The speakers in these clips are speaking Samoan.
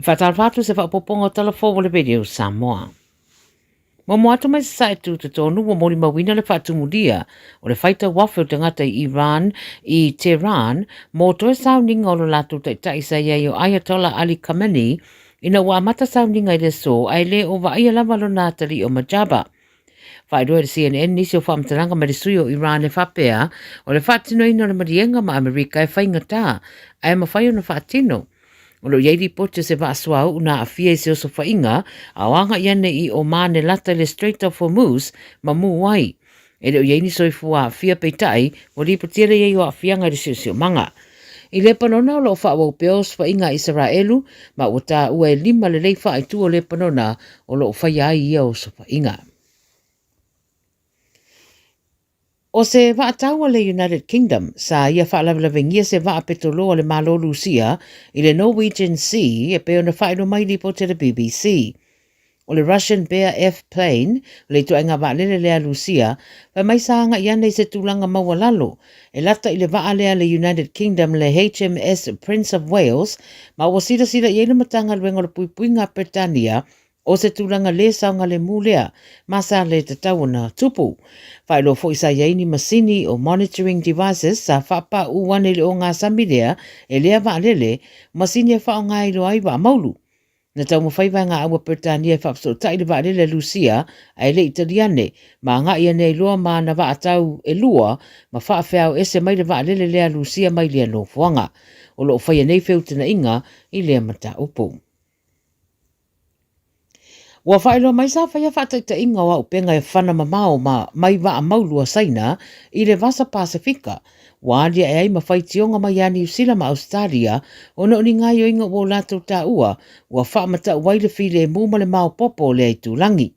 faatalofa atu se faaopoopoga o Tala Fou o le Radio Samoa. Muamua atu mai Sasae Tutotonu ua molimauina le faatumulia o le faitau afe o tagata i Iran i Tehran mō toe sauniga o lo latou taitai sa i ai o Ayatollah Ali Khamenei ina ua amata sauniga i le aso ae le o vaaia lava lona atalii o Mojtaba. Faailoa e le CNN nisi o faamatalaga mai le sui o Iran e faapea o le faatinoina o le maliega ma Amerika e faigata ae mafai ona faatino. O lo o i ai lipoti o se vaa suauu na aafia i se osofaiga a o agai ane i Oman e lata i le Strait of Hormuz ma mū ai. E le o i ai ni soifua aafia peitai ua lipotia le i ai o aafiaga i le siosiomaga. I Lepanona o lo o faaauau pea osofaiga a Isaraelu ma ua taua e lima lelei faaitu o Lepanona o lo o faia ai ia osofaiga. O se vaa taua le United Kingdom, sa ia faalavelavengia se vaa petolo a le Malo Lusia i le Norwegian Sea e pei ona faailoa mai i lipoti a le BBC. O le Russian Bear F plane, o le ituaiga vaalele lea a Lusia, fai mai sa agai ane i se tulaga maualalo e lata i le vaa lea a le United Kingdom le HMS Prince of Wales ma ua silasila i ai le Matagaluega o le Puipuiga a Peretania o se tulaga lē saogalemu lea ma sa lē tatau ona tupu. Faailoa foi sa i ai ni masini o monitoring devices sa faapauu ane i le ogasami lea e lea vaalele, masini e faaaoga e iloa ai vaamaulu. Na taumafai vaegaau a Peretania e faafesootai le vaalele a Lusia ae le i tali ane, ma agai ane ai loa ma ana vaatau e lua ma faafeao ese mai le vaalele lea a Lusia mai lea nofoaga. O lo o faia nei feutanaiga i lea mataupu. Ua faailoa mai sa faia faataitaiga o auupega e fana mamao ma mai vaa maulu a Saina i le Vasa Pasefika, ua aliae ai ma faitioga mai ia Niu Sila ma Ausetalia ona o ni gaoioiga ua o latou taua ua faamatau ai le filemu ma le maopoopo o lea itulagi.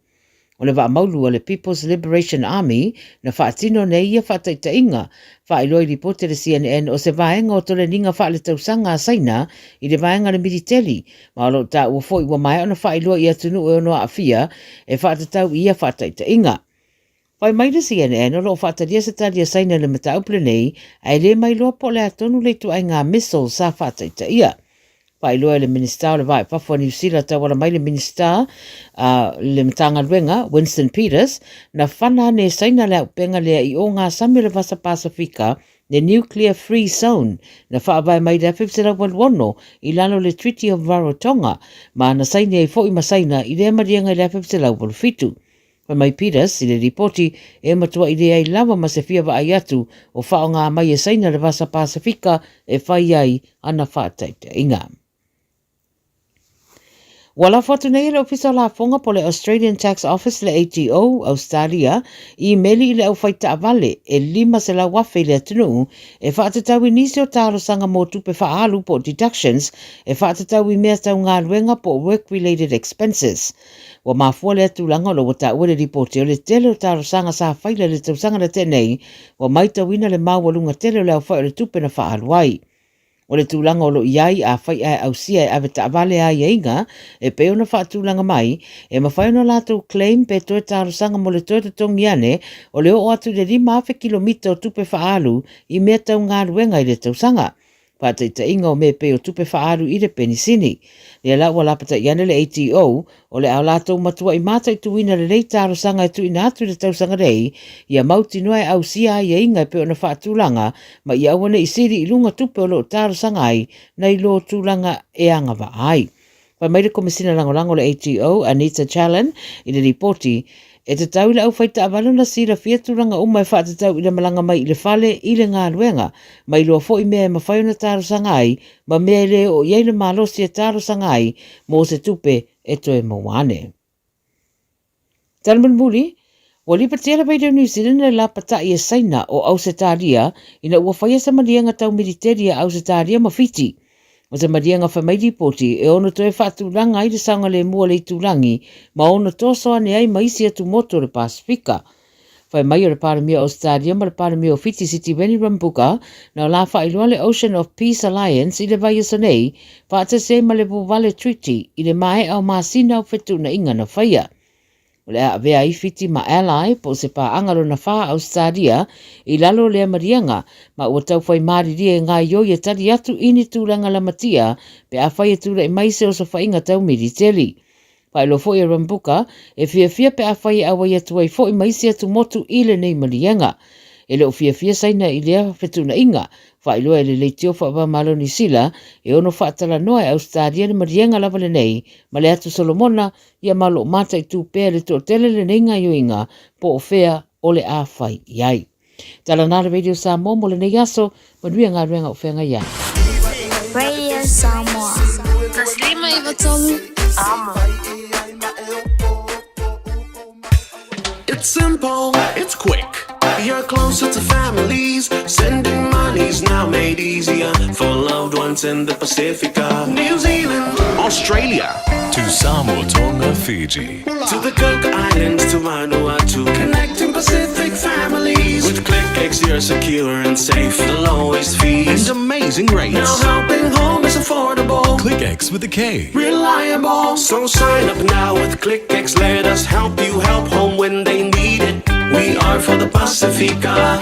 O le vaa maulu a le People's Liberation Army na faatino nei ia faataitaiga, faailoa i lipoti a le CNN o se vaega o toleniga faaletausaga a Saina i le vaega a le militeli, ma o lo o taua foi ua maea ona faailoa i atunuu e ono aafia e faatatau i ia faataitaiga. Fai mai le CNN o lo o faatalia se tali a Saina i le mataupu lenei, ae le mailoa po o le a tonu le ituaiga missile sa faataitaia. Faailoa e le Minisita o le Va i Fafo a Niu Sila tauala mai le Minisita a le Matagaluega, Winston Peters, na whana ane e Saina le aupenga lea i o ngā sami o le Vasa Pasifika le Nuclear Free Zone na whaavae mai le 1986 i lalo le Treaty of Rarotonga ma na saini ai foi ma Saina i lea maliega i le 1987. Fai mai Peters i le lipoti e matuai leai lava ma se fia vaai atu o faaaoga mai e Saina le Vasa Pasifika e fai ai ana faataitaiga. Ua lafo atu nei e le Ofisa o Lafoga po o le Australian Tax Office le ATO, Ausetalia, imeli i le aufai taavale e 500,000 i le atunuu e faatatau i nisi o talosaga mō tupe faaalu po o deductions e faatatau i mea tau galuega po o work related expenses. Ua mafua lea tulaga ona ua taua i le lipoti o le tele o talosaga sa faila i le tausaga na tea nei, ua maitauina le maualuga tele o le aofai o le tupe na faaalu ai. O le tulaga o lo o i ai, afai ae ausia e ave taavale aiaiga e pei ona faatulaga mai, e mafai ona latou claim pe toe talosaga mo le toe totogi ane o le oo atu i le 5,000 kilomita o tupe faaalu i mea tau galuega i le tausaga. Faataitaiga o mea pei o tupe faaalu i le penisini. Lea la ua lapatai ane le ATO, o le a latou matuai mataituina lelei talosaga e tuuina atu i le tausaga nei, ia mautinoa e ausia aiaiga e pei ona faatulaga, ma ia aua ne i sili i luga tupe o lo o talosaga ai, nai lo tulaga e agavaa ai. Fai mai le Komesina Lagolago o le ATO, Anita Challen, i le lipoti, E tatau i le aufaitaavale ona silafia tulaga uma e faatatau i le malaga mai i le fale i le galuega, ma iloa foi mea e mafai ona talosaga ai ma mea e le oo i ai le malosi e talosaga ai mo se tupe e toe maua ane. Tali mulimuli, Ua lipatia le Radio New Zealand le lapatai e Saina o Ausetalia ina ua faia se maliega tau militeli a Ausetalia ma Fiti. O se maliega fai mai lipoti e ono toe faatulaga ai le saogalemu o le itulagi ma ono toso ane ai ma isi atumotu o le Pasefika. Fai mai o le Palemia o Ausetalia ma le Palemia o Fiti Sitiveni Rabuka na o la faailoa le Ocean of Peace Alliance i le vaiaso nei faatasi ai ma le Vuvale Treaty i le maea o masina o fetuunaiga na faia. O le a avea ai Fiti ma Ally po o se paaga lona whā a Ausetalia i lalo o lea maliega ma ua tau whai māririe e ngāioi e tali atu i ni tūranga lamatia pe afai e tūlaʻi mai se osofaiga tau militeli. Faailoa foi e Rambuka, e fiafia pe afai e auai atu ai foi ma isi atu motu i lenei maliega. E le o fiafia Saina i lea fetuunaiga. Faailoa e le Leitio Faava-o-Malo Niu Sila e ono faatalanoa e Ausetalia le maliega lava lenei ma le Atu Solomona ia ma o lo o mataitu pea e le toatele lenei gaioiga po o fea o le a fai i ai. Tala nā le Radio Samoa mo lenei aso, manuia galuega o feagai ai. Radio Samoa. 153 Amo. It's simple, it's quick. You're closer to families. Sending money's now made easier for loved ones in the Pacifica, New Zealand, Australia. To Samoa, Tonga, Fiji. To the Cook Islands, to Vanuatu. Connecting Pacific families. With ClickX, you're secure and safe. The lowest fees and amazing rates. Now helping home is affordable. KlickEx with a K. Reliable. So sign up now with KlickEx. Let us help you help home when they need it. We are for the Pacifica.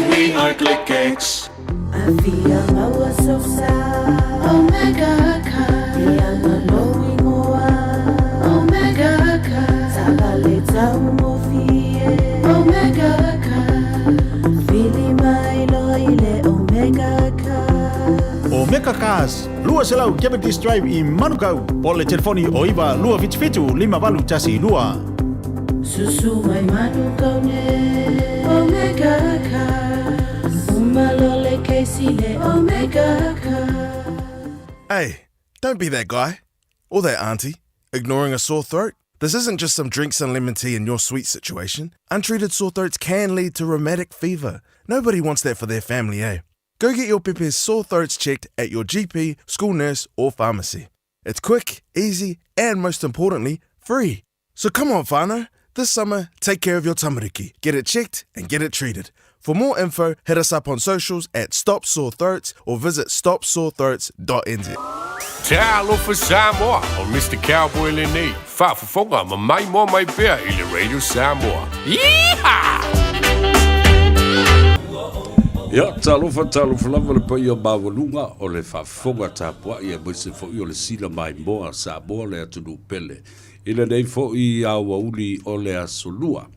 We are KlickEx. Afia maua sosa Omega Car Ianga lou ingoa Omega Car Taavale taugofie Omega Car Vili mai loa i le Omega Car. Omega Cars, 200 Cavendish Drive i Manukau, po o le telefoni o 9 277 5812. Susu mai Manukau nei Omega Cars Uma loa le kesi le Omega Cars. Hey, don't be that guy. Or that auntie, ignoring a sore throat. This isn't just some drinks and lemon tea in your sweet situation. Untreated sore throats can lead to rheumatic fever. Nobody wants that for their family, eh? Go get your pepe's sore throats checked at your GP, school nurse, or pharmacy. It's quick, easy, and most importantly, free. So come on, whānau. This summer, take care of your tamariki. Get it checked and get it treated. For more info, hit us up on socials at Stop Sore Throats or visit stopsorethroats.nz. Talofa Samoa, o Mr. Cowboy lenei, faafofoga ma maimoa mai pea i le Radio Samoa. Yeehaw! Ia, talofa, talofa lava le paia maualuga o le faafofoga tapuai aemaise foi o le sila maimoa a Samoa le atunuu pele. I lenei foi aoauli o le Aso Lua,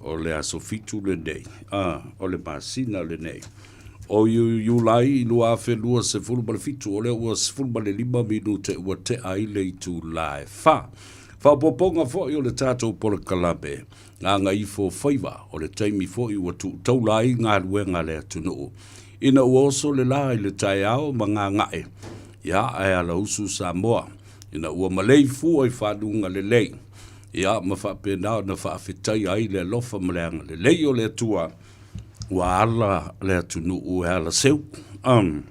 o le aso fitu lenei, a, o le masina lenei o Iulai 2027, o lea ua 15 minute ua tea ai le itula e fa. Faaopoopoga foi o le tatou polokalame Gagaifo Faiva, o le taimi foi ua tuutaula ai galuega a le atunuu. Ina ua oso le la i le taeao ma gagae, ia, ae alausu Samoa, ina ua malei fua i faluga lelei, ia, ma faapena ona faafetaia ai le alofa ma le agalelei o le Atua, ua ala le atunuu e ala seu. Um.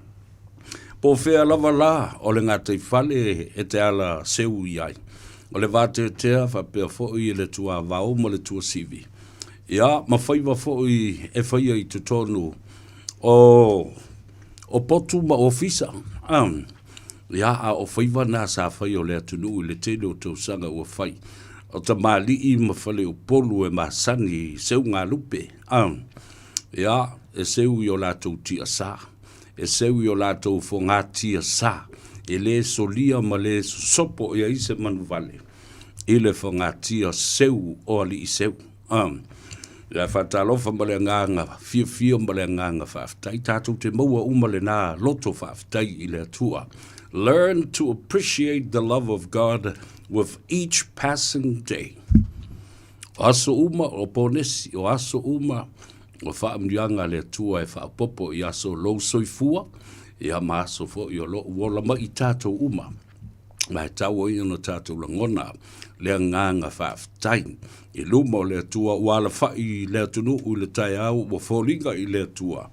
Po o fea lava la o le gataifale e te ala seu i ai, o le vateatea faapea foi i le tuavao ma le tuasivi, ia, ma faiva foi e faia i totonu o o potu ma ofisa. Um. Ia, a o faiva na sa fai o le atunuu i le tele o tausaga ua fai, o tamalii ma faleupolu e masani i seugalupe, a, ia, e seu i o latou tiasa, e seu i o latou foga tiasa, e le solia ma le sosopo i ai se manuvale i le fogatia seu o alii seu. A, ia faatalofa ma le agaga fiafia ma le agaga faafetai, tatou te maua uma lena loto faafetai i le Atua. Learn to appreciate the love of God with each passing day. O aso uma o ponesi, o aso uma o faamanuiaga a le Atua e faaopoopo i aso o lou soifua, ia ma aso foi o lou ola mai i tatou uma. Ma e tau ai ona tatou lagona le agaga faafetai i luma o le Atua ua alafai i le atunuu i le taeao ua foliga i le Atua,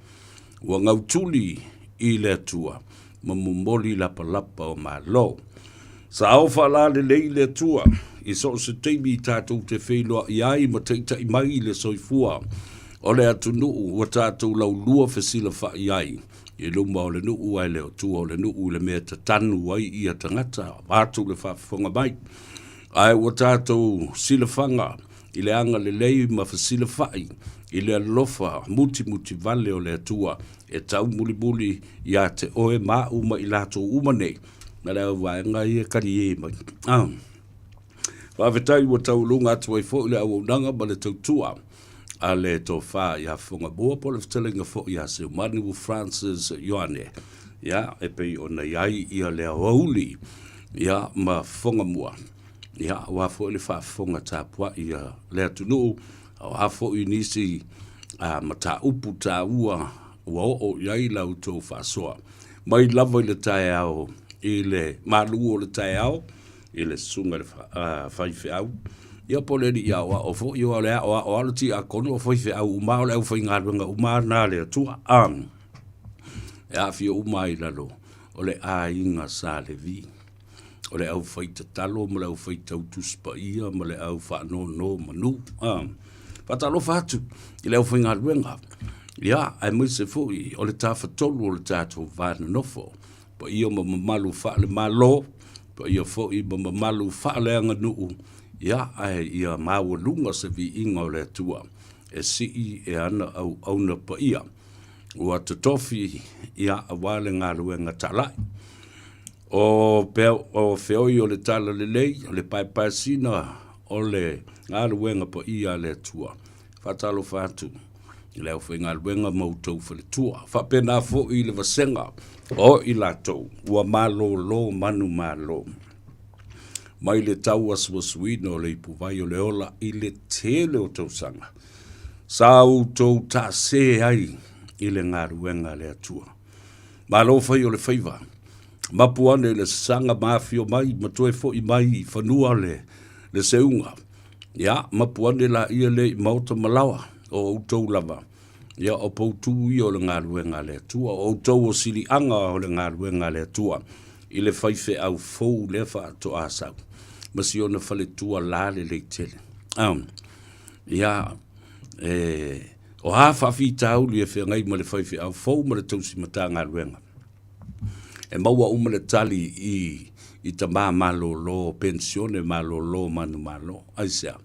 ua gautuli i le Atua ma momoli lapalapa o Malo. Sao faalalelei le Atua i so o se taimi tatou te feiloai ai ma taitai mai i le soifua o le atunuu ua tatou laulua fesilafai ai i luma o le nuu ae le o tua o le nuu i le mea e tatanu ai ia tagata vaeatu le faafofoga mai. Ae ua tatou silafaga i le agalelei ma fesilafai i le alofa mutimutivale o le Atua e taumulimuli ia te oe ma au ma i latou uma nei, na le auvaega ia e kaliē mai. Ah. Faafetai ua taualuga atu ai foi le auaunaga ma le tautua a le tofa ia Fogamua po o le fetalaiga foi ia Seumanu Francis Ioane. Ia, e pei ona i ai ia le aoauli ia ma Fogamua. Ia, aua foi le faafofoga tapuai a le atunuu, aua foi nisi a mataupu taua ua oo i ai la outou faasoa. Mai lava i le taeao i le malu o le taeao, i le susuga i le faifeau, ia po o le alii aoao foi, aua o le aoao lava o le tiakono, o faifeau uma lava, o le aufaigaluega uma lava na a le Atua. E aafia uma lava i lalo o le aiga Sa Levi, o le aufaitatalo ma le aufaitau Tusi Paia ma le au faanonomanu. Faatalofa atu i le aufaigaluega, ia, aemaise foi o le Tafatolu o le tatou va nonofo. Paia ma mamalu faale-Malo, paia foi ma mamalu faaleaganuu, ia, ae ia maualuga se viiga o le Atua e sii e ana auauna paia ua totofi, ia, aua le galuega talai. O pea, o feoi o le talalelei, o le paepaesina o le galuega paia a le Atua. Faatalofa atu i le aufaigaluega ma outou faletua. Faapena foi i le vasega o i latou ua malolo manumalo mai le tauasuasuina o le ipuvai o le ola i le tele o tausaga sa outou taase ai i le galuega a le Atua. Malo fai o le faiva, mapu ane i le sasaga ma afio mai ma toe foi mai i fanua le seuga. Ia, mapu ane laia lea i maota ma laoa, o outou lava, ia o poutū ia o le galuega a le Atua, o outou o siliaga o le galuega a le Atua, i le faifeau fou lea faatoa sau, ma si ona faletua la lelei tele. Um, ia, e, o a faafitauli e feagai ma le faifeau fou ma le tausi Matagaluega, E maua uma le tali i i tamā malōlō, penisione malōlō manumalo. Aisea?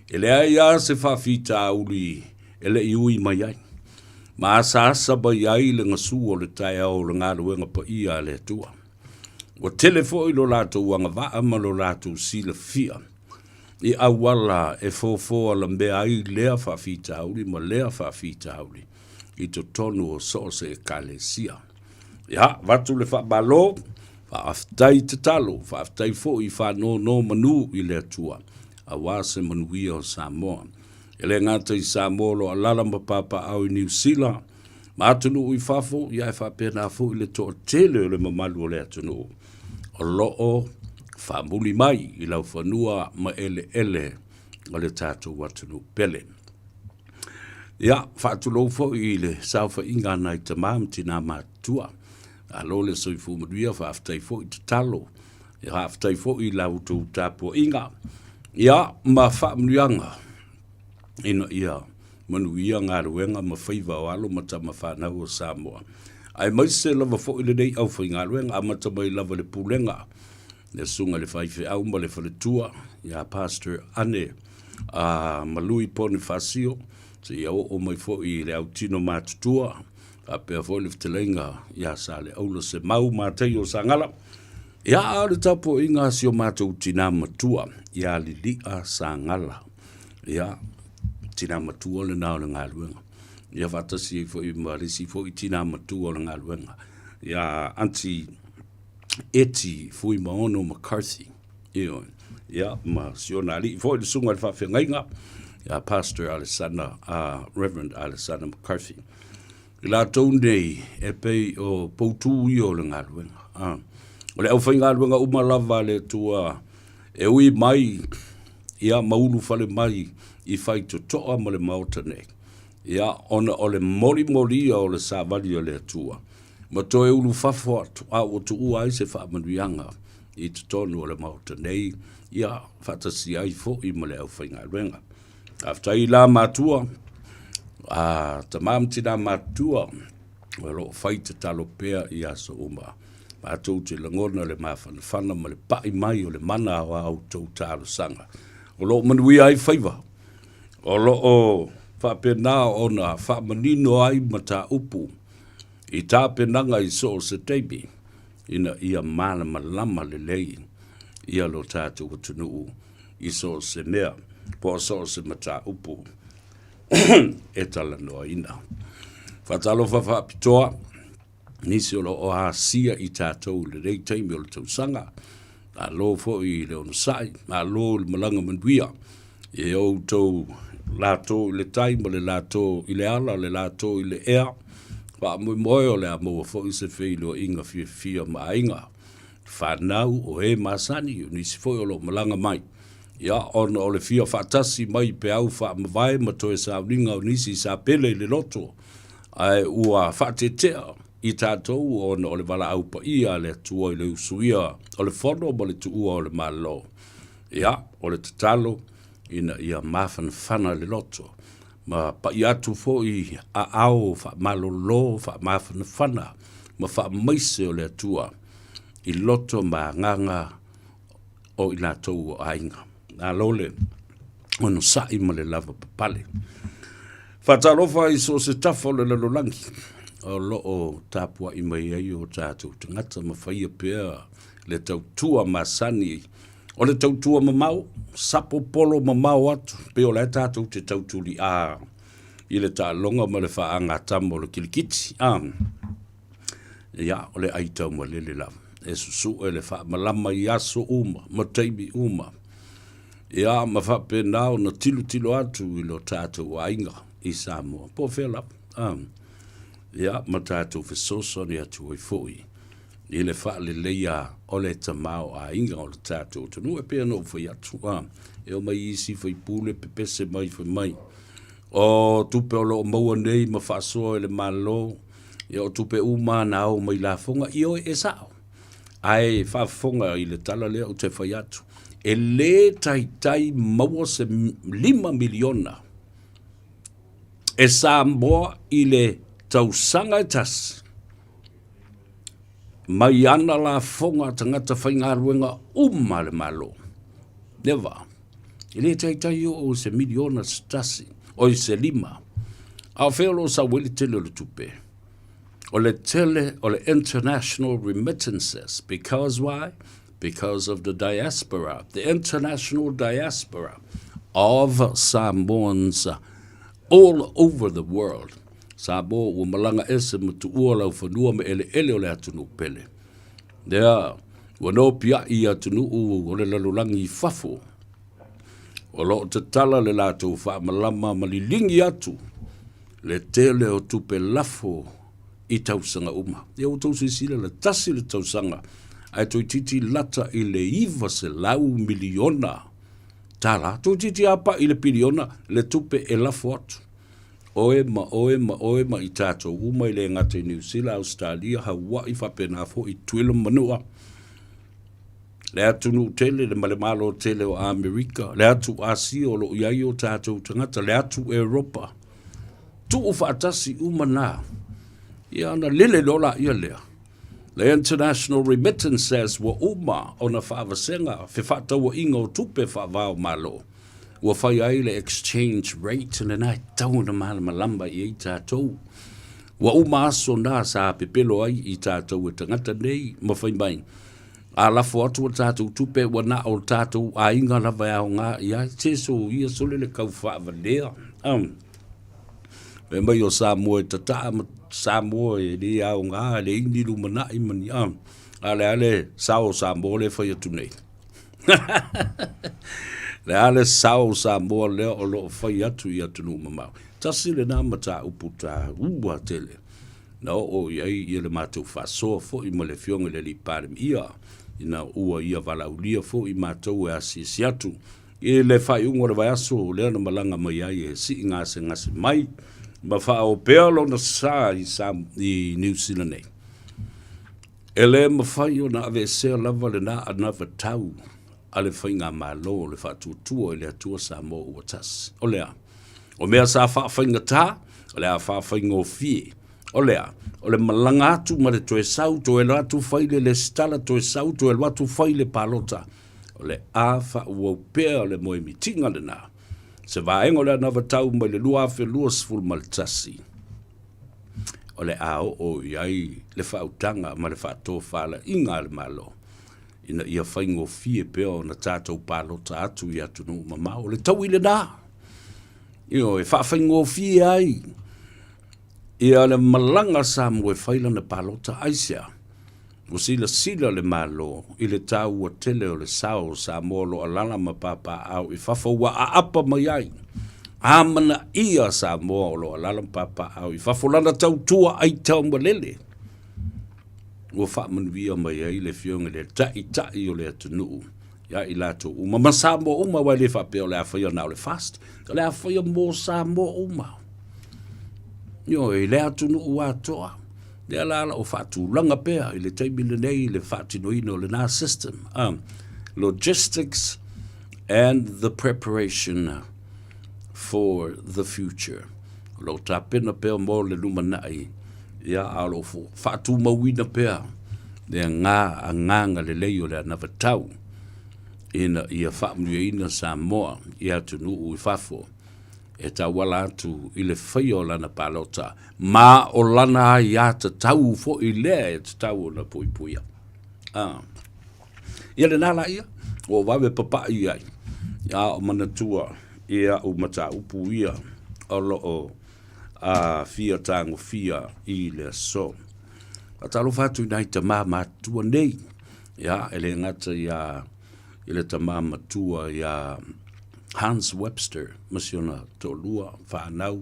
E leai lava se faafitauli e le i ui mai ai, ma asaasa mai ai le gasu o le taeao o le galuega paia a le Atua. Ua tele foi lo latou agavaa ma lo latou silafia i auala e fofo alamea ai lea faafitauli ma lea faafitauli i totonu o so o se Ekalesia. Ia, avatu le faamalo, faafetai tatalo, faafetai foi i faanonomanu i le Atua, aua se manuia o Samoa. E le gata i Samoa o lo o alaala ma papaaao i Niu Sila ma atunuu i fafo, ia ae faapena foi le toatele o le mamalu o le atunuu o lo o faamuli mai i laufanua ma eleele o le tatou atunuu pele. Ia, faatulou foi i le saofaiga a nai tama ma tinā matutua. Malo le soifua manuia, faafetai foi tatalo, ia faafetai foi i la outou tapuaiga, ia ma faamanuiaga ina ia manuia galuega ma faiva o alo ma tama fanau o Samoa. Aemaise lava foi lenei aufaigaluega, amata mai lava i le Pulega, le Susuga i le Faifeau ma le Faletua, ia Pastor Ane a ma Lui Ponifasio, seia oo mai foi i le autino matutua, faapea foi le fetalaiga ia Saleaula Semau Mataio Sagala. Ia, a o le tapuaiga a si o matou tinā matua ia Lilia Sagala. Ia, tinā matua lena o le galuega. Ia faatasi ai foi ma le isi foi tinā matua o le galuega, ia Aunty Eti Fuimaono McCarthy. Ioe. Ia, ma si ona alii foi le susuga i le faafeagaiga, ia Pastor Alesana, Reverend Alesana McCarthy. I latou nei e pei o poutū ia o le galuega. Ah. O le aufaigaluega uma lava a le Atua e ui mai ia ma ulufale mai i faitotoa ma le Maota nei. Ia, ona o le molimolia o le savali a le Atua, ma toe ulufafo atu, a ua tuua ai se faamanuiaga i totonu o le Maota nei, ia faatasi ai foi ma le aufaigaluega. Faafetai la matua, a tama ma tina matutua, o lo o fai tatalo pea i aso uma. Matou te lagona le mafanafana ma le pai mai o le mana o a outou talosaga. O lo o manuia ai faiva. O lo o faapena ona faamanino ai mataupu i tapenaga i so o se taimi ina ia malamalama lelei ia lo tatou atunuu i so o se mea po o so o se mataupu e talanoaina. Faatalofa faapitoa nisi o lo o asia i tatou i lenei taimi o le tausaga. Malo foi i le onosai, malo i le malaga manuia e outou latou i le tai ma le latou i le ala, le latou i le ea. Faamoemoe o le a maua foi se feiloaiga fiafia ma aiga, fanau o e masani, o nisi foi o lo o malaga mai. Ia, ona o le fia faatasi mai i peau faamavae ma toe sauniga o nisi sa pele i le loto, ae ua faatetea i tatou ona o le valaau paia a le Atua i le usuia o le Fono ma le tuua o le Malo. Ia, o le tatalo ina ia mafanafana le loto ma pai atu foi aao faamalolo, faamafanafana ma faamaise o le Atua i loto ma agaga o i latou o aiga. Malo le onosai ma le lava papale. Faatalofa i so o se tafa o le lalolagi o lo o tapuai mai ai o tatou tagata ma faia pea le tautua masani o le tautua mamao, sapo polo mamao atu, pei o la e tatou te tautuliā i le taaloga ma le faagatama o le kilikiti. Ah. Ia, o le ai taumalele lava, e susu'e le faamalama i aso uma ma taimi uma, ia, ma faapena ona tilotilo atu i lo tatou aiga i Samoa, po o fea lava, a, ia, ma tatou fesoasoani atu ai foi i le faaleleia o le tamaoaiga o le tatou atunuu. E pei ona ou fai atu, a, e omai isi faipule pepese mai fai mai, o tupe o lo o maua nei ma faasoa e le Malo, Ia o tupe uma na ao mai lafoga, ioe, e sao. Ae faafofoga i le tala lea ou te fai atu, e lē taitai maua se $5 miliona e Samoa i le tausaga e tasi mai ana lafoga a tagata faigaluega uma a le Malo. Never. E lē taitai oo se miliona se tasi, oi se lima. A o fea o lo o sau ai le tele o le tupe? O le tele o le international remittances. Because why? Because of the diaspora, the international diaspora of Samoans all over the world. Samoa ua malaga ese ma tuua laufanua ma eleele o le atunuu pele. Lea, ua nopiai i atunuu o le lalolagi i fafo, o lo o tatala le latou faamalama ma liligi atu le tele o tupe lafo i tausaga uma. Ia ua outou silasila la, tasi le tausaga ae toeitiiti lata i le $900 miliona tala, toeitiiti lava pai i le piliona le tupe e lafo atu. Oe ma oe ma oe ma i tatou uma e le gata i Niu Sila, Ausetalia, Hauaʻi, faapena foi Tutuila ma Manua, le atunuu tele, le ma le Malo tele o Amerika, le atu Asia o lo o i ai o tatou tagata, le atu Eropa, tuu faatasi uma na, ia ona lele loa laia lea. Le International Remittances ua uma ona faavasega fefaatauaiga o tupe faava-o-Malo. Ua fai ai le exchange rate lena e tatau ona malamalama i ai tatou. Ua uma aso na sa pepelo ai i tatou e tagata nei ma fai mai, a lafo atu a tatou tupe ua na o tatou aiga lava e aoga i ai. Se soia sole le kau faavalea. Um. Fai mai o Samoa e tataa ma Samoa e le aoga, e leai ni lumanai ma ni a. A o le a le sao o Samoa lea e fai atu nei? Le a le sao o Samoa lea o lo o fai atu i atunuu mamao? Tasi lena mataupu taua tele na oo i ai ia le matou faasoa foi ma le Afioga i le Alii Palemia ina ua ia valaaulia foi matou e asiasi atu i le faaiuga o le vaiaso lea na malaga mai ai e sii gasegase mai ma faaopea lona sa i Niu Sila nei. E le mafai ona aveesea lava lena anavatau a le Faigamalo o le Faatuatua i le Atua Samoa ua Tasi. O le a? O mea sa faafaigata, o le a faafaigofie. O le a? O le malaga atu ma le toe sau, toe alu atu fai le lesitala, toe sau, toe alu atu fai le palota. O le a faaauau pea le moemitiga lena. Se vaega o le anavatau mai le 2021, o le a oo i ai le faautaga ma le faatofalaiga a le Malo ina ia faigofie pea ona tatou palota atu i atunuu mamao. O le taui lena, ioe, e faafaigofie ai ia le malaga a Samoa e fai lana palota. Aisea? Ua silasila le Malo i le taua tele o le sao o Samoa o lo o alaala ma papaaao i fafo ua aapa mai ai amanaia Samoa o lo o alaala ma papaaao i fafo lana tautua aitaumalele ua faamanuia mai ai le Afioga i le Taitai o le atunuu ia i latou uma ma Samoa uma, aua e le faapea o le a faia na o le FAST, o le a faia mo Samoa uma. Ioe, i le atunuu atoa. Lea la o faatulaga pea i le taimi lenei le faatinoina o lena system. Logistics and the preparation for the future. O lo o tapena pea mo le lumanai, ia, a o lo o faatumauina pea le agaga lelei o le anavatau ina ia faamanuiaina Samoa i atunuu i fafo e tauala atu i le faia o lana palota ma o lana aiatatau foi lea e tatau ona puipuia. Ah. Ia lena la ia, ua vave papai ai, a o manatua i au mataupu ia o lo o a fia tagofia i le aso. Faatalofa atu i nai tamā matutua nei, ia, e le gata ia i le tamā matua ia Hans Webster ma si ona toalua fanau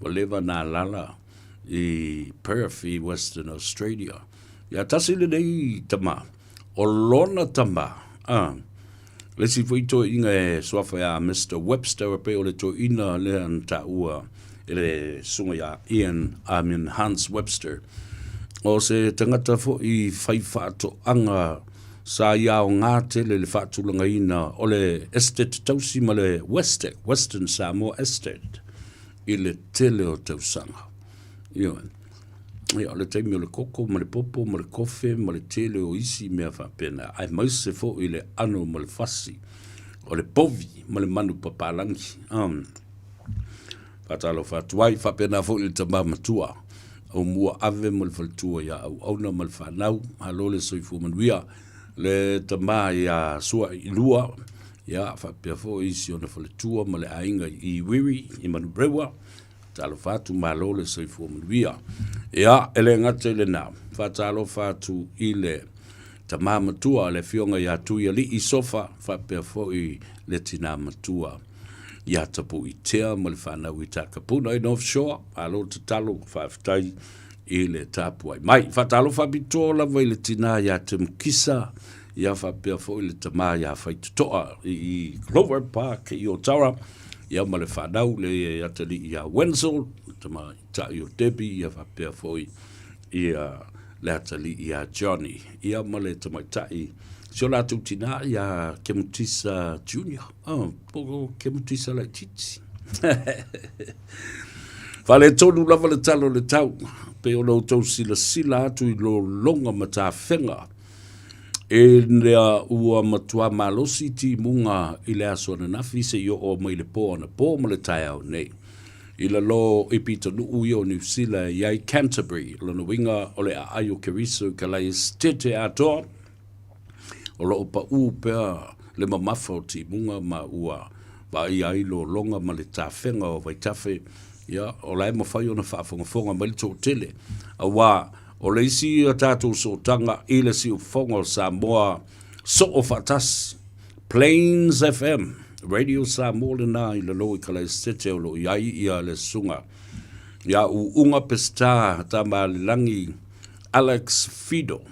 ua leva na alala i Perth i Western Australia. Ia tasi lenei tamā, o lona tamā, a, le isi foi toeaina e suafa ia Mister Webster e pei o le toeaina lea na taua e le susuga ia Ian, I mean Hans Webster. O se tagata foi fai faatoaga sa ia aoga tele le faatulagaina o le Estate Tausi ma le Westec, Western Samoa Estate, i le tele o tausaga. Ioe. Ia, o le taimi o le koko ma le popo ma le kofe ma le tele o isi mea faapena, aemaise foi le ano ma le fasi o le povi ma le manu papalangi. Um, faatalofa atu ai, faapena foi le tamā matua, Aumua Ave ma le faletua ia Auauna ma le fanau, malo le soifua manuia, le tamā ia Suailua, ia faapea foi si ona faletua ma le aiga i Wiri, i Manurewa, Talofa atu, malo le soifua manuia. Ia, e le gata i lena, faatalofa atu i le tamā matua, le afioga ia Tuialii Sofa, faapea foi le tinā matua ia Tapuitea ma le fanau i Takapuna i North Shore. Malo tatalo, faafetai i le tapuai mai. Faatalofa apitoa lava i le tinā ia Timukisa, ia faapea foi le tamā ia Faitotoa i Clover Park i Otara. Ia ma le fanau le atalii ia Wenzel, le tamaitai o Debbie, ia faapea foi ia le atalii ia Johnny, ia ma le tamaitai si o latou tinā ia Kemutisa Junior, oh, po o Kemutisa laitiiti. Faaletonu lava le tala o le tau, pei ona outou silasila atu i lologa ma tafega Ina ua matua malosi timuga i le aso ananafi seia oo mai le po anapo ma le taeao nei. I lalo i pitonuu ia o Niu Sila e i ai Canterbury, lona uiga o le aai o Keriso i ka lae esetete atoa, o lo o paʻū pea le mamafa o timuga ma ua vaaia ai lologa ma le tafega o vaitafe, ia, o la e mafai ona faafogafoga mai le toatele, auā O le isi a tatou sootaga i le siufofoga o Samoa soo faatasi, Plains FM, Radio Samoa lena i lalo i Kalaesetete o lo o i ai ia le susuga ia Uunga Peseta Tamaalelagi Alex Fido.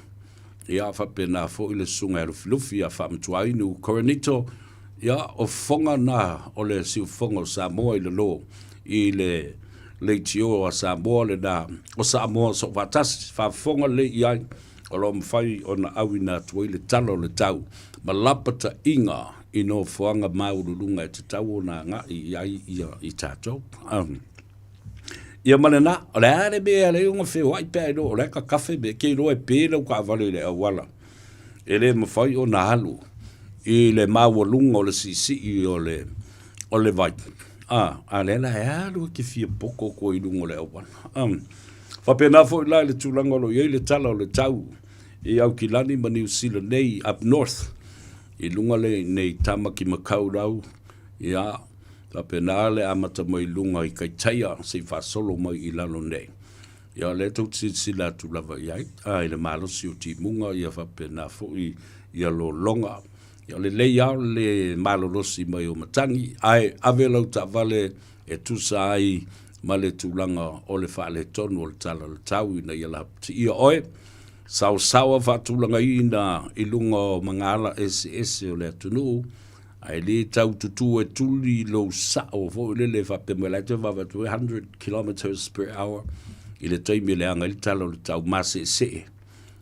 Ia faapena foi le susuga ia Lufilufi ia Faamatuainu Korinito. Ia o fofoga na o le siufofoga o Samoa i lalo i le leitio a Samoa lena o Samoa Soofaatasi, faafofoga lelei i ai, o lo o mafai ona auina atu ai le tala o le tau ma lapataiga i nofoaga maualuluga e tatau ona agai i ai ia i tatou. Ia ma lena, o le a le mea e ala ai ona feoai pe a iloa o la e kakafe me ke iloa e pe lau taavale i le auala. E le mafai ona alu i le maualuga o le siisii o le o le vai. A, a lea la e alu e te fia poko koe i luga o le auala. Um, faapena foi la i le tulaga o lo o i ai le tala o le tau i Aukilani ma Niu Sila nei up north i luga le nei Tamaki Makaurau, ia, faapena le amata mai luga i Kaitaia se i faasolo mai i lalo nei. Ia, o lea tou te silasila atu lava i ai, a, i le malosi o timuga, ia faapena foi ia lologa. Ia, o lelei lava o le malolosi mai o matagi, ae ave lau taavale e tusa ai ma le tulaga o le faaletonu o le tala o le tau ina ia lapatiia oe. Saosaoa faatulagaina i luga o magaala eseese o le atunuu, ae le tau tutū e tuli lou sao foi lele faapea mai la e toe vaavaai atu 100 kilometres per hour i le taimi e leaga ai le tala o le tau maseesee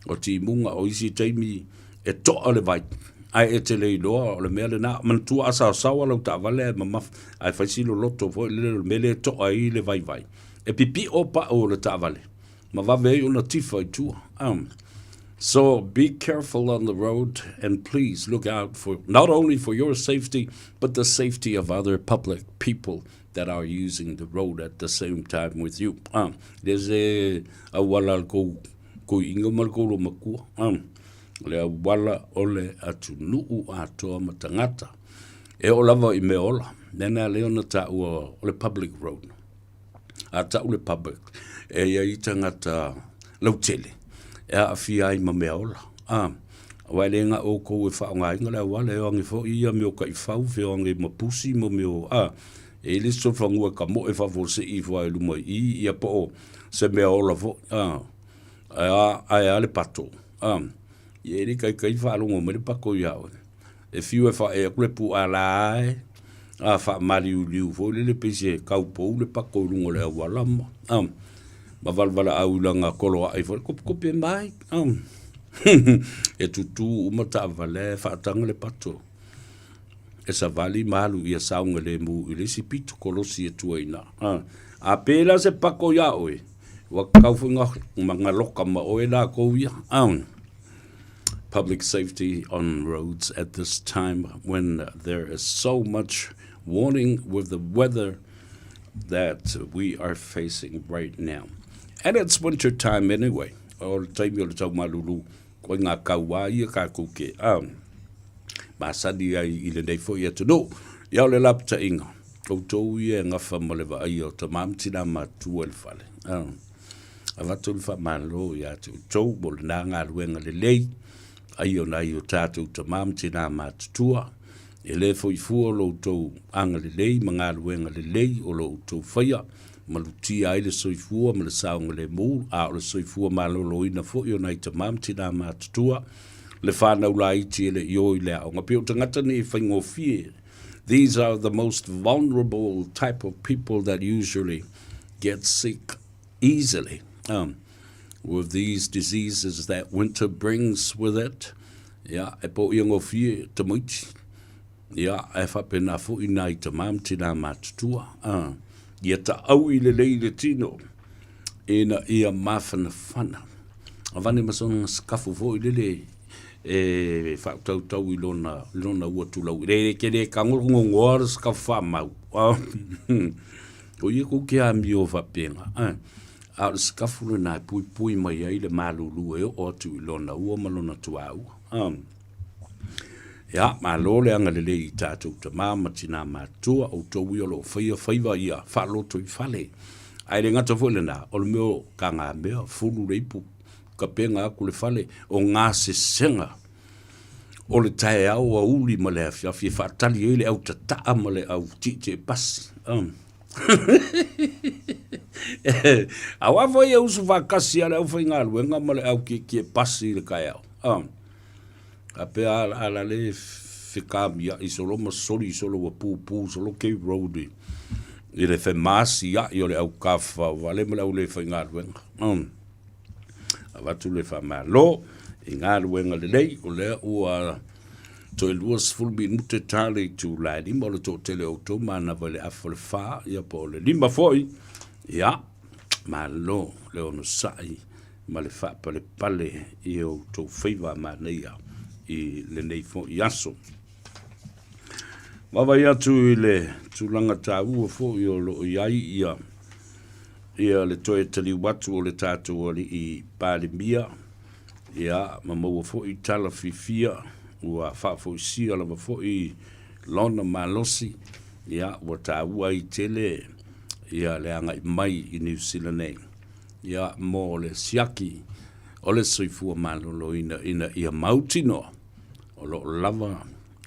o timuga o isi taimi e toa le vai ae e te le iloa o le mea lena manatua a saosaoa lau taavale ae mamafa ae fai si loloto foi lele o le mea lea e toa ai le vaivai e pipio pau o le taavale ma vave ai ona tifa i tua. So be careful on the road and please look out for not only for your safety but the safety of other public people that are using the road at the same time with you. Le se auala le kou koiinga ma le kou lomakua. Le auala o le atunuu atoa ma tagata. E oo lava i mea ola. Lena lea ona taua o le public road. A tau le public, e i ai tagata lautele e aafia ai ma mea ola. A, aua e le na o outou e faaaogaina le auala, e o ane foi ia mea o taifau, feoai ma pusi ma mea o, a, e i ai le isi solofanua e tamoe faafuasei ifo lava i luma i i, ia po o se mea ola foi, a, ae a, ae a le pato, a, ia e le taitai faalogo mai le pato ia oe. E fiu e faaee atu le puaa e, a faamaliuliu foi lele pei se kaupou le pako i luga o le auala ma, a, ma valevaleau i lana koloai foi, kopekope mai, a, e tutū uma taavale ae faataga le pato. E savali ma alu ia saogalemu i le isi pito kolosi e tua i ina. A, a pē la se pako iā oe, ua tatau foi ma galoka ma oe lakou ia. A. Public safety on roads at this time when there is so much warning with the weather that we are facing right now. And it's winter time anyway. O le taimi o le tau malulu, koe ngā kauā ia kākou ke masani ai i lenei foi atunuu. Ia o le lapataʻiga, outou ia e gafa ma le vaaia o tamā ma tinā matutua i le fale. Avatu le faamalo ia te outou mo lena galuega lelei, ai o nai o tatou tamā ma tinā matutua, e le foi fua lo outou agalelei ma galuega lelei o lo outou faia, malutia ai le soifua ma le saogalemu, a o le soifua maloloina foi o nai tamā ma tinā matutua, le fanau laiti e le i o i le aoga. Pei o tagata nei e faigofie. These are the most vulnerable type of people that usually get sick easily with these diseases that winter brings with it. Ia, e po ia ngofie tamaiti. Ia, e faapena foi nai tamā ma tinā matutua. Ia taau i lelei le tino ina ia mafanafana. Avane ma sona sakafu foi lele e faautautau i lona, lona ua tulau. Le ke le kagogogoa le sakafu faamau. O ia kou ke amio faapena, a o le sakafu lena e puipui mai ai le malulu e oo atu i lona ua ma lona tuaua. Ia, malo le agalelei i tatou tamā ma tinā matutua, outou ia o lo o faia faiva ia faaloto i fale. Ae le gata foi lena, o le mea o kagamea, fulu le ipu, kapega atu le fale, o gasesega o le taeao auli ma le afiafi e faatali ai le au tataa ma le au tietie pasi. Aua foi e usu faatasi a le aufaigaluega ma le au tietie pasi i le taeao. Faapea a la le fekamiaʻi solo ma soli solo ua pupū solo Cape Road i le femasiaʻi o le au kafaovale ma le au le faigaluega. Avatu le faamalo i galuega lelei, o lea ua toe 20 minute ta le itula e 5 o le toatele o outou manava i le afa o le 4, ia po o le 5 foi. Ia, malo le onosai ma le faapalepale i outou faiva manaia i lenei foi aso. Vaavaai atu i le tulaga taua foi o lo o i ai ia ia le toe taliu atu o le tatou alii Palemia, ia ma maua foi tala fiafia ua faafoisia lava foi lona malosi, ia ua taua ai tele ia le agai mai i Niu Sila nei, ia mo le siaki o le soifua maloloina ina ia mautinoa o lo o lava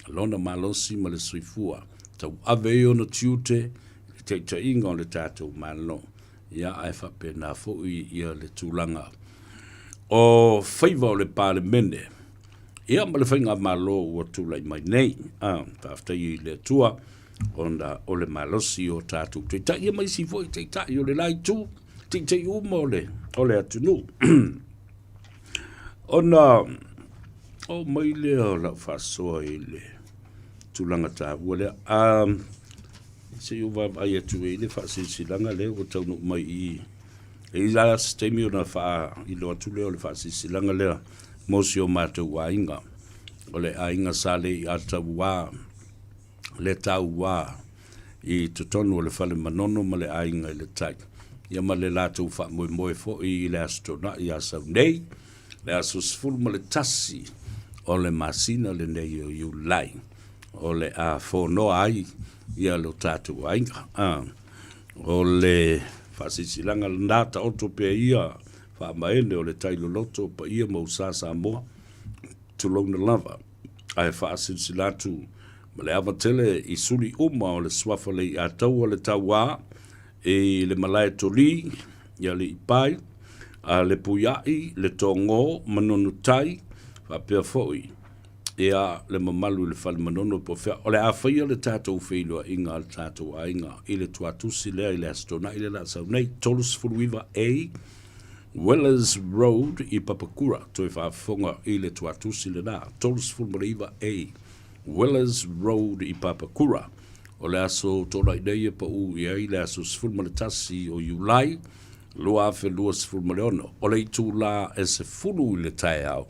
lona malosi ma le soifua tauave ai ona tiute i le taitaiga o le tatou Malo, ia ae faapena foi ia le tulaga o faiva o le Palemene, ia ma le Faigamalo ua tulai mai nei. A, faafetai i le Atua ona o le malosi o tatou taitai, ia ma isi foi taitai o le la itu, taitai uma o le, o le atunuu. Ona oo mai lea o lau faasoa i le tulaga taua lea. Se i ou vaavaai atu i le faasilasilaga lea ua taunuu mai i i. E i ai la se taimi ona faailoa atu lea o le faasilasilaga lea mo si o matou aiga. O le aiga sa le i Atauā le tauā i totonu o le Fale Manono ma le aiga i le tai, ia ma le latou faamoemoe foi i le Aso Toonai ia sau nei, le aso 11 o le masina lenei o Iulai, o le a fonoa ai ia lo tatou aiga. O le faasilasilaga lena, taoto pea ia faamaene o le tai loloto o paia ma usa Samoa, tulouna lava. Ae faasilasila atu ma le ava tele i suli uma o le suafa Leiataua le tauā i le malae tolī i Aliipai, a le Puia'i, le Togō, Manono Tai, faapea foi ia le mamalu i le Fale Manono po o fea. O le a faia le tatou feiloaiga a le tatou aiga i le tuatusi lea i le Aso Toonai lea o le a sau nei, 39A Wellers Road i Papakura, toe faafofoga i le tuatusi lena, 39A Wellers Road i Papakura. O le aso Toonai nei e pau i ai le aso 11 o Iulai 2026. O le itulā e 10 i le taeao,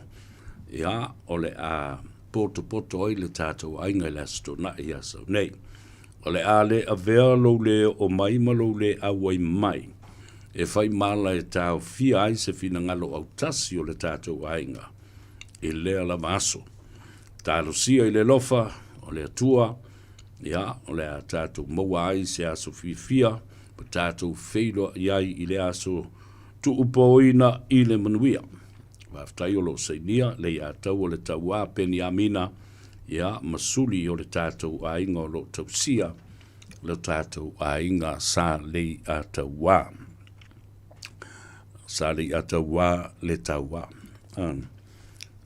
ia, o le a potopoto ai le tatou aiga i le aso Toonai ia sau nei. O le a le avea lou le oo mai ma lou le auai mai e fai mala e taofia ai se finagalo autasi o le tatou aiga i lea lava aso. Talosia i le alofa o le Atua, ia, o le a tatou maua ai se aso fiafia ma tatou feiloai ai i le aso tuupōina i le manuia. Faafetai o lo o sainia le iatau o le tauā Peniamina, ia, ma suli o le tatou aiga o lo o tausia lo tatou aiga sa Leiatauā. Sa Leiatauā le tauā.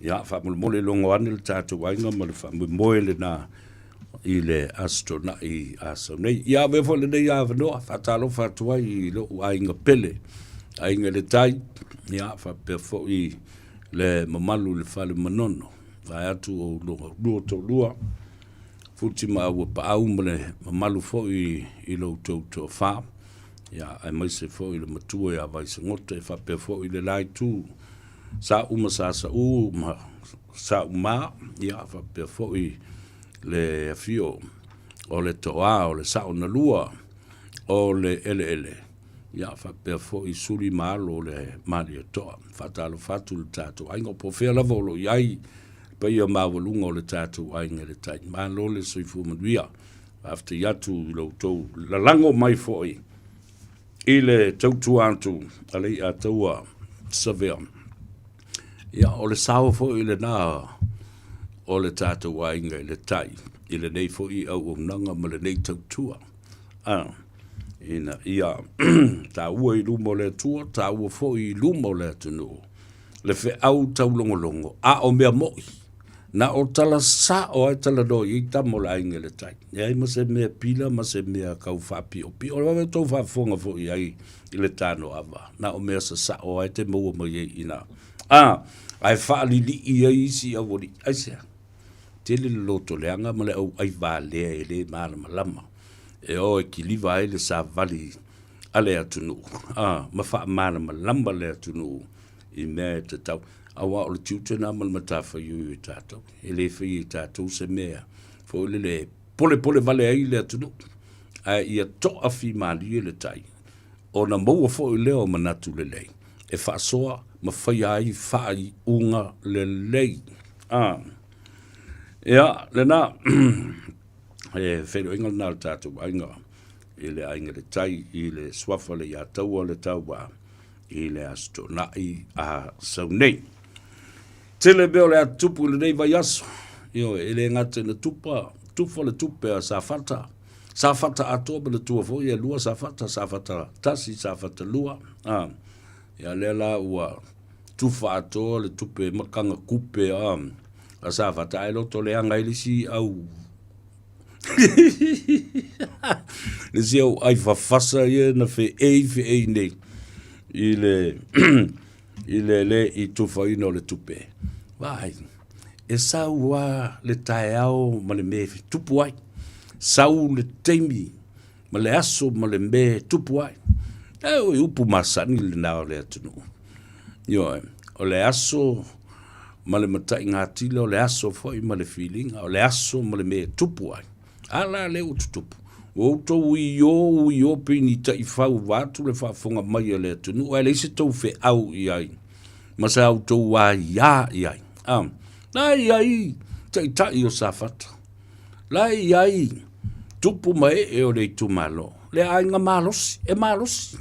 Ia, faamolemole logo ane le tatou aiga ma le faamoemoe lena i le Aso Toonai a sau nei. Ia avea foi lenei avanoa, faatalofa atu ai i lou aiga pele, aiga i le tai, ia, faapea foi le mamalu i le Fale Manono, vaeatu o lua toalua, Futi ma Auapaau ma le mamalu foi i lo outou toafa, ia, aemaise foi le matua ia Vaisagota, e faapea foi le la itu Sa'u ma Sasa'u ma Sa'uma, ia, faapea foi le afio o le toa o le Sa'o na lua o le Eleele, ia, faapea foi Suli ma alo o le Malietoa. Faatalofa atu i le tatou aiga, po o fea lava o lo o i ai le paia maualuga o le tatou aiga i le tai. Malo le soifua manuia. Faafetai atu i lo outou lalago mai foi i le tautua atu a Leiataua Savea. Ia, o le sao foi lena o le tatou aiga i le tai, i lenei foi auaunaga ma lenei tautua. A, ina ia taua i luma o le Atua, taua foi i luma o le atunuu, le feau taulogologo, a o mea mo'i, Na o tala sao lava e talanoa i ai tama o le aiga i le tai. Leai ma se mea pila ma se mea kau faapiopio. O le vave tou faafofoga foi i ai i le tanoava. Na o mea sasao lava e te maua mai ai i ina. A, ae faalilii ai isi aualii. Aisea? Tele le loto leaga ma le auai valea e le malamalama e o e kiliva ai le savali a le atunuu, a, ma faamalamalama le atunuu i mea e tatau. Aua o le tiute lena ma le matafaioi o tatou. E le faia e tatou se mea foi lele e polepole vale ai le atunuu, ae ia toafimalie le tai, ona maua foi lea o manatu lelei e faasoa ma faia ai faaiuga lelei. A, ia, lena, e feiloaiga lena o le tatou aiga i le Aiga i le Tai i le suafa le iā taua le taua i le Aso Toonai a sau nei. Tele mea o le a tutupu i lenei vaiaso. Ioe, e le gata ina tupa, tufa le tupe a Safata, Safata atoa manatua foi e lua Safata, Safata 1, Safata 2. A, ia lea la ua tufa atoa le tupe makaga kupe a, a Safata ae loto leaga ai le isi au le isi au ai fafasa ia na feei feei nei i le i le le i tufaina o le tupe. Vaai, e sau lava le taeao ma le mea e tupu ai. Sau le taimi ma le aso ma le mea e tupu ai. E o upu masani lena o le atunuu. Ioe, o le aso ma le mataigatila, o le aso foi ma le filiga, o le aso ma le mea e tupu ai. A la lea ua tutupu? Ua outou uiō uiō pei ni taifau vaeatu le faafofoga mai a le atunuu ae leai se tou feau i ai ma sa outou aiā i ai. A, la e i ai taitai o Safata, la e i ai tupu ma ee o le itumalo, le aiga malosi, e malosi.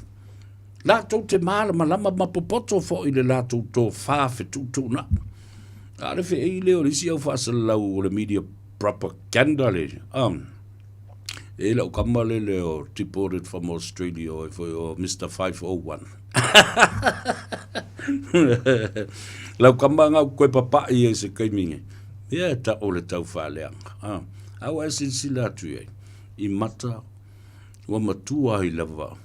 Latou te malamalama ma popoto foi i le latou tofa fetuutuunai. A o le feei lea o le isi au faasalalau o le media propaganda le, e i lau kama le le o deported from Australia o foi o Mr 501. Lau kama ngau koe papai e se kaimi nge. Ia e ta o le tau whaaleanga. Aua e silasila atu i ai. I mata ua matua ai lava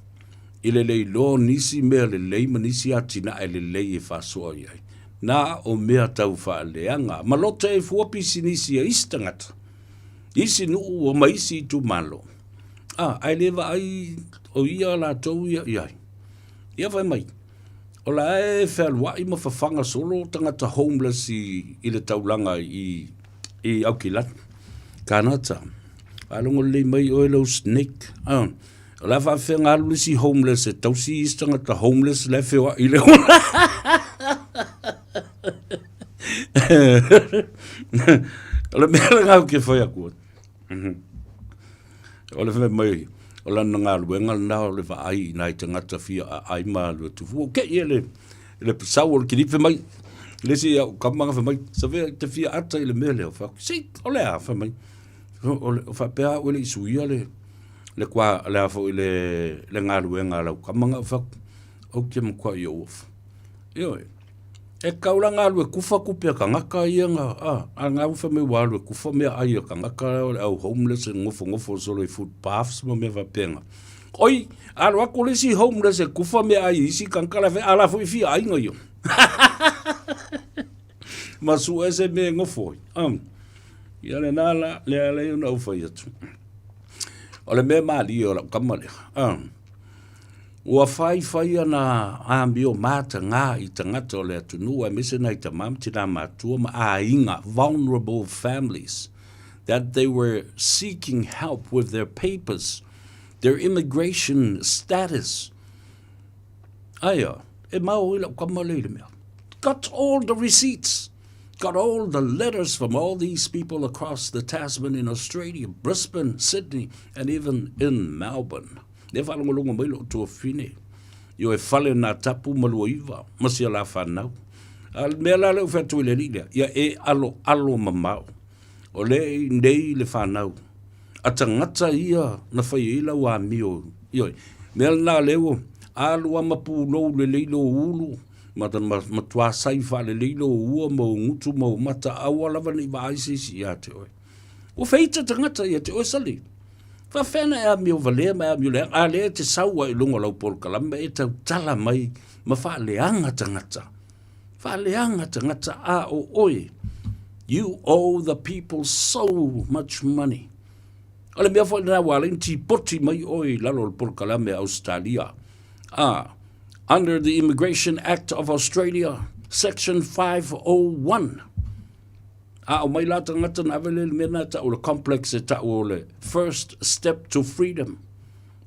i le leiloa nisi mea lelei ma nisi atinae lelei e faasoa i ai. Na o mea tau faaleaga ma lote ai fua pisinisi a isi tagata, isi nuu ma isi itumalo. A, ae le vaai o ia latou ia i ai. Ia fai mai, o la e fealuai ma fafaga solo tagata homeless i, i le taulaga i, i Aukilani. Kanata, faalogo lelei mai oe lau snake. Ah. O le a faafefea ona alu le isi homeless e tausi isi tagata homeless la e feoai i le ola. O le mea lena ou te fai atu ai. O le fai mai, o lana galuega lena o le vaai i nai tagata fia aai ma alu atu fua. Ua te i e le, le sau o le kilifi fai mai, le isi au kama fai mai, Savea e te fia ata i le mea lea. Ou fai atu, si, o le a? Fai mai, o le, faapea au e le i suia le, le kua, le a foi le, le galuega a lau kama na ou fai atu, ou te matuai ou ofu. Ioe, e kau la galu e kufa tupe a tagata ia na, a, a na ua fai mai ua alu e kufa meaai a tagata o le au homeless e nofonofo solo i footpaths ma mea faapena. Oi, alu atu le isi homeless e kufa meaai i isi tagata la fai, a la foi fia aiga ia. Ma sue se mea e nofo ai. Um, ia lena la, lea lea ona ou fai atu. O le mea malie o lau kama lea. Um, ua faifai ana amio matagā i tagata o le atunuu aemaise nai tamā ma tinā matua ma aiga, vulnerable families, that they were seeking help with their papers, their immigration status. Aia, e mao ai lau kama lea i le mea. Got all the receipts. Got all the letters from all these people across the Tasman in Australia, Brisbane, Sydney, and even in Melbourne. Lea faalogologo mai lou tuafafine, ioe fale nā tapu ma luaiva, ma sia la whanau. A le mea la lea ua fai atu i le alii lea, ia e aloalo mamao. O lea i nei le whanau. A tagata ia na fai ai lau amio. Ioe, mea lena lea ua alu a ma pulou lelei lou ulu, ma, ma, matua sai faalelei lou ua ma ou gutu ma ou mata, aua lava ne i vaai se isi ia te oe. Ua feita tagata ia te oe sali. Faafefea ona e amio valea ma e amio leaga, a lea e te sau ai i luga o lau polokalame e tautala mai ma faaleaga tagata. Faaleaga tagata a o oe. You owe the people so much money. O le mea foi lena ua ala ai ona tipoti mai oe i lalo o le polokalame a Ausetalia. A, under the Immigration Act of Australia, Section 501. A aumai la tagata ona ave lea i le mea lena e tau o le complex e tau o le First Step to Freedom.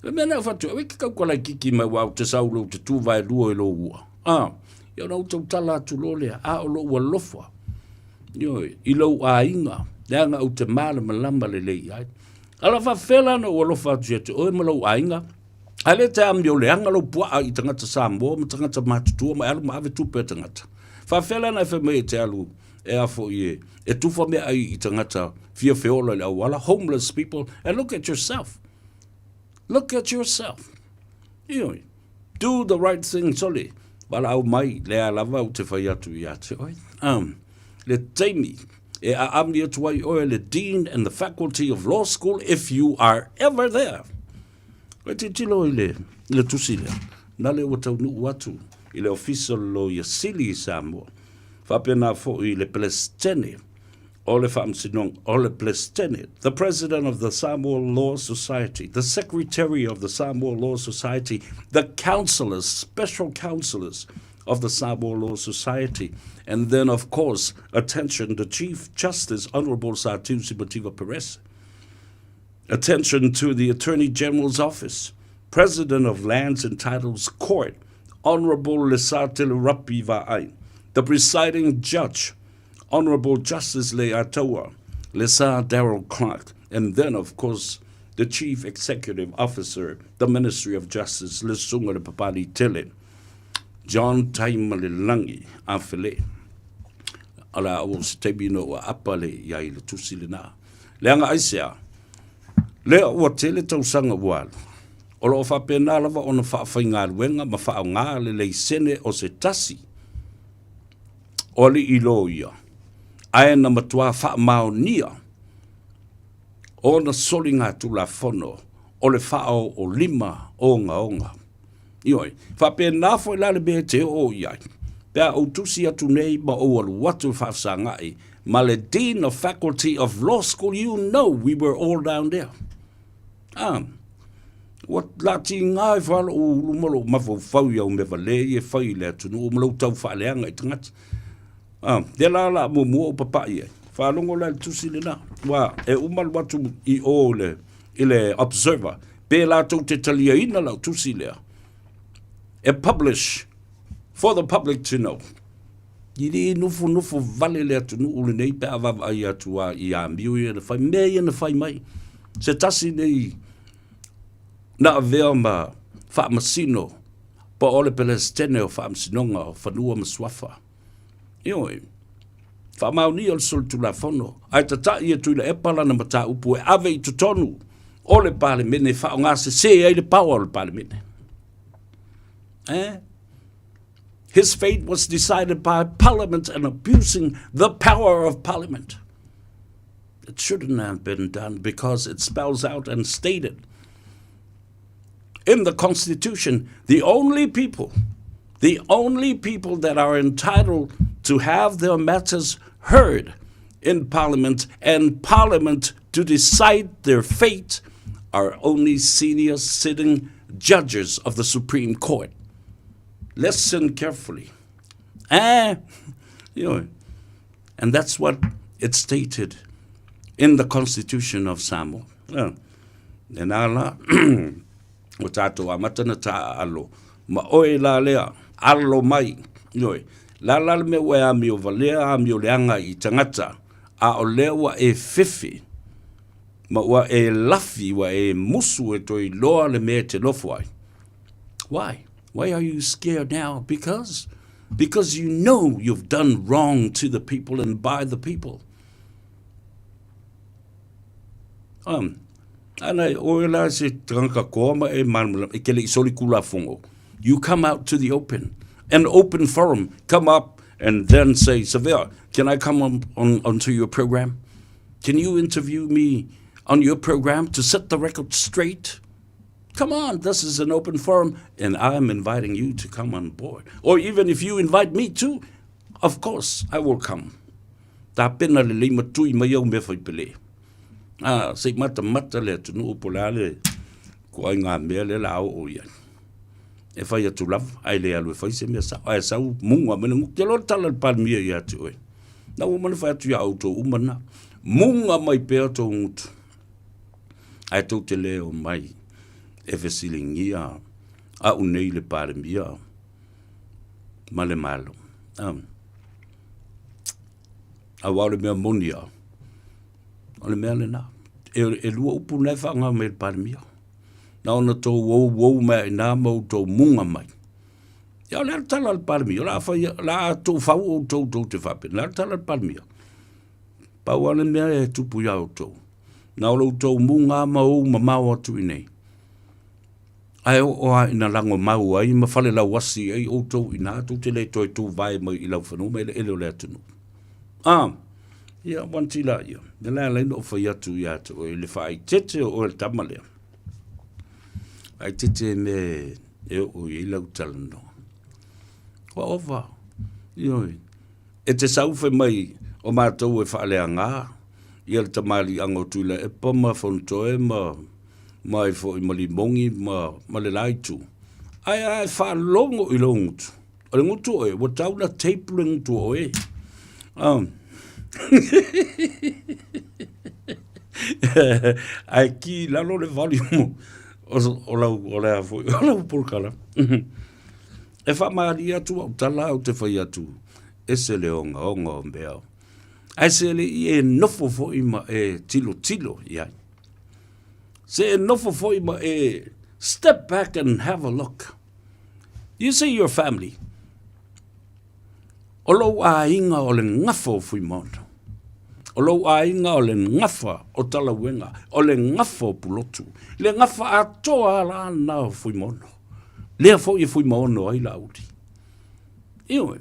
O le mea lena e fatu, aua e te tau kalaikiki mai aua ou te sau loa ou te tu vaelua i lou ua. A, ia ona ou tautala atu loa lea, a o lou alofa, ioe, i lou aiga, leaga ou te malamalama lelei i ai. A o le a faapefea la ona ou alofa atu ia te oe ma lou aiga? A le te amio leaga lou puaa i tagata Samoa ma tagata matutua ma e alu ma ave tupe a tagata. Faafefea la ona e fai mai e te alu e a foi e, e tufa meaai i tagata fia feola i le auala, homeless people, and look at yourself. Look at yourself. Ioe. Do the right thing, sole. Valaau mai, lea lava ou te fai atu ia te oe. Um, le taimi e aami atu ai oe le Dean and the Faculty of Law School if you are ever there. E tilotilo i le, i le tusi lea, na le ua taunuu atu i le Ofisa o le Loia Sili i Samoa, faapena foi i le Peresetene o le Faamasinoga o le Peresetene, the President of the Samoa Law Society, the Secretary of the Samoa Law Society, the Councillors, Special Councillors of the Samoa Law Society, and then, of course, attention, the Chief Justice, Honourable Sir Simativa Perese. Attention to the Attorney General's Office, President of Lands and Titles Court, Honorable Lesatele Rapi Va'ai, the presiding judge, Honorable Justice Leiataua, Lesa Darrell Clark, and then, of course, the Chief Executive Officer, the Ministry of Justice, Lesuga le Papali'itele, John Taimalelagi Afele. Ala o se taimi ina ua apa le i ai le tusi lena. Leaga aisea, lea ua tele tausaga ua alu, o lo o faapena lava ona faafaigaluega ma faaaoga le leisene o se tasi o alii loia, ae na matua faamaonia ona soligatulafono o le faaoolima ogaoga. Ioe, faapena foi la le mea e te oo i ai, pe a ou tusi atu nei ma ou alu atu e faafesagai ma le Dean of Faculty of Law School, you know we were all down there. Ah, ua latiga ifo lava lou ulu ma lou mafaufau i au mea valea ia e fai i le atunuu ma lou tau faaleaga i tagata. Ah, lea la o le a muamua ou papai ai. Faalogo la i le tusi lena, ua e uma alu atu i o i le, i le Observer, pe latou te taliaina lau tusi lea, e publish for the public to know. I le nofonofo vale le atunuu lenei pe a vaavaai atu a i amio ia na fai, mea ia na fai mai. Se tasi nei na avea ma faamasino po o le Pelesitene o Faamasinoga o Fanua ma Suafa. Ioe, faamaonia le solitulafono, ae tata'i e Tuilaepa lana mataupu e ave i totonu o le Palemene e faaaogasese ai le power o le Palemene. Eh? His fate was decided by Parliament and abusing the power of Parliament. It shouldn't have been done because it spells out and stated in the Constitution the only people, the only people that are entitled to have their matters heard in Parliament and Parliament to decide their fate are only senior sitting judges of the Supreme Court. Listen carefully. Eh, you know, and that's what it stated in the Constitution of Samoa. Yeah. Lena la, ua tatou amata na taaalo, ma oe la lea, alo mai, ioe, la la le mea ua e amio valea, amio leaga i tagata, a o lea ua e fefe, ma ua e lafi, ua e musu e toe iloa le mea e te nofo ai. Why? Why are you scared now? Because, because you know you've done wrong to the people and by the people. Um, ana e oe la se tagata koa ma e malamalama, e ke le i soli kulafono. You come out to the open, an open forum, come up and then say, Savea, can I come on, on, onto your program? Can you interview me on your program to set the record straight? Come on, this is an open forum, and I'm inviting you to come on board. Or even if you invite me too, of course I will come. Tapena lelei ma tui mai au mea fai pele. Ah, se i matamata le atunuu po o le a le ituaiga mea lea o le a oo i ai. E fai atu lava, ae le alu e fai se mea sao, ae sau muga mai le gutu. Te iloa le tala a le Palemia ia te oe. Na ua mana fai atu iā outou uma na. Muga mai pea tou gutu. Ae tou te le o mai e fesiligia a'u nei le Palemia ma le Malo. Auā o le mea moni a, o le mea lena. E, e lua upu na e whaanga mai le Palemia. Na ona tou ou ou mai ina ma outou muga mai. Ia o le a le tala a le Palemia, o le a fai, o le a tou fau outou tou te faapena, o le a le tala a le Palemia. Pau lava le mea e tupu iā outou, na o lo outou muga ma ou mamao atu i inei, ae oo lava ina lagomau ai ma falelauasi ai outou i ina, tou te le toe tuvae mai i laufanua ma eleele o le atunuu. A, ia, wanti laia, o le a ala ai ona ou fai atu ia te oe i le faaeteete o oe le tama lea, faaeteete i mea e oo i ai lau talanoa. Ua ova, ioe. E te sau fai mai o matou e faaleaga ia le tamaliiaga o Tuilaepa ma Fonotoe ma ma ai foi ma Limogi ma ma le la itu, ae a e faalogo i lou gutu, o le gutu oe, ua tau na tape le gutu o oe. Ae ki i lalo le volume o, o lau, o le a foi, o lau polokala. E faamalie atu au tala ou te fai atu, ese le ogaoga o mea. Ae se le i e nofo foi ma e tilotilo i ai. Se e nofo foi ma e step back and have a look. You see your family. O lou aiga o le gafa o Fuimaono. O lou aiga o le gafa o Talauega, o le gafa o Pulotu, le gafa atoa la na o Fuimaono. Lea foi e Fuimaono ai Laauli. Ioe,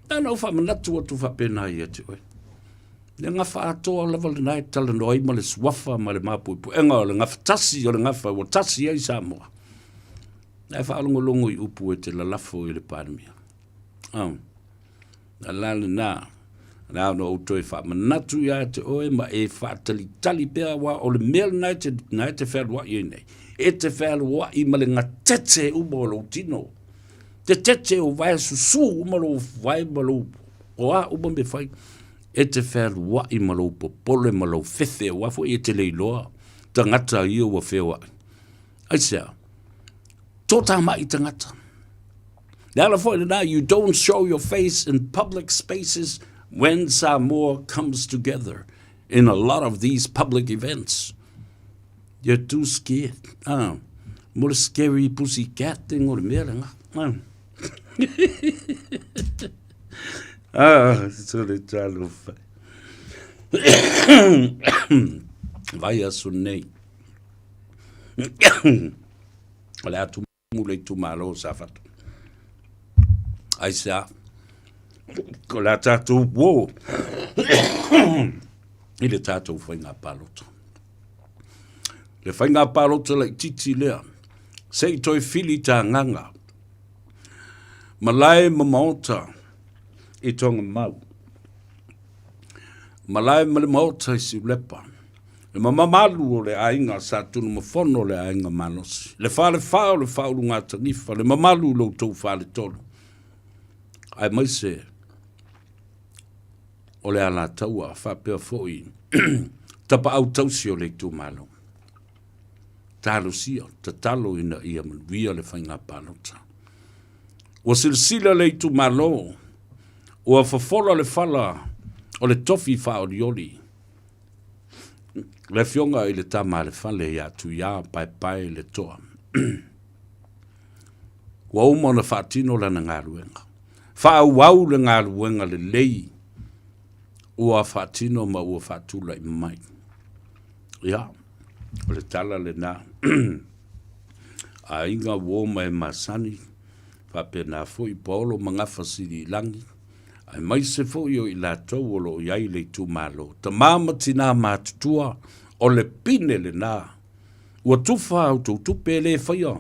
na ona ou faamanatu atu faapena ia te oe. Le gafa atoa lava lena e talanoa ai ma le suafa ma le mapuepuega o le gafa tasi o le gafa ua tasi ai Samoa. Ae faalogologo i upu e te lalafo i le Palemia. Oh. A la lena, na ona ou toe faamanatu ia te oe ma e faatalitali pea aua o le mea lena e te, na e te fealuai ai nei. E te fealuai ma le gatete uma o lou tino. Te tete o vae susu uma lou vae ma lou, o a uma mea fai. E te fealuai ma lou popole ma lou fefe aua foi e te le iloa tagata ia ua feoai. Aisea? Tō mai tagata. Le ala foi lena, you don't show your face in public spaces when Samoa comes together in a lot of these public events. You're too scared. Ah, mo le scary pussy cat thing o le mea lenga. Ah. Ah, so le talofa. Vai aso nei. O le atu mu le itumalo o Safata. Aisea, ko le a tātou wō i le tātou whainga pālota. Le whainga pālota lei titi lea, se i toi whili tā nganga, malae ma maota i tonga mau. Malae ma le maota i Siulepa. Le mamamalu o le aiga sa Tunumafono le aiga malosi. Le falefa o le faaulugatanifa, le mamalu i lo outou faletolu. Aemaise o le Alataua faapea foi tapaau tausi o le itumalo. Talosia, tatalo ina ia manuia le faiga palota. Ua silasila le itumalo, ua fofola le fala o le tofi faaolioli Le Afioga i le Tama a le Fale ia Tuiā Paepae le Toa. Ua uma ona faatino lana galuega. Faaauau le galuega lelei ua faatino ma ua faatulai mai. Ia, o le tala lena. Aiga uo ma e masani, faapena foi Paolo ma Gafa Siliilagi, aemaise foi o i latou o lo o i ai le itumalo, tama ma tinā matutua, o le pine lena. Ua tufa a outou tupe e le faia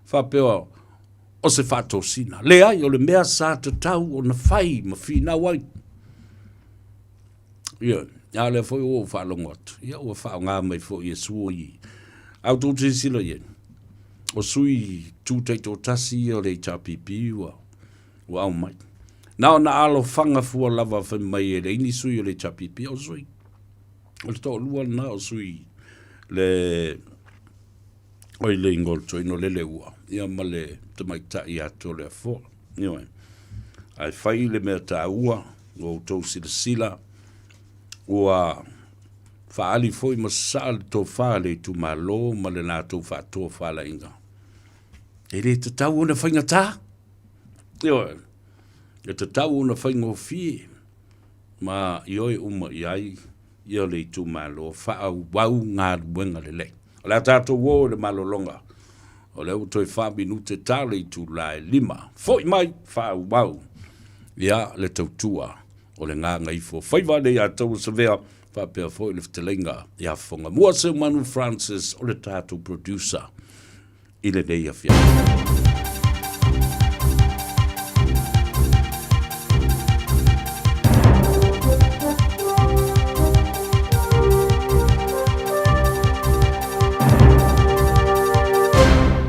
faapea o se faatosina. Leai, o le mea sa tatau ona fai ma finau ai. Ia, a o lea foi ua ou faalogo atu, ia ua faaaoga mai foi e sui. A outou silasila i ai, o sui tu taitoatasi ia o le HRPP ua ua aumai. Na ona alofaga fua lava fai mai e leai ni sui o le HRPP, o sui. O le toalua lena o sui le oi le igoa o le toeaina o Leleua, ia ma le tamaitai ia Toleafoa. Ioe. Ae fai le mea taua, ua outou silasila, ua faaali foi ma sasaa le tofa a le itumalo ma le latou faatofalaiga. E le tatau ona faigata. Ioe. E tatau ona faigofie ma ioe uma i ai ia le itumalo faaauau galuega lelei. O le a tatou o i le malologa, o lea ua toe fa minute ta le itula e 5. Foi mai faaauau ia le tautua o le gagaifo faiva le ia taua savea faapea foi le fetalaiga ia Fogamua Seumanu Francis o le tatou producer i lenei afiafi.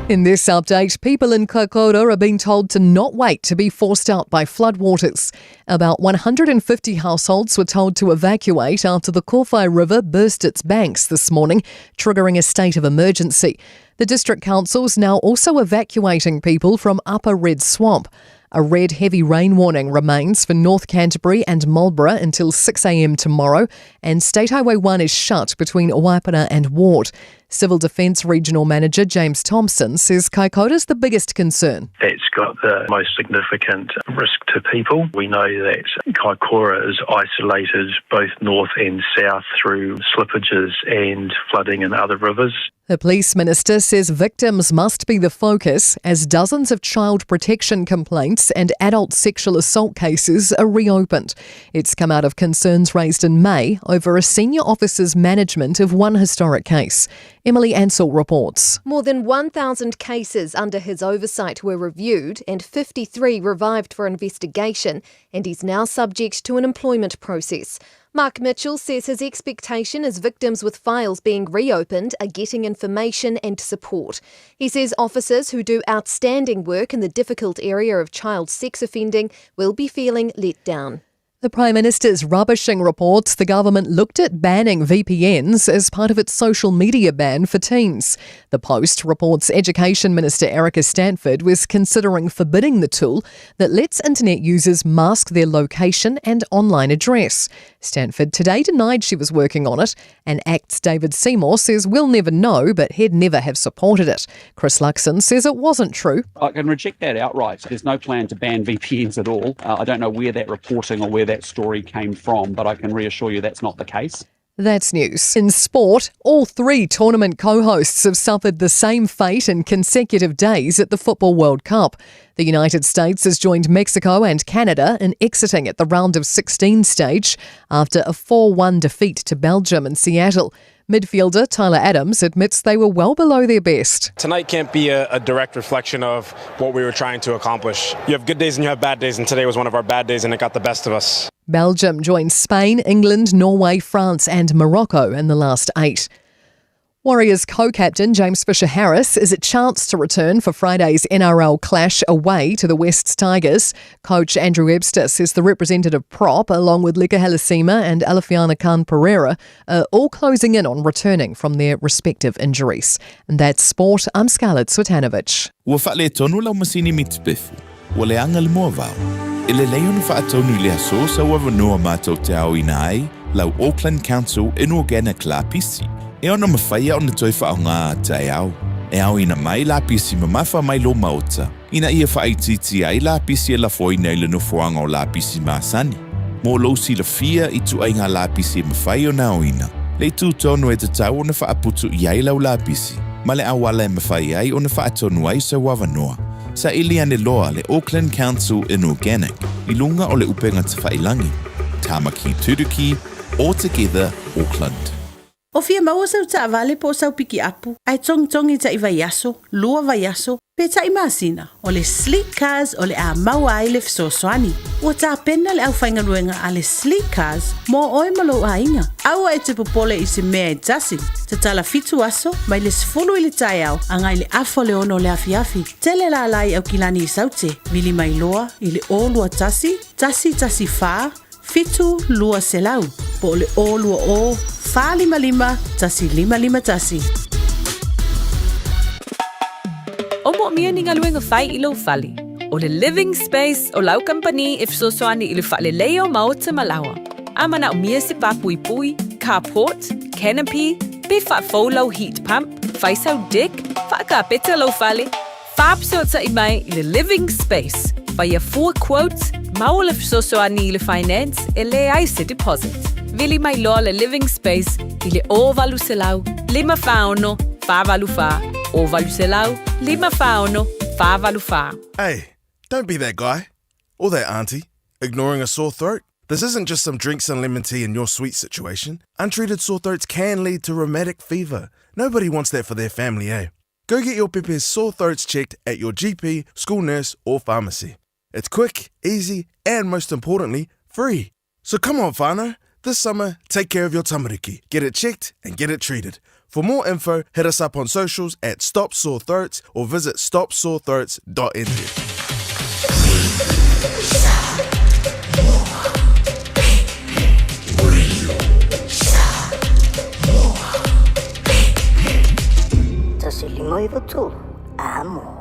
In this update, people in Kaikoura are being told to not wait to be forced out by floodwaters. About 150 households were told to evacuate after the Kōwhai River burst its banks this morning, triggering a state of emergency. The district council's now also evacuating people from Upper Red Swamp. A red heavy rain warning remains for North Canterbury and Marlborough until 6am tomorrow, and State Highway 1 is shut between Waipuna and Ward. Civil Defence Regional Manager James Thompson says Kaikoura's the biggest concern. That's got the most significant risk to people. We know that Kaikoura is isolated both north and south through slippages and flooding in other rivers. The police minister says victims must be the focus as dozens of child protection complaints and adult sexual assault cases are reopened. It's come out of concerns raised in May over a senior officer's management of one historic case. Emily Ansell reports. More than 1,000 cases under his oversight were reviewed and 53 revived for investigation, and he's now subject to an employment process. Mark Mitchell says his expectation is victims with files being reopened are getting information and support. He says officers who do outstanding work in the difficult area of child sex offending will be feeling let down. The Prime Minister's rubbishing reports the government looked at banning VPNs as part of its social media ban for teens. The Post reports Education Minister Erica Stanford was considering forbidding the tool that lets internet users mask their location and online address. Stanford today denied she was working on it, and ACT's David Seymour says we'll never know, but he'd never have supported it. Chris Luxon says it wasn't true. I can reject that outright. There's no plan to ban VPNs at all. I don't know where that reporting or where that story came from, but I can reassure you that's not the case. That's news. In sport, all three tournament co-hosts have suffered the same fate in consecutive days at the Football World Cup. The United States has joined Mexico and Canada in exiting at the round of 16 stage after a 4-1 defeat to Belgium in Seattle. Midfielder Tyler Adams admits they were well below their best. Tonight can't be a direct reflection of what we were trying to accomplish. You have good days and you have bad days, and today was one of our bad days and it got the best of us. Belgium joins Spain, England, Norway, France and Morocco in the last 8. Warriors co-captain James Fisher-Harris is a chance to return for Friday's NRL clash away to the Wests Tigers. Coach Andrew Webster says the representative prop, along with Leka Halasima and Alofiana Khan-Pereira, are all closing in on returning from their respective injuries. And that's sport. I'm Scarlett Switanovich. Ua faaletonu lau masini mitipefu, ua leaga le moavao. E lelei ona faatonu i le aso sau avanoa matou te aoina ai lau Auckland Council Inorganic lapisi, e ono mafai ona toe faaaoga a taeao. E aoina mai lapisi mamafa mai lou maota, ina ia faaitiitia ai lapisi e lafoina i le nofoaga o lapisi masani. Mo lou silafia i ituaiga lapisi e mafai ona aoina, le itu tonu e tatau ona faaputu i ai lau lapisi, ma le auala e mafai ai ona faatonu ai sau avanoa. Saili ane loa le Auckland Council Inorganic i luga o le upega tafailangi, Tamaki Turuki, All Together Auckland. O fia maua sau taavale po o sau pikiapu, ae togitogi tai vaiaso, lua vaiaso. Peitai masina, o le Sleek Cars o le a maua ai le fesoasoani. Ua tapena le aufaigaluega a le Sleek Cars mo oe ma lou aiga. Aua e te popole i se mea e tasi. Tatala fitu aso, mai le 10 i le taeao agai le afa o le 6 o le afiafi. Tele lala i Aukilani i Saute, vili mai loa i le 021 114 7 200 po o le 020 455 1551. O moomia ni galuega fai i lou fale. O le Living Space o lau kamupani e fesoasoani i le faaleleia o maota ma laoa. A manaomia se pāpuipui, carport, canopy, pe faafou lau heat pump, fai sau deck, faakapeta lou fale, Faafesootai mai i le Living Space, faia fua quote, maua le fesoasoani i le finance e leai se deposit. Vili mai loa le Living Space i le 0800 546 484, 0800 546 484. Hey, don't be that guy. Or that auntie, ignoring a sore throat. This isn't just some drinks and lemon tea in your sweet situation. Untreated sore throats can lead to rheumatic fever. Nobody wants that for their family, eh? Go get your pepe's sore throats checked at your GP, school nurse, or pharmacy. It's quick, easy, and most importantly, free. So come on, whānau. This summer, take care of your tamariki. Get it checked and get it treated. For more info, hit us up on socials at Stop Sore Throats or visit stopsorethroats.nz. 1 5 9 3, amo.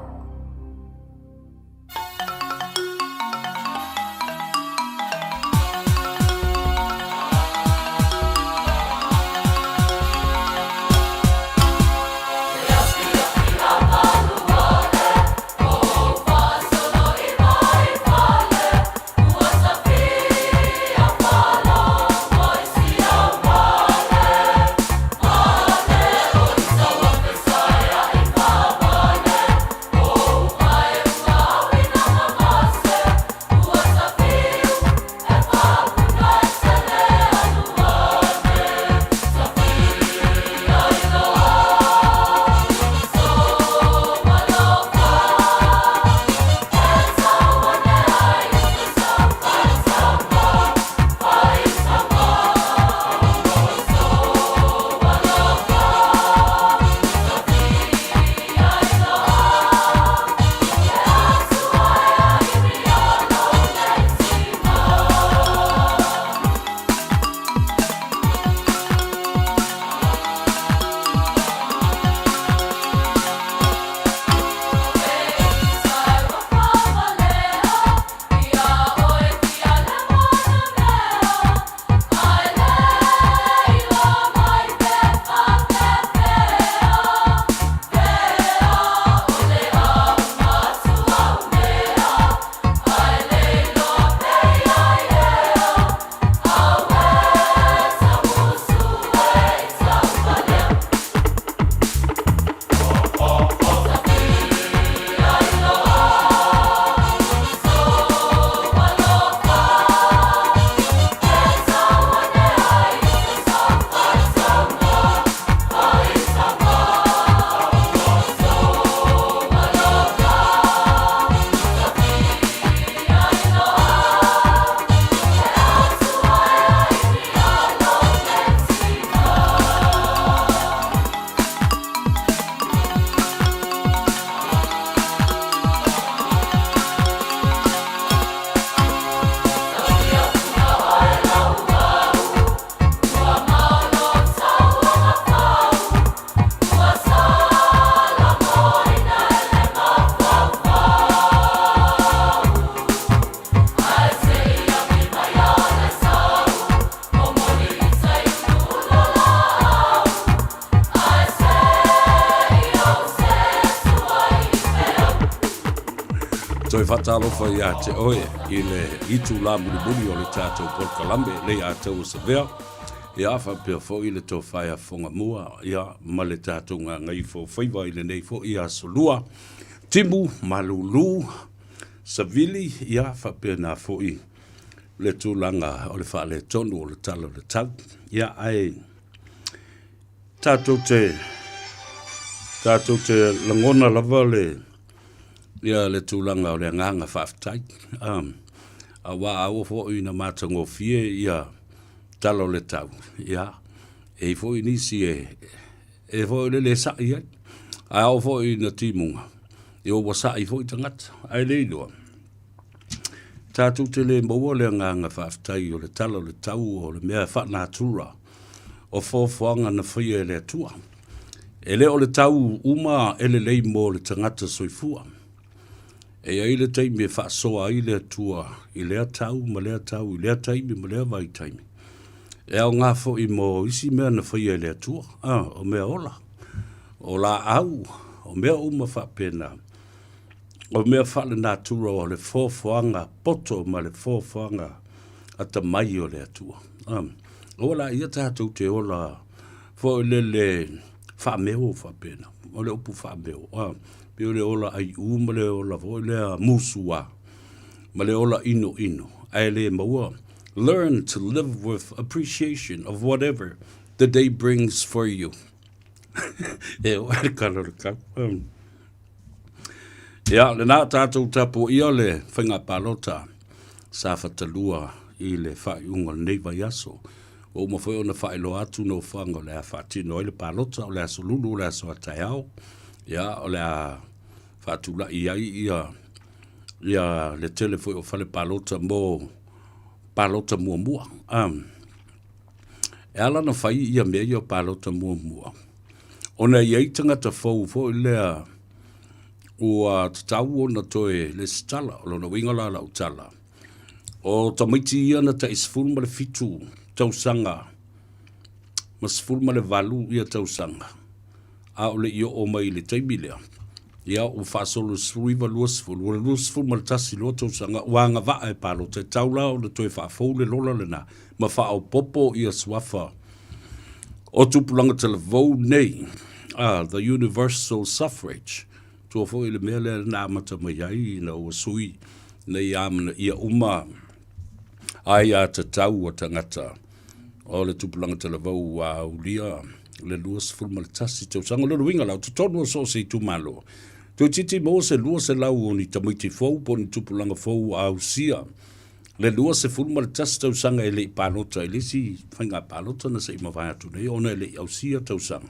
Toe faatalofa iā te oe i le itulā mulimuli o le tatou polokalame le ia taua savea ia faapea foi le tofa ia Fogamua ia ma le tatou gagaifo faiva i lenei foi aso lua timu malulu savili ia faapena foi le tulaga o le faaletonu o le tala o le tau. Ia, ae tatou te, tatou te lagona lava le, Ia le tulaga o le agaga faafetai. Aua a oo foi ina matagofie ia tala o le tau, ia, e i ai foi nisi e, e foi le le sa'i ai. Ae a oo foi ina timuga, ia ua sa'i foi tagata. Ae le iloa, tatou te le maua le agaga faafetai o le tala o le tau o le mea faa-natura o foafoaga na faia e le Atua. E le o le tau uma e lelei mo le tagata soifua. E i ai le taimi e faasoa ai le Atua i lea tau ma lea tau, i lea taimi ma lea vaitaimi. E aoga foi mo isi mea na faia e le Atua, a, o mea ola, o laau, o mea uma faapena. O mea faalenatura o le foafoaga poto ma le foafoaga atamai o le Atua. A, aua laia tatou te ola foi lele faameo faapena. O le upu faameo, a, pei o le ola aiu ma le ola foi lea musuā ma le ola inoino, ae le maua. Learn to live with appreciation of whatever the day brings for you. E oo ai le kala o le kau. Ia, lena tatou tapuaia le faiga palota sa fatalua i le faaiuga o lenei vaiaso. Ua uma foi ona faailoa atu nofoaga o le a faatino ai le palota, o le aso Lulu, o le aso a taeao. Ia, o le a faatulai ai ia, ia le tele foi o fale palota mo palota muamua. Um, e ala ona fai ia mea ia o palota muamua, ona e i ai tagata fou foi lea ua tatau ona toe lesitala. O lona uiga la lau tala, o tamaiti ia na tai 17 tausaga ma 18 ia tausaga, a o le i oo mai i le taimi lea, ia ua faasolo i le 19, 20, ua 21 loa tausaga ua agavaa e palota, e tatau la ona toe faafou le lola lena ma faaopoopo ia suafa o tupulaga talavou nei, the universal suffrage. Tua foi le mea lea na amata mai ai ina ua sui nei amanaia uma aiatatau a tagata o le tupulaga talavou ua aulia le 21 tausaga. O lona uiga la, o totonu o so o se itumalo, toeitiiti maua se 200 o ni tamaiti fou po o ni tupulaga fou ua ausia le 21 tausaga e le i palota i le isi faiga palota na se i mavae atu nei ona e le i ausia tausaga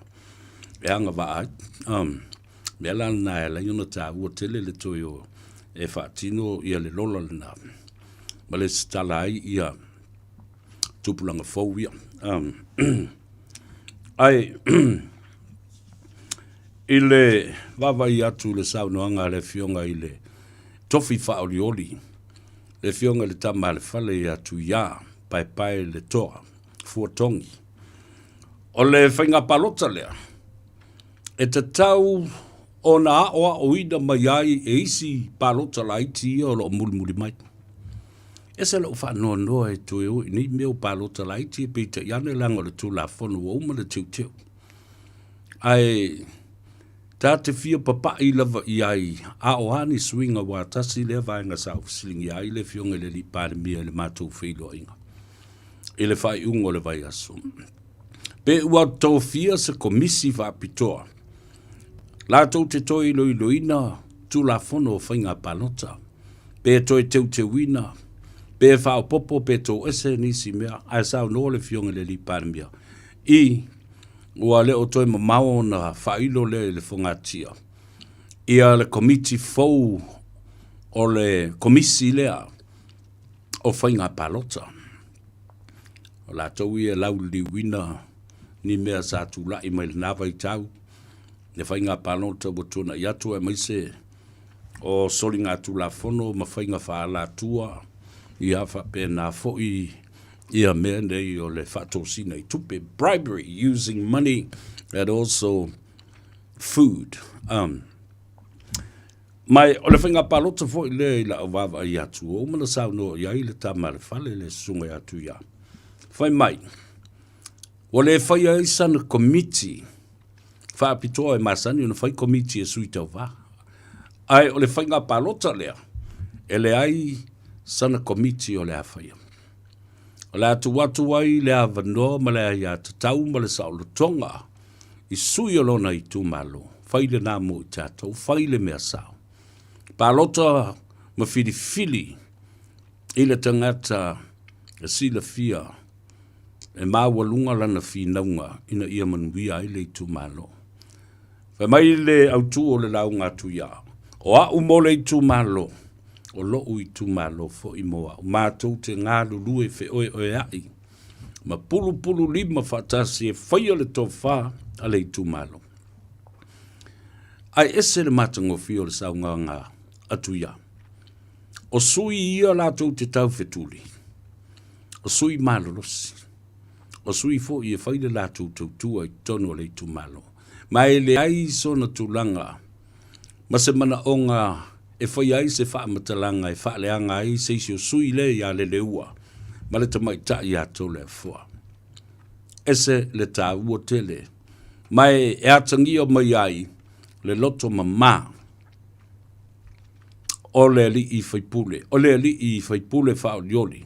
e agavaa ai. Um, mea la lena e ala ai ona taua tele le toe o e faatino ia le lola lena ma lesitala ai ia tupulaga fou ia. Um, ae i le vaavaai atu i le saunoaga a le Afioga i le Tofi Faaolioli, le Afioga i le Tama a le Fale ia Tuiā Paepae le Toa Fuatogi, o le faiga palota lea e tatau ona aoaoina mai ai e isi palota laiti ia o lo o mulimuli mai. Ese lou faanoanoa e toe o i nei mea o palota laiti, peitai ane leaga o le Tulafono ua uma ona teuteu. Ae ta te fia papai lava i ai, a o a ni suiga aua tasi lea vaega sa ou fesiligia ai le Afioga i le Alii Palemia i le matou feiloaiga i le faaiuga o le vaiaso. Pe ua tofia se komisi faapitoa latou te toe iloiloina Tulafono o Faiga Palota, pe toe teuteuina, pe faaopoopo pe toese nisi mea, ae saunoa le Afioga i le Alii Palemia i ua le o toe mamao ona faailo lea i le fogatia ia le komiti fou o le komisi lea o faiga palota. O latou ia e lauliliuina ni mea sa tulai mai lena vaitau, le faiga palota ua tuanai atu aemaise o soligatulafono ma faiga faaalatua, ia faapena foi ia mea nei o le faatosina i tupe, bribery, using money and also food. Um, ma o le faiga palota foi lea i lau vaavaai atu, ua uma ona saunoa i ai le tama a le fale le susuga ia Tuia. Fai mai, ua le faia ai sana komiti faapitoa e masani ona fai komiti e sui tauva. Ae o le faiga palota lea, e leai sana komiti o le a faia. O le a tuu atu ai le avanoa ma le aiatatau ma le saolotoga i sui o lona itumalo, fai lena mo i tatou, fai le mea sao. Palota ma filifili i le tagata e silafia e maualuga lana finauga ina ia manuia ai le itumalo. Fai mai le autū o le lauga atu ia, o a'u mo le itumalo, o lo'u itumalo foi mo a'u. Matou te galulue feoeoea'i ma pulupululima faatasi e faia le tofa a le itumalo. Ae ese le matagofie o le saunoaga atu ia. O sui ia latou te taufetuli, o sui malolosi, o sui foi e fai le latou tautua i totonu o le itumalo. Ma e leai sona tulaga ma se manaoga e faia ai se faamatalaga e faaleaga ai se isi o sui lea ia Leleua ma le tamaitai ia Toleafoa. Ese le taua tele, ma e atagia mai ai le loto mamā o le alii faipule, o le alii faipule faaolioli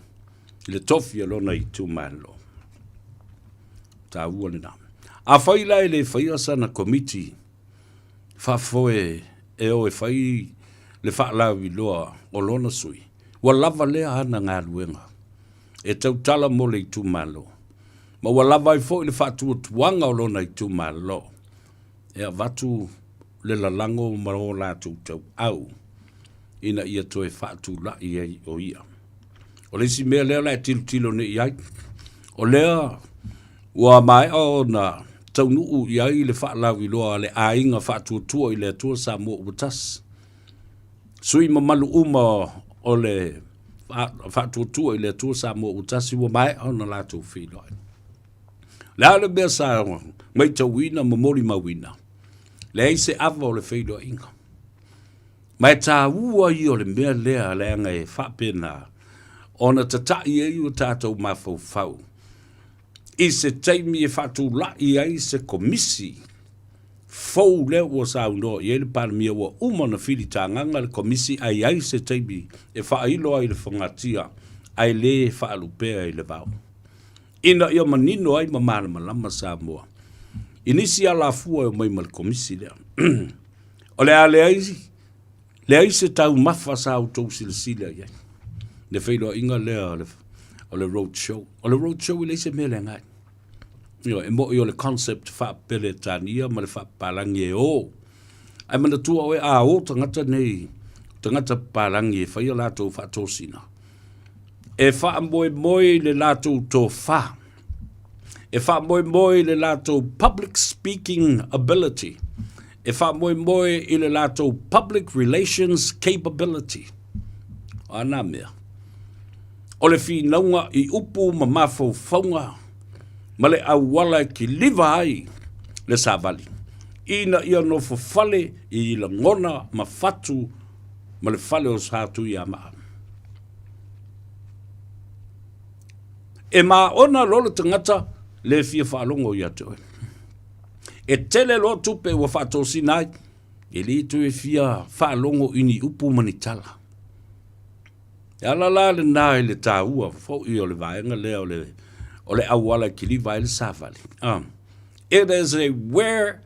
i le tofi a lona itumalo. Taua lena. Afai la e le faia sana komiti faafoe e o e fai le faalauiloa o lona sui, ua lava lea ana galuega e tautala mo le itumalo, ma ua lava ai foi le faatuatuaga o lona itumalo e avatu le lalago ma o latou tauau ina ia toe faatulai ai o ia. O le isi mea lea la e tilotilo nei i ai, o lea ua maea ona taunuu i ai le faalauiloa a le Aiga Faatuatua i le Atua Samoa ua Tasi. Sui mamalu uma o le Faatuatua i le Atua Samoa ua Tasi ua maea ona latou feiloai. Le a le mea sa matauina ma molimauina, leai se ava o le feiloaiga. Ma e taua ia o le mea lea leaga e faapena ona tata'i ai o tatou mafaufau i se taimi e faatula'i ai se komisi fou lea ua saunoa i ai le Palemia ua uma ona filitagaga le komisi ae i ai se taimi e faailo ai le fogatia ae le faalupea i le vao ina ia manino ai ma malamalama Samoa i nisi alafua e omai ma le komisi lea. O le a leai, leai se taumafa sa outou silasila i ai. Le feiloaiga lea o le, o le road show. O le road show e leai se mea leaga ai. Ioe, e moni o le concept faa-Peretania ma le faa-Papalagi e o. Ae manatua oe a o tagata nei, tagata papalagi e fai a latou faatosina, e faamoemoe i le latou tofa, e faamoemoe i le latou public speaking ability, e faamoemoe i le latou public relations capability. O a nā mea? O le finauga i upu ma mafaufauga ma le auala e kiliva ai le savali, ina ia nofo fale i lagona ma fatu ma le fale o Satuiamaa. E maona loa le tagata le fia faalogo ia te oe. E tele loa tupe ua faatosina ai, e le toe fia faalogo i ni upu ma ni tala. E ala la lena i le taua foi o le vaega lea o le, o le auala e kiliva ai le savali. It is a where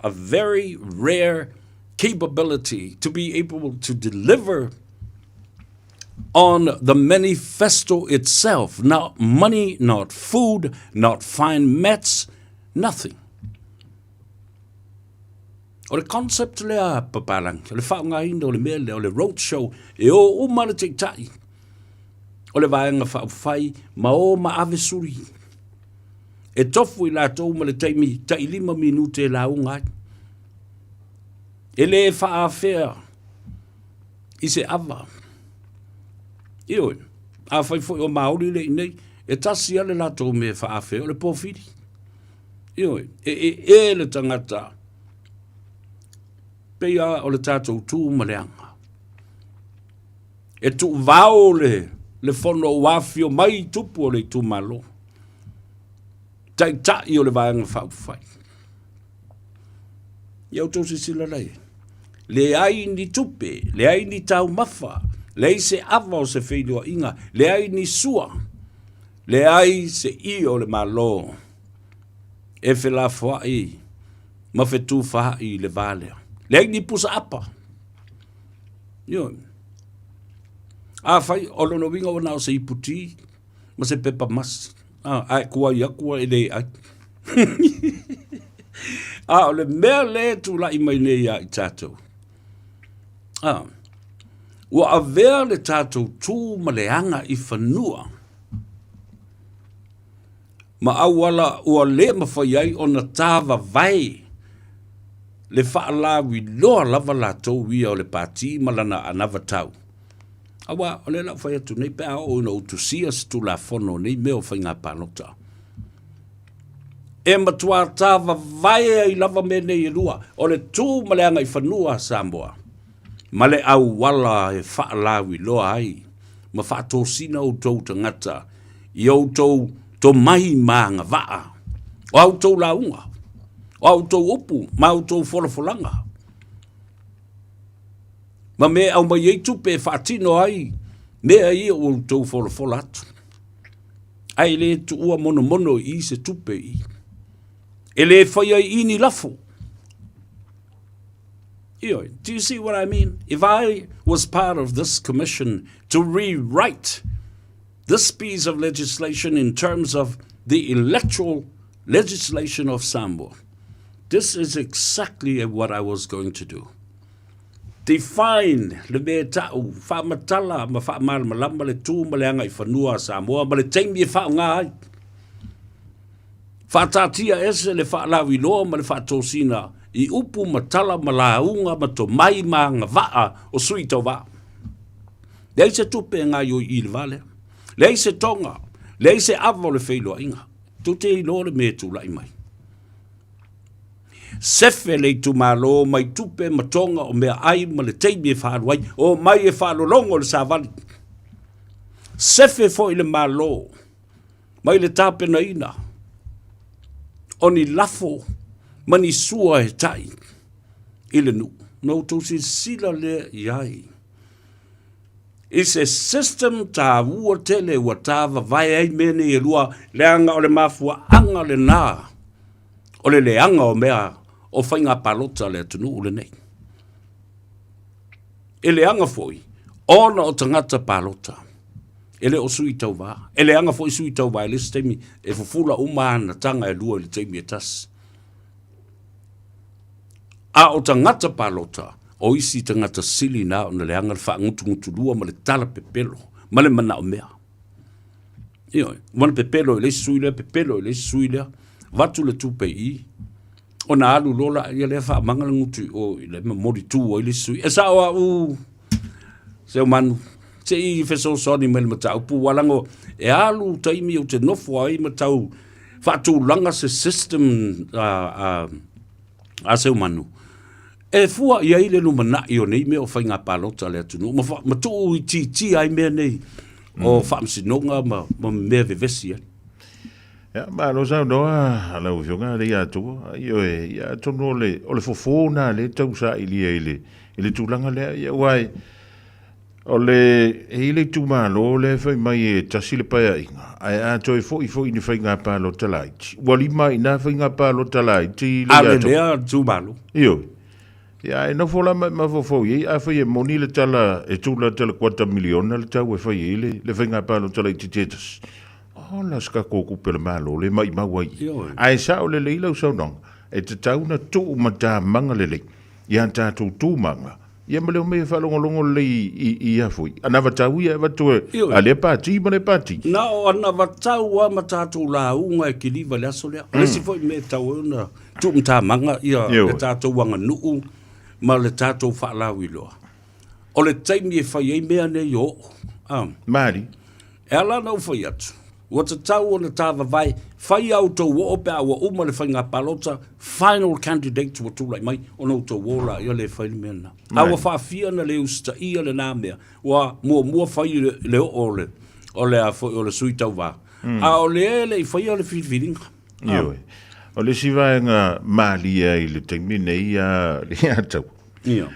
a very rare capability to be able to deliver on the manifesto itself, not money, not food, not fine mats, nothing. O le concept lea papalangi, o le faaaogaina o le mea lea, o le road show, e o uma le taitai o le vaega faaupufai ma o ma ave suli. E tofu i latou ma le taimi tailima minute e lauga ai. E le faaafea i se ava. Ioe, afai foi o Maori le inei, e tasi lava le latou mea e faaafea, o le pōfili. Ioe, e ee le tagata, pei lava o le tatou tu ma le aga. E tuuvao le, le fono ua afio mai tupu o le itumalo, taitai o le Vaega Faaupufai. Ia outou silasila la i ai. Leai ni tupe, leai ni taumafa, leai se ava o se feiloaiga, leai ni sua, leai se ie o le Malo e felafoai ma fetufaai i le va lea. Leai ni pusa apa. Ioe. Afai, o lona uiga ua na o se iputi ma se pepa masi, a, a e kuai aku e le ai. A o le mea le tula'i mai nei ia i tatou, a, ua avea le tatou tu ma le aga i fanua ma auala ua le mafai ai ona tāvavae le faalauiloa lava latou ia o le Pati ma lana anavatau. Aua, o lea la ua fai atu nei pe a oo ina utusia se Tulafono o nei mea o faiga palota, e matuā tāvavae ai lava mea nei e lua, o le tu ma le agaifanua a Samoa, ma le auala e faalauiloa ai ma faatosina outou tagata i outou tomai ma agavaa, o a outou lauga, o a outou upu ma a outou folafolaga, ma mea e aumai ai tupe e faatino ai mea ia ua outou folafola atu. Ae le tuua monomono i i se tupe i i. E le fai ai i ni lafo. Ioe, do you see what I mean? If I was part of this commission to rewrite this piece of legislation in terms of the electoral legislation of Samoa, this is exactly what I was going to do. Define le mea e ta'u, faamatala ma faamalamalama le tu ma le agaifanua a Samoa ma le taimi e faaaoga ai. Faataatia ese le faalauiloa ma le faatosina i upu ma tala ma lauga ma tomai ma agavaa o sui tauvaa. Leai se tupe e gaioi i le va lea. Leai se toga, leai se ava o le feiloaiga. Tou te iloa le mea e tulai mai. Sefe le itumalo mai tupe ma toga o meaai ma le taimi e faaalu ai, omai e faalologo le savali. Sefe foi le Malo mai le tapenaina o ni lafo ma ni sua e ta'i i le nuu. Na outou silasila lea i ai i se system taua tele ua tāvavae ai mea nei e lua, leaga o le mafuaaga lenā o le leaga o mea o faiga palota a le atunuu lenei. E leaga foi ona o tagata palota e le o sui tauvā. E leaga foi sui tauvā i le isi taimi e fufula uma ana taga e lua i le taimi e tasi. A o tagata palota, o isi tagata sili na ona leaga le faagutugutulua ma le tala pepelo ma le manaomea. Ioe, ua na pepelo i le isi sui lea, pepelo i le isi sui lea, avatu le tupe i i, ona alu loa laia lea faamaga le gutu i o i le momoli tu ai le isi sui. E sao au Seumanu, se i fesoasoani mai le mataupu, ua lago e alu taimi ou te nofo ai ma tau faatulaga se system a Seumanu, e fua i ai le lumanai o nei mea o faiga palota a le atunuu, ma, ma tuu itiitia ai mea nei o faamasinoga ma mea vevesi ai. Ia, malo saunoa lau Afioga Leiatua. Ioe, ia atonu o le, o le fofo na le tau sailia i le, i le tulaga lea. Ia, aua e, o le, e i ai le itumalo lea e fai mai e tasi le paeaiga, ae a toe foi foi i ni faiga palota laiti, ua lima ai i ina faiga palota laiti A le lea itumalo. Ioe. Ia, ae nofo la ma e mafaufau i ai, afai e moni le tala e tula le tala kuata miliona le tau e fai ai le, le faiga palota laitiiti e tasi, Ola se tatou tupe a le Malo le maimau ai. Ae sao lelei lau saunoaga, e tatau ona tuu matamaga lelei i a tatou tumaga, ia ma le omai e faalogologo lelei i ia foi anavatau ia e avatu a lea pati ma lea pati. Na o anavatau lava ma tatou lauga e kiliva i le aso lea. O le isi foi mea e tatau ai ona tuu matamaga ia le tatou aganuu ma le tatou faalauiloa, o le taimi e fai ai mea nei o oo. Malie. E ala ona ou fai atu, ua tatau ona tavavae, fai a outou oo pe a ua uma le faiga palota, final candidate ua tulai mai, ona outou o laia lea e fai le mea lena. A ua faafia ona le usitaia lena mea, ua muamua fai le oo o le, o le a foi, o le sui tauva, a o lea e le i faia le filifiliga. Ioe. O le isi vaega malie ai i le taimi nei a Leiataua, Ioe.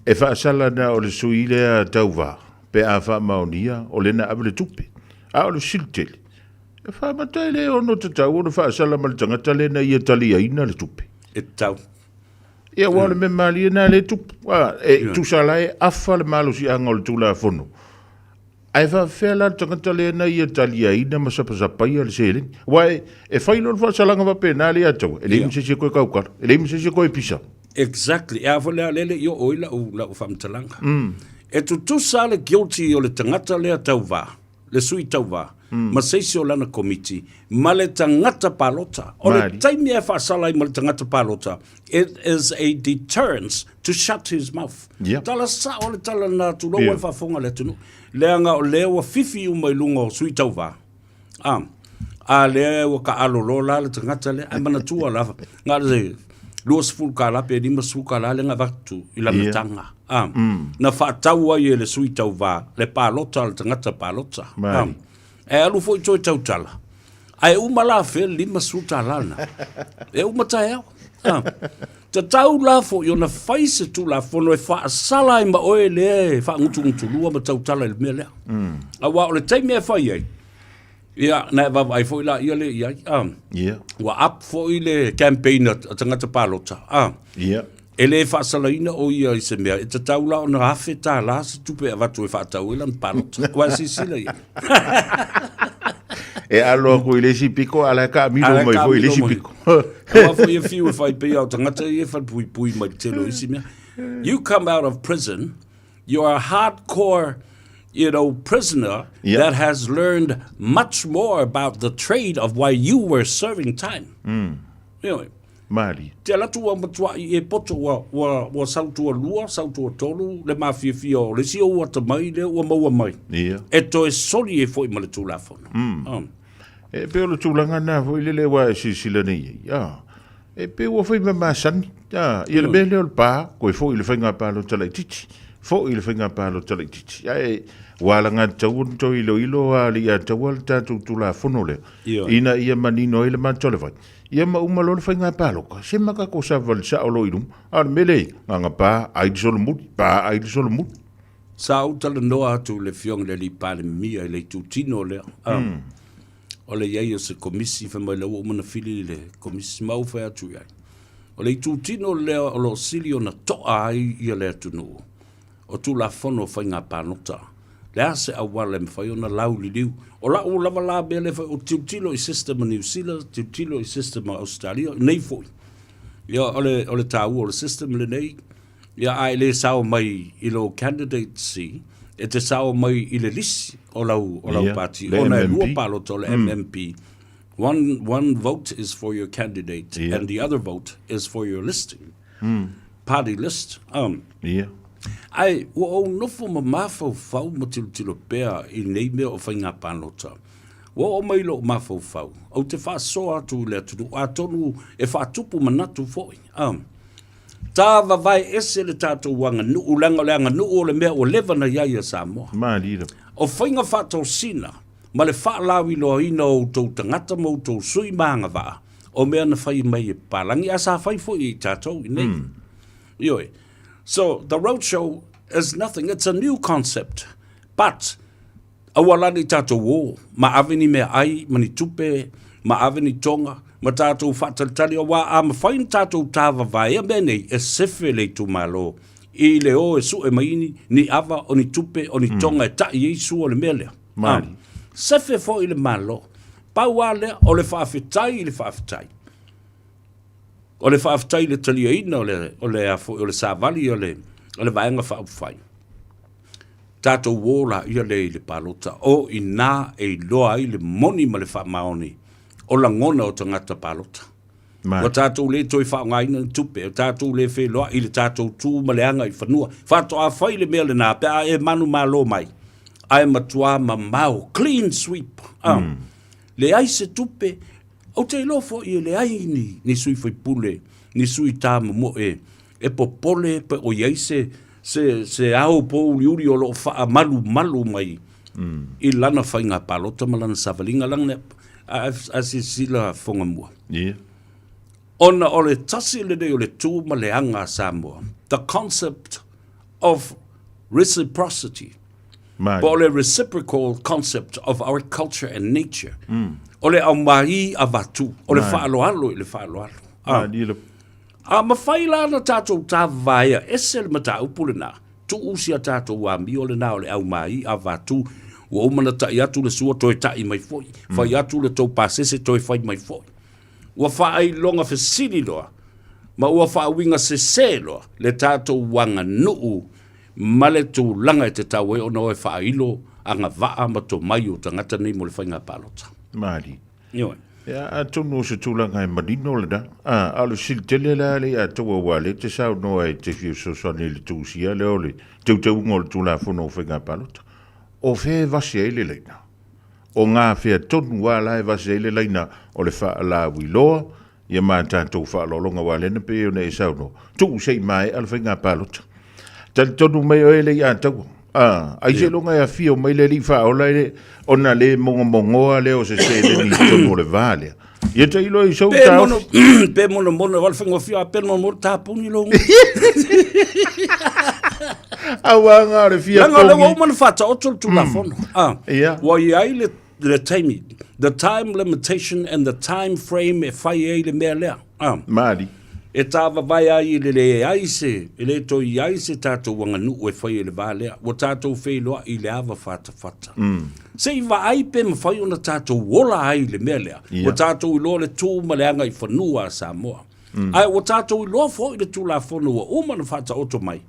E faasala na o le sui lea tauva pe a faamaonia o lena ave le tupe. A o le sili tele, e faamata e le ono tatau ona faasala ma le tagata lena ia taliaina le tupe. E tatau. Ia, aua o le mea malie lena lea e tupu. A, e tusa la e afa le malosiaga o le Tulafono, ae faapefea la le tagata lea na ia taliaina ma sapasapaia le seleni? Aua e, e fai loa le faasalaga faapena lea ia te oe, e leai ma se isi e toe tautala, e leai ma se isi e toe pisa. Exactly. E a foi lea, lea e le i oo ai lau, lau faamatalaga. E tutusa le guilty o le tagata lea tauvā, le sui tauvā, ma se isi o lana komiti, ma le tagata palota. O le taimi e faasala ai ma le tagata palota, it is a deterrence to shut his mouth. Yeah. Tala sao le tala na tulou yeah. le faafofoga le atunuu. Leaga o lea ua fifi uma i luga o sui tauvā. Ah, a lea ua taalo loa la le tagata lea, ae manatua lava, na o le 20 tala pe 50 tala lea na avatu i lana yeah. taga. Ah, Na faatau ai e le sui tauvā le palota a le tagata palota. Ah, e alu foi toe tautala. Ae uma la fea le 50 tala lena. E uma taeao. Ah. Tatau la foi ona fai se Tulafono e faasala ai ma oe lea e faagutugutulua ma tautala i le mea lea. Aua o le taimi e fai ai, ia, na e vaavaai foi laia lea i ai. Ah. Yeah. Ua up foi le campaign a tagata palota. Ah. Yeah. E le faasalaina o ia i se mea, e tatau la ona $1,000 se tupe e avatu e faatau ai lana palota. Aua e silasila i ai. E alo atu i le isi piko, a o la e taamilo mai foi i le isi piko. Aua foi e fiu e fai pei o tagata ia e falepuipui mai le tele o isi mea. You come out of prison, you're a hardcore you know, prisoner yeah. that has learned much more about the trade of why you were serving time. You know, Malie. Te alu atu ua matuai e poto ua, ua, ua sau tualua, sau tuatolu, le mafiafia o le isi ou atamai lea ua maua mai. Yeah. E toe soli ai foi ma le Tulafono. E pei o le tulaga lena foi lele aua e silasila nei i ai, a, e pei ua fai ma masani, a, ia le mea lea o le pa, koe foi i le faiga palota laitiiti, foi i le faiga palota laitiiti, ae ua alagatatau ona toe iloilo a le ia taua le tatou Tulafono lea, ina ia manino ai le matou le vai. Ia ma uma loa le faiga palota, se ma tatou savavali sao loa i luma, a o le mea lea i ai, gaga pa, ai le solomuli, pa ai le solomuli. Sa ou talanoa atu i le Afioga i le Alii Palemia i le itutino lea, o le i ai o se komisi, fai mai la ua uma ona fili le komisi, ma ou fai atu i ai, o le itutino lea o lo o sili ona toa ai ia le atunuu, o Tulafono o Faiga Palota. Le a se auala e mafai ona lauliliu? O la'u lava la mea lea e fai, ou te tilotilo i system a Niu Sila, tilotilo i system a Ausetalia, nei foi. Ia, o le, o le taua o le system lenei, ia, a e le sao mai i lou candidacy, e te sao mai i le lisi o lau, o lau Ia, pati, le ona e lua MMP. palota o le MMP. One, one vote is for your candidate Ia. and the other vote is for your listing. Party list. Ia. Ae ua ou nofo ma mafaufau ma tilotilo pea i nei mea o faiga palota. Ua oo mai lou mafaufau, ou te faasoa atu i le atunuu, atonu e faatupu manatu foi. Tavavae ese le tatou aganuu, leaga o le aganuu o le mea ua leva ona i ai a Samoa. Malie lava. O faiga faatosina ma le faalauiloaina o outou tagata ma outou sui ma agavaa, o mea na fai mai e papalagi, a sa fai foi e i tatou i nei. Ioe. So, the road show is nothing, it's a new concept, but aua la ne i tatou o ma ave ni meaai ma ni tupe, ma ave ni toga, ma tatou faatalitali, aua a mafai ona tatou tavavaea mea nei, e sefe le itumalo i le o e sue mai ni, ni ava, o ni tupe, o ni toga e ta'i ai sua o le mea lea. Malie. Sefe foi le Malo. Pau lava lea, o le faafetai i le faafetai. O le faafetai i le taliaina o le, o le, a foi, o le savali o le, o le Vaega Faaupufai. Tatou o laia lea i le palota, o i ina e iloa ai le moni ma le faamaoni o lagona o tagata palota. Ua tatou le toe faaaogaina ni tupe, ua tatou le feiloai i le tatou tu ma le aga i fanua. Faatoa fai le mea lena pe a e manumalo mai, ae matua mamao, clean sweep. Leai se tupe, ou te iloa foi e leai ni, ni sui faipule, ni sui tāmomoe e popole pe o i ai se, se, se ao pōuliuli o lo o faamalumalu mai i lana faiga palota ma lana savaliga, lana, a, a silasila Fogamua. Yeah. Ona o le tasi lenei o le tu ma le aga a Samoa, the concept of reciprocity. Mai. Po o le reciprocal concept of our culture and nature. O le aumai avatu, o le Mai. faaaloalo i le faaaloalo. Malie le. A mafai la ona tatou tavavaea ese le mataupu lena, tuu si a tatou amio lena o le aumāi'a vatu, ua uma ona ta'i atu le sua toe ta'i mai foi, fai atu le tou pasese toe fai mai foi. Ua faailoga fesili loa ma ua faauiga sesē loa le tatou aganuu ma le tulaga e tatau ai ona o e faailo agavaa ma tomai o tagata nei mo le faiga palota. Malie. Ioe. Ia, atonu o se tulaga e manino lena. A, a o le fesili tele la lea ia tou aua lea e te saunoa e te fia fesoasoani i le tuusia lea o le teuteuga o le Tulafono o Faiga Palota. O fea e vase ai le laina? O gafea tonu lava la e vase ai le laina o le faalauiloa ia ma tatou faaaloaloga aua lea na pei ona e saunoa, tuu se i maea le faiga palota. Talitonu mai oe le ia taua. Ah, ai seiloga e afio mai le alii faaola e ona le mogomogoa lea o se seleni i totonu o le va lea. Ia tailo i sou Pe taofi. mono, pe monomono e wale whaingofia, a pe monomono tāpuni lo ngu. Aua ngā o le fia Langa o lea ua pongi. uma na whataoto le tulafono. Ah, Ia. Ua i ai le, le taimi, the time limitation and the time frame e whai ai le mea lea. Ah. Maali. E tāvavae ai i le leai se, e le toe i ai se tātou aganuu e fai ai le va lea, ua tātou feiloai i le ava fatafata. Se i vaai pe mafai ona tātou ola ai i le mea lea, ua tātou iloa le tū ma le agaifanua a Samoa. Ae ua tātou iloa foi le Tulafono ua uma ona faataoto mai,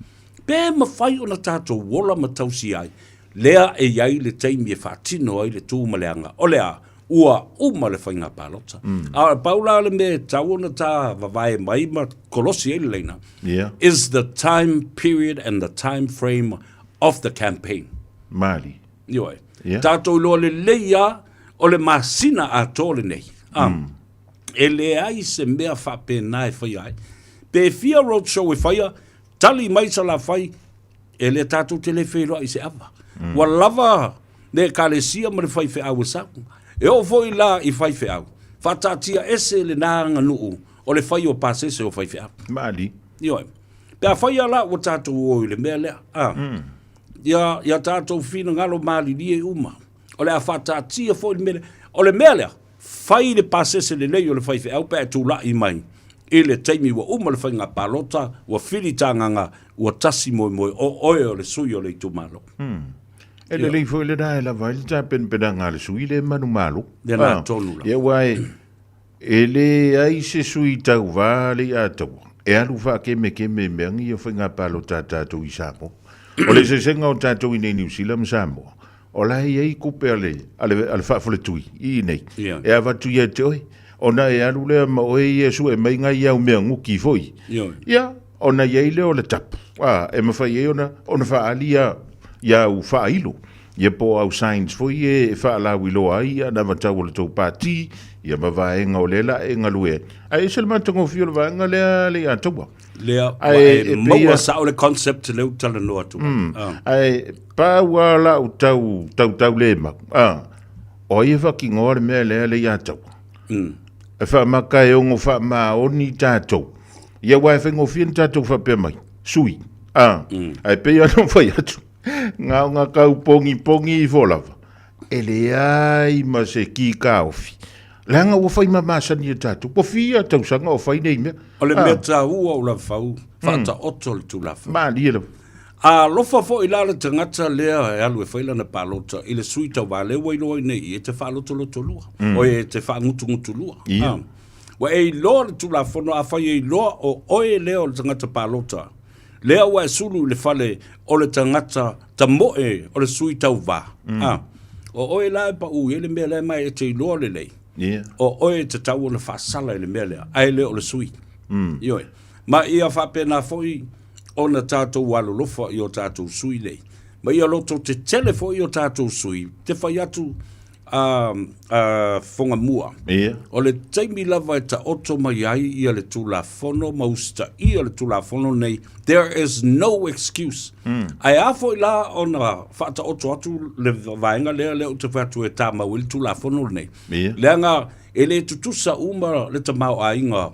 pe mafai ona tātou ola ma tausi ai, lea e i ai le taimi e faatino ai le tū ma le aga, o le a? Ua uma le faiga palota. A pau la le mea e tatau ona ta vavae mai ma kolosi ai le laina, is the time period and the time frame of the campaign. Maali. Ioe. Tatou iloa lelei lava o le masina atoa lenei. E leai se mea faapena e faia ai. Pe fia road show e faia, tali mai Salafai, E le tatou te le feiloai i se ava. Ua lava le Ekalesia ma le faifeau e sau. E oo foi la i faifeau, faataatia ese lena aganuu o le fai o pasese o faifeau. Maali. Ioe. Pe a faia la ua tatou o i le mea lea, a, ia, ia tatou finagalo malilie uma. O le a faataatia foi le mea lea. O le mea lea, Fai le pasese lelei o le faifeau pe a e tulai mai i le taimi ua uma le faiga palota, ua fili tagaga, ua tasi moemoe o oe o le sui o le itumalo. E lelei foi lena e lava ai le tapenapenaga a le sui le manumalo. Lena tonu lava. Ia aua e leai se sui tauva le ia taua e alu faakemekeme i mea ia faiga palota a tatou i Samoa. O le eseesega o tatou i nei Niu Sila ma Samoa, O la e i ai kupe a le, a le, a le faafaletui i inei. Yeah. E avatu ia te oe. Ona e alu lea ma oe ia sue mai ngai au mea nguki foi. Ioe. Ia, ona i ai lea o le tapu. A, e mafai ai ona, ona faaali ia, ia au faailo. Ia po o au signs foi e, e faalauiloa ai ia anavatau o le tou pati, ia ma vaega o lea la e galue ai. Ae ese le matagofie o le vaega lea le ia taua. Lea, ua e maua sao le concept lea ou te talanoa atu ai. Ae pau lava lau tau tautau le mau, o ai e whakingoa le mea lea le ia taua. E whaamaka e ongo whaamaoni tātou. Ia wā e whaingofie ni tātou whapea mai. Sui. Ae pei anō whai atu. Ngā o ngā kau pongi pongi ifo lava. E leai ma se kī kāofi. Leaga ua whai ma masani e tātou. Ua whia tausaga o whai nei mea. O le mea tāua o la whau, whaataoto le tulafono. Mālie lava. Alofa foi la le tagata lea e alu e fai lana palota i le sui tauva lea ua iloa ai nei e te faalotolotolua, oe e te faagutugutulua. Ua e iloa le Tulafono, afai e iloa o oe lea o le tagata palota, lea ua e sulu i le fale o le tagata tamoe o le sui tauva, o oe la e paʻu i ai le mea lea ma e te iloa lelei, o oe e tatau ona faasala i le mea lea, ae le o le sui. Ioe. Ma ia faapena foi ona tatou alolofa i o tatou sui nei. Ma ia loto tetele foi o tatou sui, te fai atu a, a Fogamua. O le taimi lava e taoto mai ai ia le Tulafono ma usitaia le Tulafono nei, there is no excuse. Ae a foi la ona faataoto atu le vaega lea lea ou te fai atu e tamau ai le Tulafono lenei. Leaga e le tutusa uma le tamaoaiga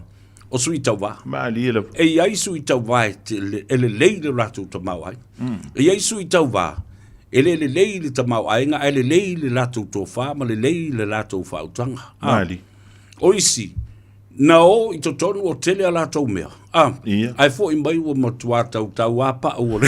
o sui tauva. Malie lava. E i ai sui tauva e, te, e lelei le latou tamaoaiga. E i ai sui tauva e le lelei le tamaoaiga ae lelei le latou tofa ma lelei le latou faautaga. Malie. O isi, Na o i totonu o tele a latou mea. Ah, yeah. Ae foi mai ua matua tautau a pau o le.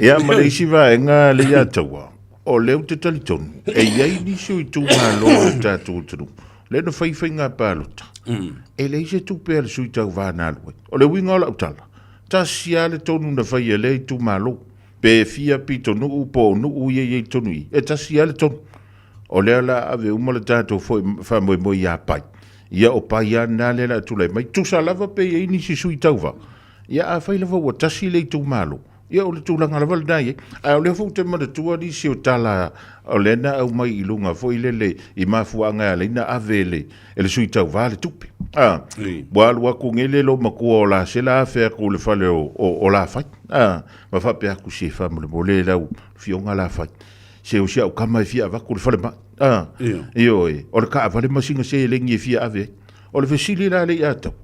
Ia, ma le isi vaega le ia taua, o lea ou te talitonu, e i ai nisi o itumalo o le tatou atunuu, lea na fai faiga palota, e leai se tupe a le sui tauva na alu ai. O le uiga o lau tala, tasi lava le tonu na fai e lea itumalo, pe fia pitonuu po o nuu ia e i ai i totonu i i, e tasi lava le tonu. O lea o le a ave uma le tatou foi faamoemoe ia Pai. Ia o Pai lava lena lea o le a tulai mai. Tusa lava pe i ai nisi sui tauva. Ia afai lava ua tasi le itumalo, ia o le tulaga lava lena e i ai. Ae o lea foi ou te manatua nisi o tala o lea na aumai i luga foi lele i mafuaaga e ala ai ona ave e le, e le sui tauva le tupe. A, ua alu atu nei le loomatua o Lasela afe atu i le fale o, o, o Lafai. A, ma faapea atu, se faamolemole lau afioga Lafai. Se o si au tama e fia avatu i le falemai. A, ioe, o le taavale ma sina seleni e fia ave ai. O le fesili la lea ia tau,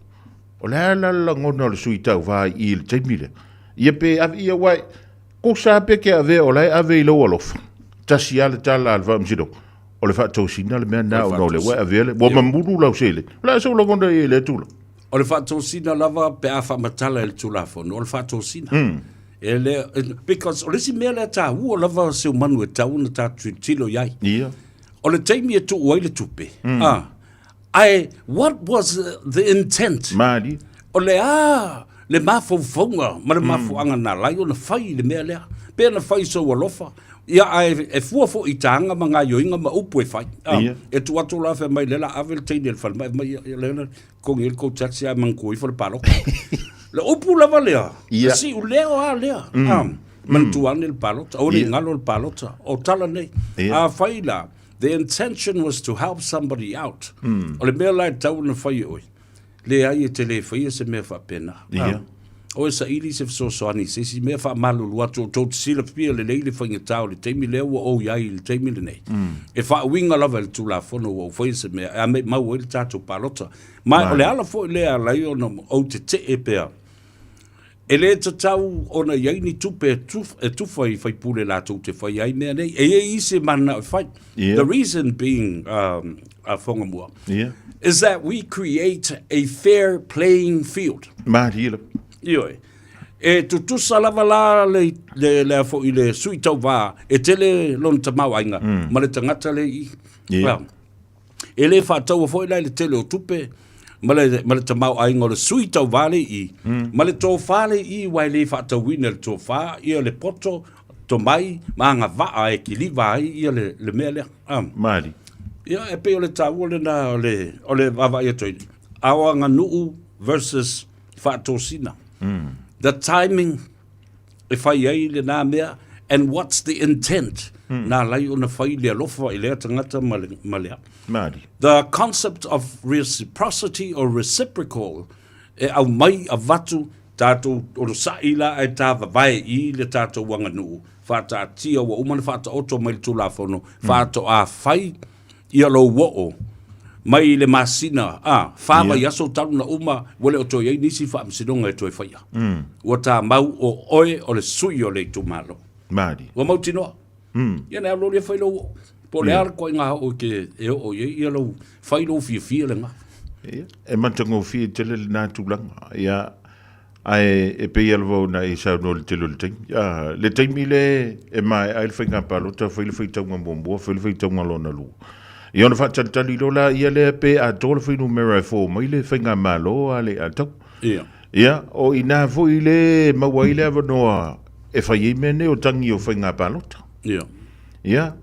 o le a la le lagona o le sui tauva i i le taimi lea? Ia pe ave, ia aua tusa lava pe te avea o la e ave i lou alofa, tasi lava le tala a le faamasinoga, o le faatosina le mea lena ona o lea ua e avea le, ua mamulu lau seleni. O le a sou lagona i ai i lea tulaga? O le faatosina lava pe a faamatala e le Tulafono, o le faatosina. E le, because o le isi mea lea taua lava Seumanu e tatau ona tatou tilotilo i ai. Ia. O le taimi e tuu ai le tupe, ah, ae what was the intent? Malie. O le a le mafaufauga ma le mafuaaga na ala ai ona fai i le mea lea. Pe na fai i sou alofa, ia ae e fua foi i taga ma gaioiga ma upu e fai. Ah, Ia. E tuu atu la fai mai lea la ave le teine i le falemai, fai mai ia, ia lea la Togi ai le tou taxi ae manatua ifo le palota. Le upu lava lea, Ia. siu leo a lea. Ah, manatua ane le palota, aua ne i galo le palota. O tala nei, Ia. afai la, the intention was to help somebody out. O le mea la e tatau ona fai e oe, leai e te le faia se mea faapena. Ia. Ah, o e saili se fesoasoani i se isi mea faamalulu atu o tou te silafia lelei le faigata o le taimi lea ua ou i ai i le taimi lenei. E faauiga lava e le Tulafono ua ou faia se mea e a maimau ai le tatou palota. Ma o le ala foi lea e ala ai ona ou tetee pea, e le tatau ona i ai ni tupe e tufa i faipule latou te faia ai mea nei. E i ai isi e mananao e fai. Yeah. The reason being, a Whangamua, Yeah. is that we create a fair playing field. Marie lava. Ioe. E tutusa lava la le, le, le, foi le sui tauvā, e tele lona tamaoaiga ma le tagata le i. Yeah. Well, e le faataua foi la i le tele o tupe ma le, ma le tamaoaiga o le sui tauvā le i, ma le tofā le i, aua e le faatauina e le tofā ia le poto, tomai ma agavaa e kiliva ai ia le, le mea lea. Ah. Malie. Ia, e pei o le taua lena o le, o le vaavaai atu ai. Ao aganuu versus faatosina. The timing e fai ai lena mea and what's the intent na ala ai ona fai le alofa i lea tagata ma le, ma lea. Malie. The concept of reciprocity or reciprocal e aumai avatu Tatou onosai la ae tāvavae i le tatou aganuu, faataatia ua uma ona faataoto mai le Tulafono, faatoa fai ia lou oo mai le masina, a, fa vaiaso talu na uma ua le o toe i ai nisi faamasinoga e toe faia. Ua tamau o oe o le sui o le itumalo. Malie. Ua mautinoa. Ia na alu alu ia fai lou oo. Po o le a le ituaiga oo e te e oo i ai ia lou fai lou fiafia lena. Ia, e matagofie tele lena tulaga. Ia, ae e pei lava ona e saunoa i le tele o le taimi. Ia, le taimi le e maea ai le faiga palota, fai le faitauga muamua, fai le faitauga lona lua. Ia ona faatalitali loa laia lea pe atoa le fuainumera e fou mai le faigamalo a le Atau. Ia. Ia, o i ina foi le maua ai le avanoa e fai ai mea nei o tagi o faiga palota. Ia. Ia,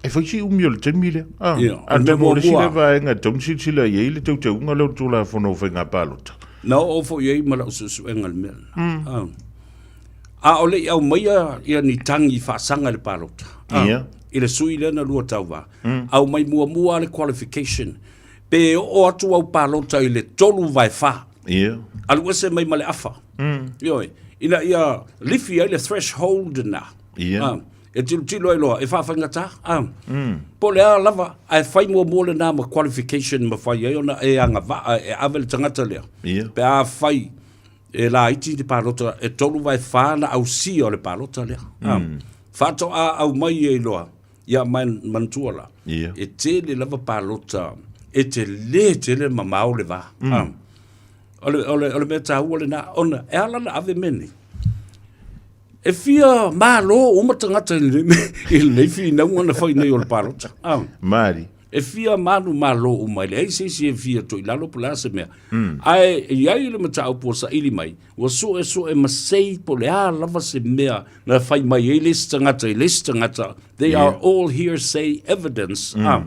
e fai si umi o le taimi lea. Ah, Ia, o le mea atonu o le isi muamua. lea vaega e tatau ona silasila i ai le teuteuga lea o le Tulafono o Faiga Palota. Na oo foi i ai ma lau suesuega i le mea lena. Ah. A o le i aumaia ia ni tagi faasaga i le palota, ah, Ia. i le sui lea na lua tauva, aumai muamua le qualification, pe oo atu au palota i le 3/4. Ia. Alu ese mai ma le afa. Ioe. Ina ia lifi ai le threshold na. Ia. Ah, e tilotilo ai loa, e faafaigata. Ah. Po o le a lava, ae fai muamua lena ma qualification ma fai ai ona e agavaa e ave le tagata lea. Ia. Pe a fai e laiti le palota, e 3/4 na ausia o le palota lea. Ah. Faatoa aumai ai loa, ia manatua la, Ia. e tele lava palota. E telē tele mamao le va. O le, o le, o le mea tāua lena, ona e ala ona ave mea nei. E fia malo uma tagata i lenei, i lenei finauga na fai nei o le palota. Ah. Mari. E fia malu malo uma, e leai se isi e fia tuu i lalo po o le a se mea. Ae i ai le mataupu ua saili mai, ua suesue ma sei po o le a lava se mea na fai mai ai le isi tagata i le isi tagata, they are all hearsay evidence. Ah.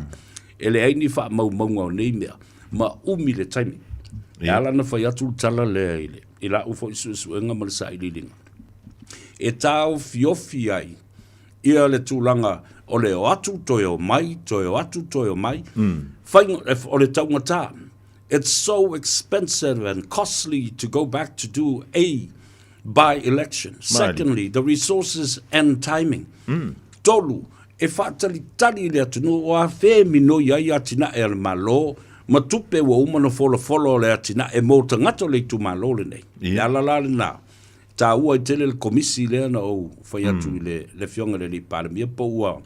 E leai ni faamaumauga o nei mea, ma umi le taimi. E ala ona fai atu le tala lea i le, i la'u foi suesuega ma le sailiiliga, e taofiofi ai ia le tulaga o le o atu toe o mai, toe o atu toe o mai, faiga, o le taugata. It's so expensive and costly to go back to do a by-election. Secondly, the resources and timing. Tolu, e faatalitali i le atunuu o afea e minoi ai atinae a le Malo ma tupe ua uma ona folafolo le atinae mo tagata o le itumalo lenei. Le ala la lena, e taua ai tele le komisi lea na ou fai atu i le, le Afioga i le Alii Palemia po ua,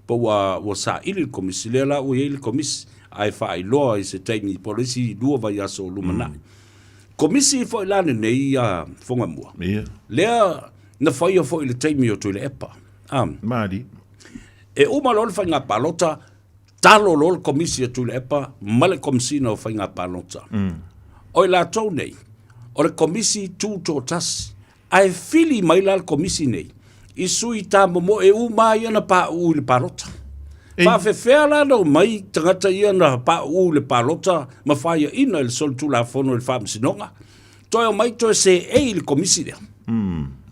po ua, ua saili le komisi, lea la ua i ai le komisi, ae faailoa i se taimi po o le isi lua vaiaso o lumanai. Komisi foi la lenei a Fogamua, lea na faia foi i le taimi o Tuilaepa. Mali. E uma loa le faiga palota, talo loa le komisi a Tuilaepa ma le Komesina o Faiga Palota. O i latou nei, o le komisi tutoatasi, ae fili mai la le komisi nei i sui tamomoe uma ia na pauu i le palota. Faafefea la na omai tagata ia na pauu i le palota ma faiaina i le solitulafono i le Faamasinoga, toe omai toe seei i le komisi lea.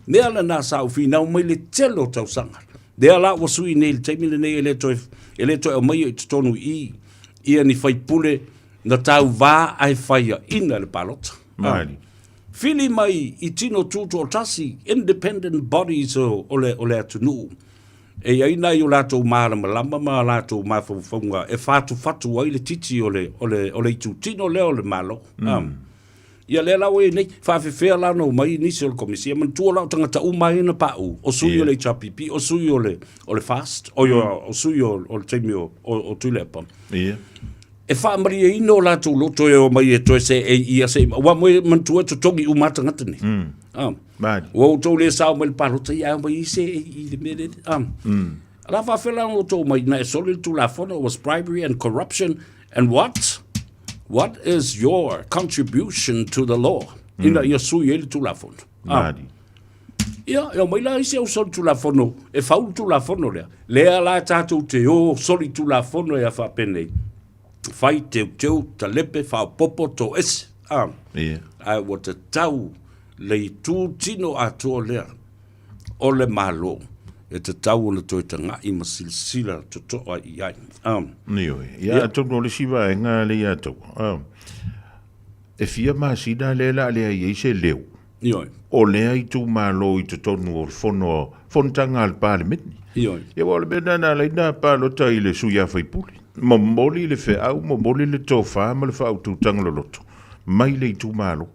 Mea lena sa ou finau mai le tele o tausaga. Lea la ua sui nei i le taimi lenei e le toe, e le toe aumaia i totonu i i ia ni faipule na tauvā ae faiaina i le palota. Maali. Fili mai i tino tutoatasi, independent bodies o, o le, o le atunuu. E i ai nai o latou malamalama ma a latou mafaufauga e fatufatu ai le titi o le, o le, o le itutino lea o le Malo. Ia lea la ua i ai nei, faafefea la ona omai nisi o le Komisi, e manatua la o tagata uma ia na pauu, o sui o le HRPP, o sui o le, o le FAST, o, o sui o, o le taimi o, o, o Tuilaepa. E faamalieina o latou loto e omai e toe seei ia se i, aua mo e manatua e totogi uma lava tagata nei. Ah. Ua outou le sao mai le palota ia ae omai i seei i le mea lele. Ah. La faafefea la ona outou omai na e soli le Tulafono, it was bribery and corruption and what? What is your contribution to the law? Ina ia sui ai le Tulafono. Ah. Ia, e omai la isi au soli Tulafono, e fau le Tulafono lea. Lea la tatou te o soli Tulafono e a faapenei. Fai, teuteu, talepe, faaopoopo, toese. Ah. Yeah. Ae ua tatau le itu tino atoa lea o le Malo e tatau ona toe taga'i ma silasila toto'a i ai. Ioe. Ia, atonu o le isi vaega lea ia te au, e fia masina lea o le a leai ai se leo. Ioe. O lea itumalo i totonu o le fono, fonotaga a le Palemene. Ioe. Ia, aua o le mea lena na ala ai ona palota i le sui usufono. Momoli le feau, momoli le tofa ma le faaututaga loloto mai le itumalo.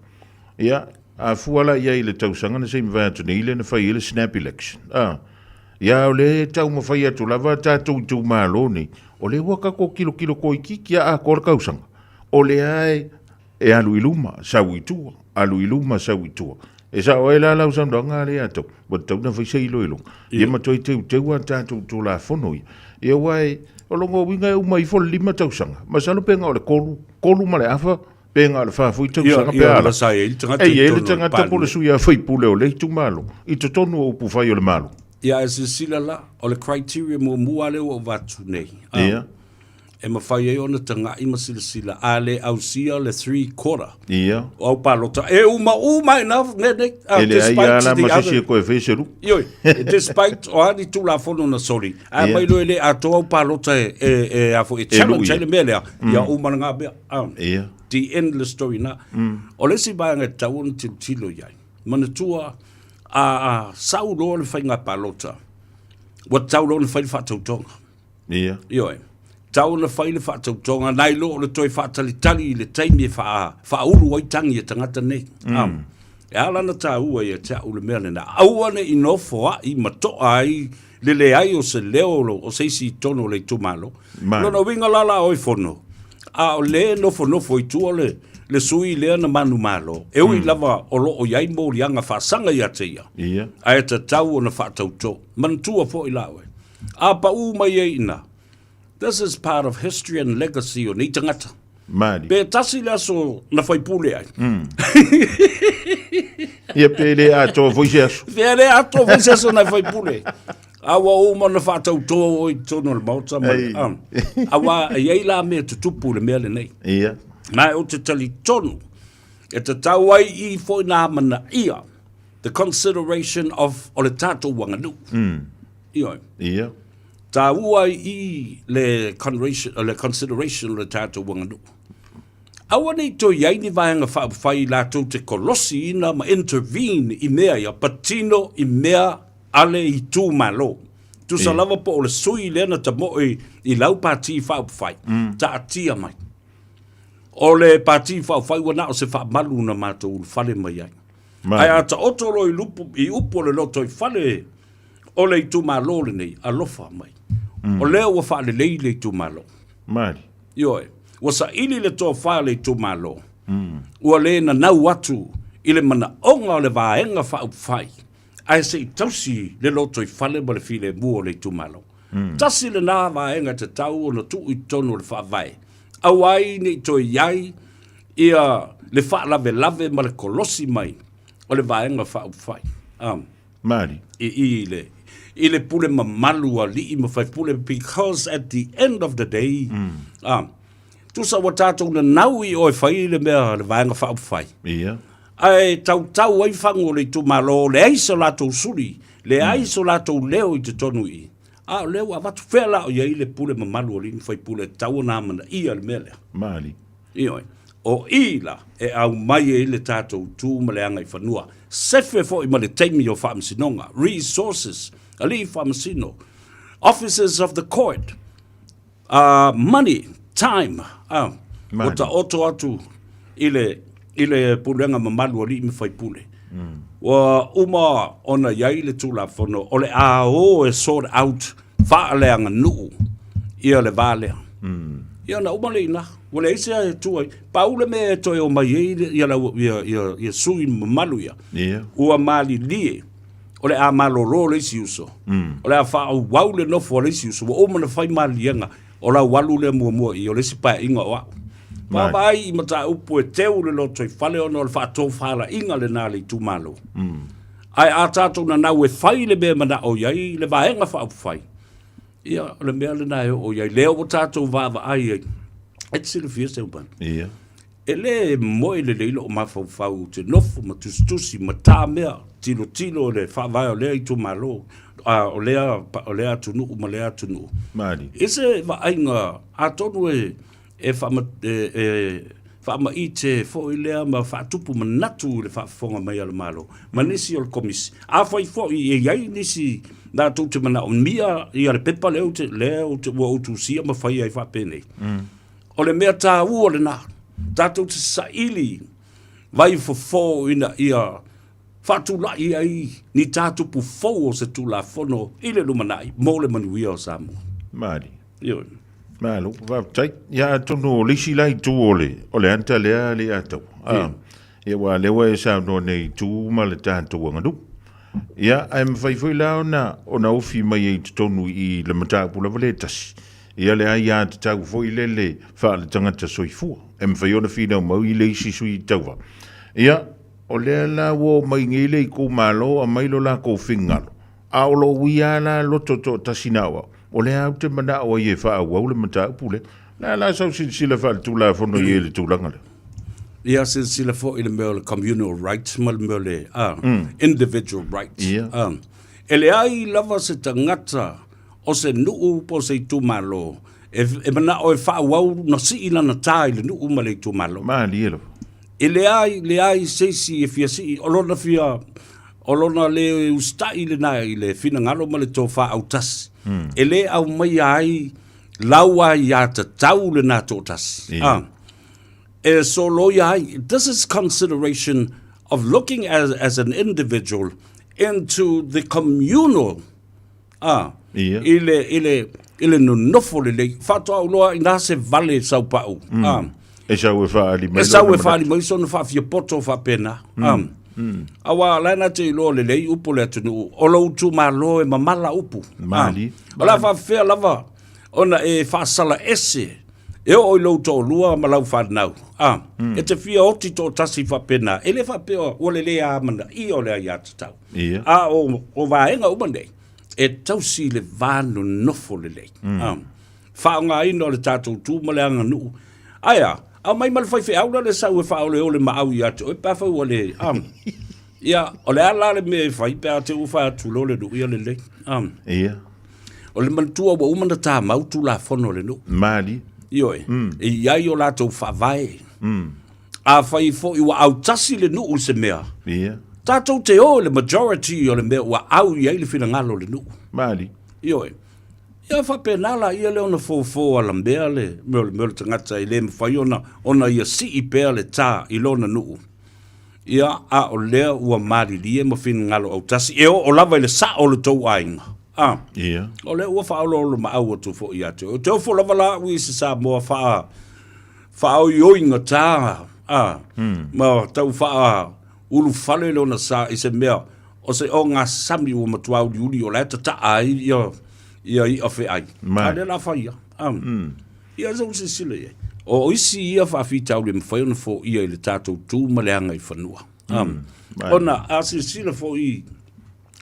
Ia, a fua la i ai i le tausaga na se i mavae atu nei lea na fai ai le snap election, a, ia o lea e taumafai atu lava tatou itumalo nei, o lea ua tatou tilotilo toeitiiti a atoa le tausaga, o lea e, e alu i luma, sau i tua, alu i luma, sau i tua. E sao ai la lau saunoaga lea ia te au, ua tatau ona fai se iloiloga, ia ma toe teuteu a tatou Tulafono ia. Ia aua e, o lona uiga e uma ifo le 5 tausaga, masalo pe na o le 3, 3 ma le afa Pe na o le fa foi tausaga pe a la. E i ai le tagata po o le sui usufono o le itumalo i totonu o upufai o le Malo. Ia, ae silasila la, o le criteria muamua lea ua ou avatu nei, Ia. e mafai ai ona taga'i ma silasila, a le ausia le 3/4 Ia. o au palota, e uma uma ai na mea nei, E leai despite lava la the ma se isi other e toe fai se lu'u. Ioe, despite o a ni Tulafono na soli, ae Ia. mai loa e le atoa au palota e, e, e, a foi, e E lu'u challenge ia. ai le mea lea, ia uma lena mea. Ia. The endless story na. O le isi vaega e tatau ona tilotilo i ai, manatua a, a sau loa le faiga palota, ua tatau loa ona fai le faatautoga. Ia. Ioe. Tatau ona fai le faatautoga, nai lo o le toe faatalitali i le taimi e faa, faaulu ai tagi a tagata nei. E ala ona taua ia te au le mea lena, aua ne i nofoai ma toa ai le leai o se leo o se isi i totonu o le itumalo. Mai. Lona uiga la la o i fono. A o lea e nofonofo i tua le, le sui lea na manumalo, e ui lava o lo o i ai moliaga faasaga ia te ia, Ia. ae tatau ona faatautō. Manatua foi la oe, a paū mai ai i ina, this is part of history and legacy o nei tagata. Malie. Pe tasi le aso na faipule ai. Ia pe le atoa foi se aso. Pe le atoa foi se aso na faipule. A ua uma ona faatautō oe i totonu o le Maota ma le, a, auā e i ai la mea tutupu i le mea lenei. Ia. Ma ou te talitonu e tatau ai i foi nā amanaia the consideration of o le tatou aganuu. Ioe. Ia. Tāua ai i le, le consideration o le tatou aganuu. Aua ne i toe i ai ni vaega faaupufai latou te kolosiina ma intervene i mea ia, patino i mea a le itumalo. Tusa lava po o le sui lea na tamoe i lau pati faaupufai, taatia mai. O le pati faaupufai ua na o se faamalu na matou ulufale mai ai. Ae a taoto loa i, lupu, i upu o le lotoifale o le itumalo lenei, alofa mai. O lea ua faalelei le itumalo. Mali. Ioe. Ua saili le tofa a le itumalo. Ua le nanau atu i le manaoga o le vaega faaupufai ae se i tausi le lotoifale ma le filemu o le itumalo. Tasi lena vaega e tatau ona tuu i totonu o le Faavae, aua ai ne i toe i ai ia le faalavelave ma le kolosi mai o le Vaega Faaupufai Maori. I i le i le pule mamalu a alii ma faipule because at the end of the day, Tusa ua tatou nanau i o e fai le mea le Vaega Faaupufai. Ia. Ae tautau ai fagu o le itumalo, leai so latou suli, leai so latou leo i totonu i i. A o lea ua avatu, fea la o i ai le pule mamalu a alii ma faipule e tatau ona amanaia le mea lea? Malie. Ioe. O i la e aumai ai le tatou tu ma le agaifanua. Sefe foi ma le taimi o faamasinoga, resources, alii faamasino, officers of the court, Money, time, ua taoto atu i le, i le pulega mamalu a alii ma faipule. Ua uma ona i ai le Tulafono o le a o e sort out faaleaganuu ia le va lea. Ia ona uma lea i ina, ua leai se e tua i, pau le mea e toe omai ai ia, ia, ia, ia sui mamalu ia, ua malilie o le a malolo le isi uso, o le a faaauau le nofo a le isi uso, ua uma ona fai maliega, o lau alu lea muamua i o le isi paeaiga o au. Vaavaai i mataupu e teu le lotoifale ona o le faatofalaiga lena a le itumalo. Ae a tatou nanau e fai le mea e manao i ai le Vaega Faaupufai, ia, o le mea lena e oo i ai. Lea ua tatou vaavaai ai. E te silafia Seuban? Ia. E le moe lelei lou mafaufau ou te nofo ma tusitusi ma ta mea, tilotilo i le faavae o lea itumalo, a, o lea, o lea atunuu ma lea atunuu. Malie. I se vaaiga, atonu e, e, faama, e, e faamaite foi lea ma faatupu manatu i le faafofoga mai a le Malo ma nisi o le Komisi. Afai foi e i ai nisi latou te manaomia ia le pepa lea ou te, lea ou te, ua ou tusia ma fai ai faapenei. O le mea taua lena, tatou te saili vai fofo ina ia faatulai ai ni tātupu fou o se Tulafono i le lumanai mo le manuia o Samoa. Malie. Ioe. Malo, faafetai. Ia atonu o le isi la itu o le, o le anta lea le atau. Ah, ia aua lea ua e saunoa nei i tu ma le tatou aganuu. Ia, ae mafai foi la ona, ona ofi mai ai i totonu i le mataupu lava lea e tasi. Ia le aiatatau foi lele faaletagata soifua e mafai ona finau mau i le isi sui tauva. Ia, o lea la ua oo mai nei le itumalo aumai lo latou finagalo, a o lou ia lava la loto toatasi na o au, o lea ou te manao ai e faaauau le mataupu lea. O le a la sau silasila faaletulafono i ai i le tulaga lea? Ia silasila foi i le mea o le communal rights ma le mea o le individual rights. E leai lava se tagata o se nuu po o se itumalo e, e manao e faaauau na sii lana tā i le nuu ma le itumalo. Malie lava. E leai, leai se isi e fia sii, o lona fia, o lona le usitai lena i le finagalo ma le tofa autasi. E le aumaia ai lau aiatatau lena toatasi. Ia. Ah. E soloia ai. This is consideration of looking as, as an individual into the communal Ā, Ia. i le, i le, I le nonofo lelei, faatoa ou iloa inā se vale saupau. Mm. E sau e faaali mai. E sau e faaali mai sona faafiapoto faapena. Mm. Mm. Aua la na te iloa lelei upu o le atunuu, o lou itumalo e mamala upu. Mali. O le a faafefea lava ona e faasala ese e oo i lou toalua ma lau fanau. A, mm. E te fia oti toatasi faapena. E le faapea ua le le amanaia o le aiatatau. Yeah. A o, o vaega uma nei, e tausi le va nonofo lelei. Mm. A, faaaogaina o le tatou tu ma le aganuu. Ae a, aumai ma le faifeau la le sau e faaoleole maau ia te oe pe afai ua le, a, ia, o le a la le mea e fai pe a te ua fai atu loa le nuu ia lelei. A, Ia. O le manatua ua uma ona tamau Tulafono a le nuu. Malie. Ioe. Mm. E i ai o latou faavae. Mm. Afai foi ua autasi le nuu i se mea. Ia. Tatou te o i le majority o le mea ua au i ai le finagalo o le nuu. Malie. Ioe. Ia faapena la ia lea ona fofo alamea le mea o le mea o le tagata e le mafai ona ona ia sii pea le tā i lona nuu. Ia, a o lea ua malilie ma finagalo autasi e oo lava i le sao o le tou aiga. A. Ia. O lea ua faaoloolomaau atu foi ia te oe. Ou te ofo lava la au i se Samoa faa faaoioigatā, a, ma tau faa ulufale lona sa i se mea o se ogasami ua matua uliuli o la e tataa ai ia, ia i'a feai. A lea la fai ia. A. Ia se ua silasila i ai. O isi ia faafitauli e mafai ona foia i le tatou tu ma le agaifanua. Mm. Ona a silasila foi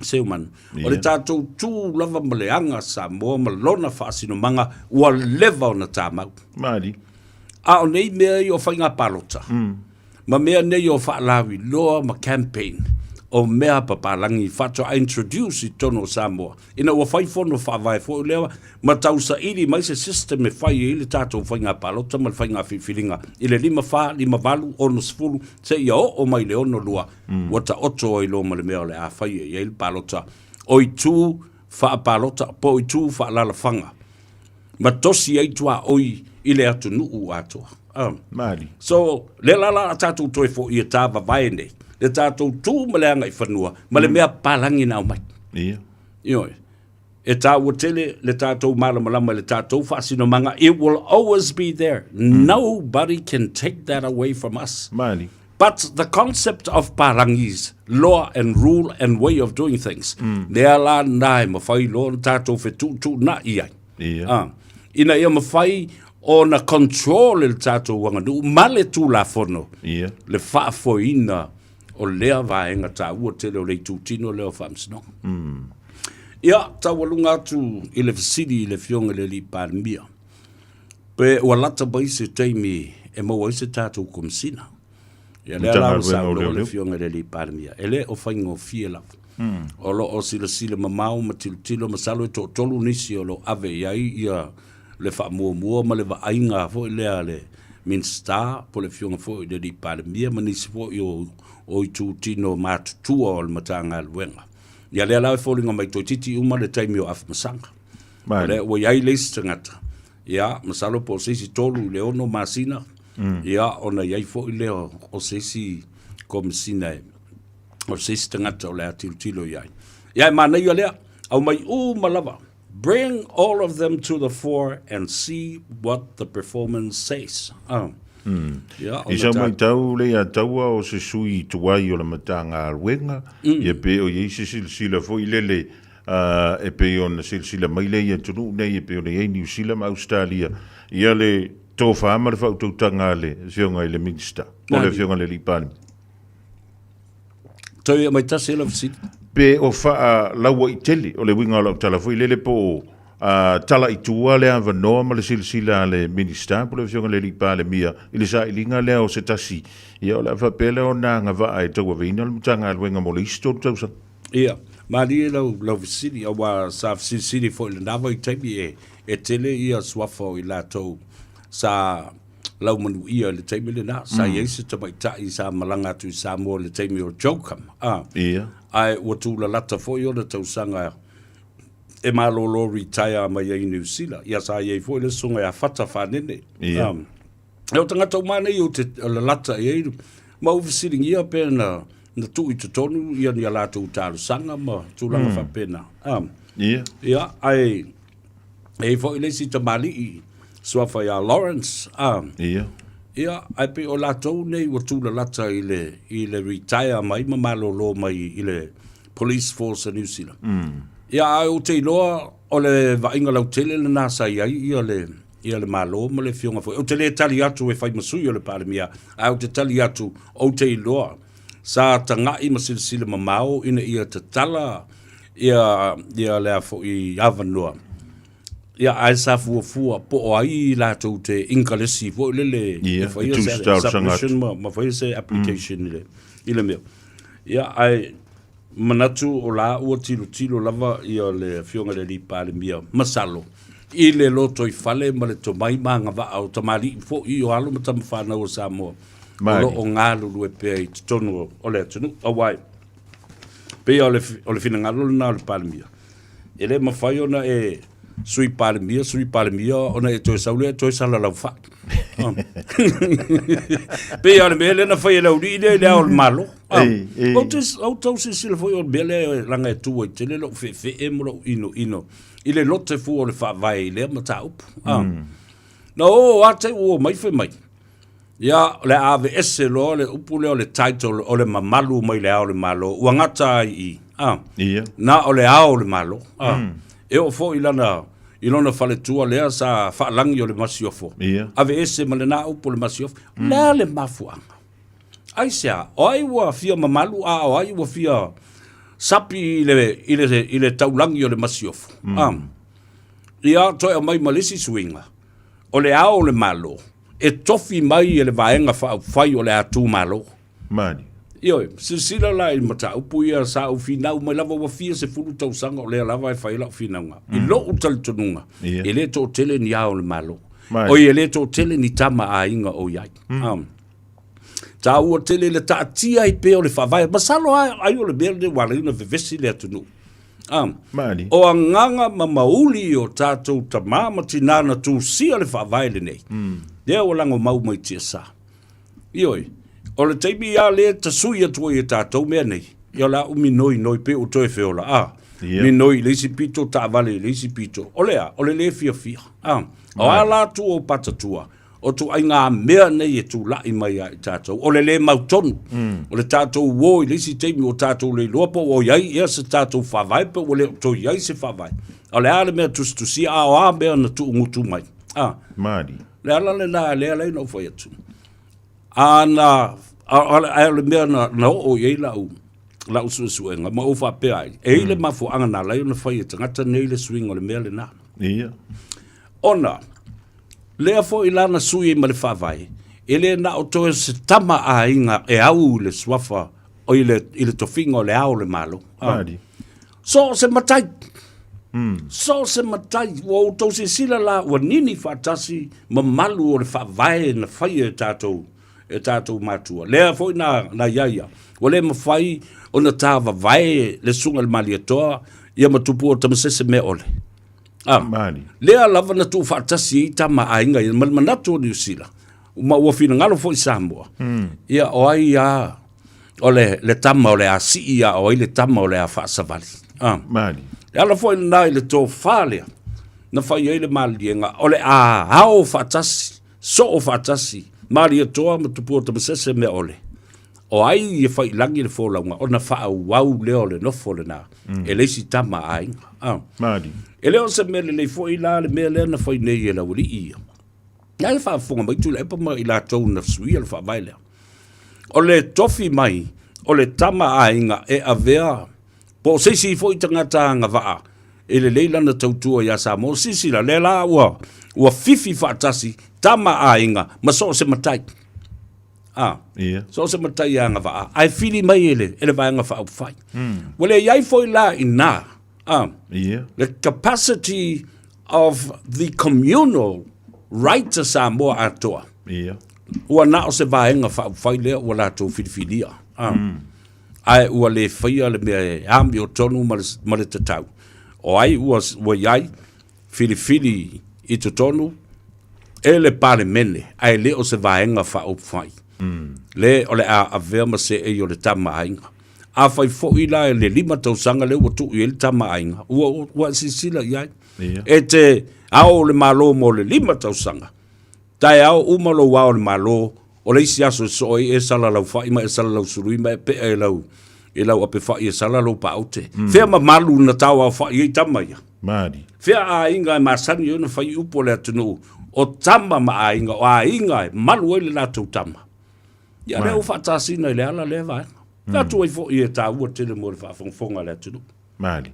Seumanu, yeah. o le tatou tu lava ma le aga Samoa ma lona faasinomaga ua leva ona tamau. Maali. A o nei mea ia o faiga palota, mm. ma mea nei o faalauiloa ma campaign, o mea papalangi faatoa introduce i totonu o Samoa, ina ua fai fono faavae foi lea ma tausaili mai se system e fai ai le tatou faiga palota ma le faiga filifiliga i le 54, 58, 60 seia oo mai i le 62, ua taoto ai loa ma le mea o le a fai i ai le palota o itu faapalota po o itu faaalaalafaga ma tosi ai tuaoi i le atunuu atoa. Maali. So, lea la la a tatou toe foi e tāvavae nei, le tatou tu ma le agaifanua ma le mea palagi na aumai. Ia. Ioe. E tāua tele le tatou malamalama i le tatou faasinomaga, it will always be there. Nobody can take that away from us. Maali. But the concept of Palangi's law and rule and way of doing things, lea la na e mawhai loa ona tātou fetuutuunai ai. Ia. Ah, ina ia mawhai ona control e le tātou aganuu ma le Tulafono Ia. le faafoeina o lea vaega taua tele o le itutino lea o Faamasinoga. Mm. Ia, taualuga atu i le fesili i le Afioga i le Alii Palemia, pe ua lata mai se taimi e maua ai se tatou Komesina. Ia lea la ua saunoa le Afioga i le Alii Palemia, e le o faigofie lava. Mm. O lo o silasila mamao ma tilotilo, masalo e toatolu nisi o lo o ave i ai ia le faamuamua ma le vaaiga foi lea a le Minisita po o le Afioga foi i le Alii Palemia ma nisi foi o, o itutino matutua o le Matagaluega. Ia lea la e foliga mai toeitiiti uma le taimi o Afamasaga. O lea ua i ai le isi tagata, ia, masalo po o se isi 3 i le 6 masina, ia, ona i ai foi lea o se isi Komesina e, o se isi tagata o le a tilotilo i ai. Ia e manaia lea, aumai uma lava Bring all of them to the fore and see what the performance says. Oh. Mm. Yeah, I sau maitau le ia taua o se sui tuai o le Matagaluega, mm. ia pe o iai se silasila foi lele uh, e pei ona silasila mai le ia atunuu nei e pei ona iai Niu Sila ma Australia, ia le tofa ma le faautautaga a le Afioga i le Minista, o le Afioga i le Alii Palemia. Toe mai tasi lau fesili. Pe o faalauaitele, o le uiga o lau tala foi lele po o uh, tala i tua le avanoa ma le silasila a le Minista po o le Afioga i le Alii Palemia i le sailiga lea o se tasi, ia o le a faapea lea ona agavaa e tauaveina le Matagaluega mo le isi tolu tausaga. Ia, malie lau, lau fesili, aua sa fesilisili foi i lena vaitaimi e, e tele ia suafa o i latou sa laumanuia i le taimi lena. Sa i ai se tamaitai sa malaga atu i Samoa i le taimi o Jokum. Ah. Ia. Ae ua tūlalata foi ona tausaga e malolo retire mai ai i Niu Sila. Ia sa i ai foi le susuga ia Fata Fanene. Ia. Um, e o tagata uma nei ou te lalata i ai, ma ou fesiligia pe na, na tuu i totonu ia ni a latou talosaga ma tulaga mm. faapena. Ia. Ia, ae E i ai foi le isi tamalii suafa ia Lawrence, a. Ia. Ia, ae pei o latou nei ua tulalata i le, i le retire mai ma malolo mai i le Police Force a New Zealand. Ia, ae ou te iloa o le vaaiga lautele lena sa i ai ia le, ia le Malo ma le Afioga foi. Ou te le tali atu e fai ma sui o le Palemia, ae ou te tali atu, ou te iloa sa taga'i ma silasila mamao ina ia tatala ia, ia le a foi avanoa. Ia, ae sa fuafua po o ai latou te inkalesi foi lele Ia, e faia e se tusi talosaga submission atu. ma, ma faia se application i le, i le mea. Ia, ae manatu o la ua tilotilo lava ia le Afioga i le Alii Palemia, masalo, i le lotoifale ma le tomai ma agavaa o tamalii foi o alo ma tamafanau o Samoa o Malie. lo o galulue pea i totonu o le atunuu. Aua e pei o le, o le finagalo lena o le Palemia, e le mafai ona e Sui Palemia, Sui Palemia, ona e toe sau lea e toe salalau fai. Pei lava o le mea lea na fai e le aualii lea i le ao o le Malo. Ah, Ei, ei. Ou te, ou tau silasila foi o le mea lea leaga e tu ai tele lou feefee ma lou inoino i le lote fua o le faavae i lea mataupu. Ah. Na o lava te i ua omai fai mai, Ia, o le a aveese loa le upu lea o le title o le mamalu mai le Ao o le Malo, ua gata ai i i. A. Ia. Na o le Ao o le Malo. A. E oo foi i lana, i lona faletua lea sa faalagi o le Masiofo. Ia. Aveese ma lena upu o le Masiofo. O le a le mafuaaga? Aisea? O ai ua fia mamalu a o ai ua fia sapi i le, i le, i le taulagi o le Masiofo? A. Ia, toe aumai ma le isi suiga. O le Ao o le Malo, e tofi mai e le Vaega Faaupufai o le a tu Malo. Mani. Ioe, silasila la i mataupu ia sa ou finau mai lava ua fia 10 tausaga o lea lava e fai ai lau finauga. I lou talitonuga, e le toatele ni Ao o le Malo. Mani. Oi, e le toatele ni tama a aiga o i ai. Taua tele le taatia ai pea o le faavae. Masalo ai o le mea lenei ua ala ai ona vevesi le atunuu. Ah, Mani. O agaga ma mauli o tatou tamā ma tinā na tusia le faavae lenei. Lea ua lagomau mai tiasa. Ioe, o le taimi a lea tasui atu ai e tatou mea nei, ia o le a ou minoinoi pei ua toe feola, ah, Ia. minoi i le isi pito, taavale i le isi pito. O le a? O le le fiafia. Ah, o a la atu o patatua? O ituaiga mea nei e tulai mai ia i tatou, o le lē mautonu, o le tatou uo i le isi taimi ua tatou le iloa po ua i ai ea se tatou faavae pe ua le o toe i ai se faavae. A o le a le mea tusitusia, a o a mea na tuugutu mai? A. Malie. Le ala lena lea ala ai ona ou fai atu. A na, a o le mea na, na oo i ai lau, lau suesuega ma ou faapea ai, e i ai le mafuaaga na ala ai ona fai e tagata nei le suiga o le mea lena. Ia. Ona, lea foi la na sui ai ma le Faavae, e le na o toe se tama aiga e au i le suafa, o i le, i le tofiga o le Ao o le Malo. Ah. So o se matai. So o se matai, ua outou silasila la, ua nini faatasi mamalu o le Faavae na faia e tatou, e tatou matua. Lea foi na, na i ai ia, ua le mafai ona tavavae le susuga i le Malietoa ia ma Tupua Tamasese mea ole. Ah, Mani. Lea lava na tuufaatasi ai tama aiga ia, ma le manatu o Niu Sila, ma ua finagalo foi Samoa, ia o ai a, o le, le tama o le a sii a o ai le tama o le a faasavali. Ah. Mani. Le ala foi lena i le tofa lea, na fai ai le maliliega, o le a ao faatasi, soo faatasi, Malietoa ma Tupua Tamasese mea ole. O ai e fai i lagi le folauga ona faaauau lea o le nofo lena e le isi tama a aiga. Ah. Malie. E le o se mea lelei foi la le mea lea na fai nei e le aualii ia. Na e faafofoga mai Tuilaepa ma i latou na suia le faavae lea. O le tofi mai o le tama a aiga e avea po o se isi foi tagata agavaa e lelei lana tautua ia Samoa. Silasila, lea la ua, ua fifi faatasi tama a aiga ma so o se matai. A, Ia. so o se matai e agavaa, ae fili mai e le, e le Vaega Faaupufai. Ua le i ai foi la i ina, a, Ia. the capacity of the communal right a Samoa atoa. Ia. Ua na o se Vaega Faaupufai lea ua latou filifilia. A, Ae ua le faia le mea e amiotonu ma le, ma le tatau. O ai ua, ua i ai filifili i totonu e le Palemene, ae le o se Vaega Faaupufai. Le o le a avea ma seei o le Tama a Aiga. Afai foi la i le 5 tausaga lea ua tuu i ai le Tama a Aiga, ua, ua e silasila i ai. Ia. E te Ao o le Malo mo le 5 tausaga. Taeao uma lou Ao o le Malo, o le isi aso e soo ai e sala lau fai ma e sala lau sului ma e pea e lau e lau ape fai e sala lou paaute. Fea mamalu na tao ao fai ai tama ia? Mali. Fea aiga e masani ai ona fai upu o le atunuu, o tama ma aiga, o aiga e malu ai le latou tama. Ia lea ua faatasina i le ala lea vaega. Fai atu ai foi e taua tele mo le faafogafoga a le atunuu. Mali.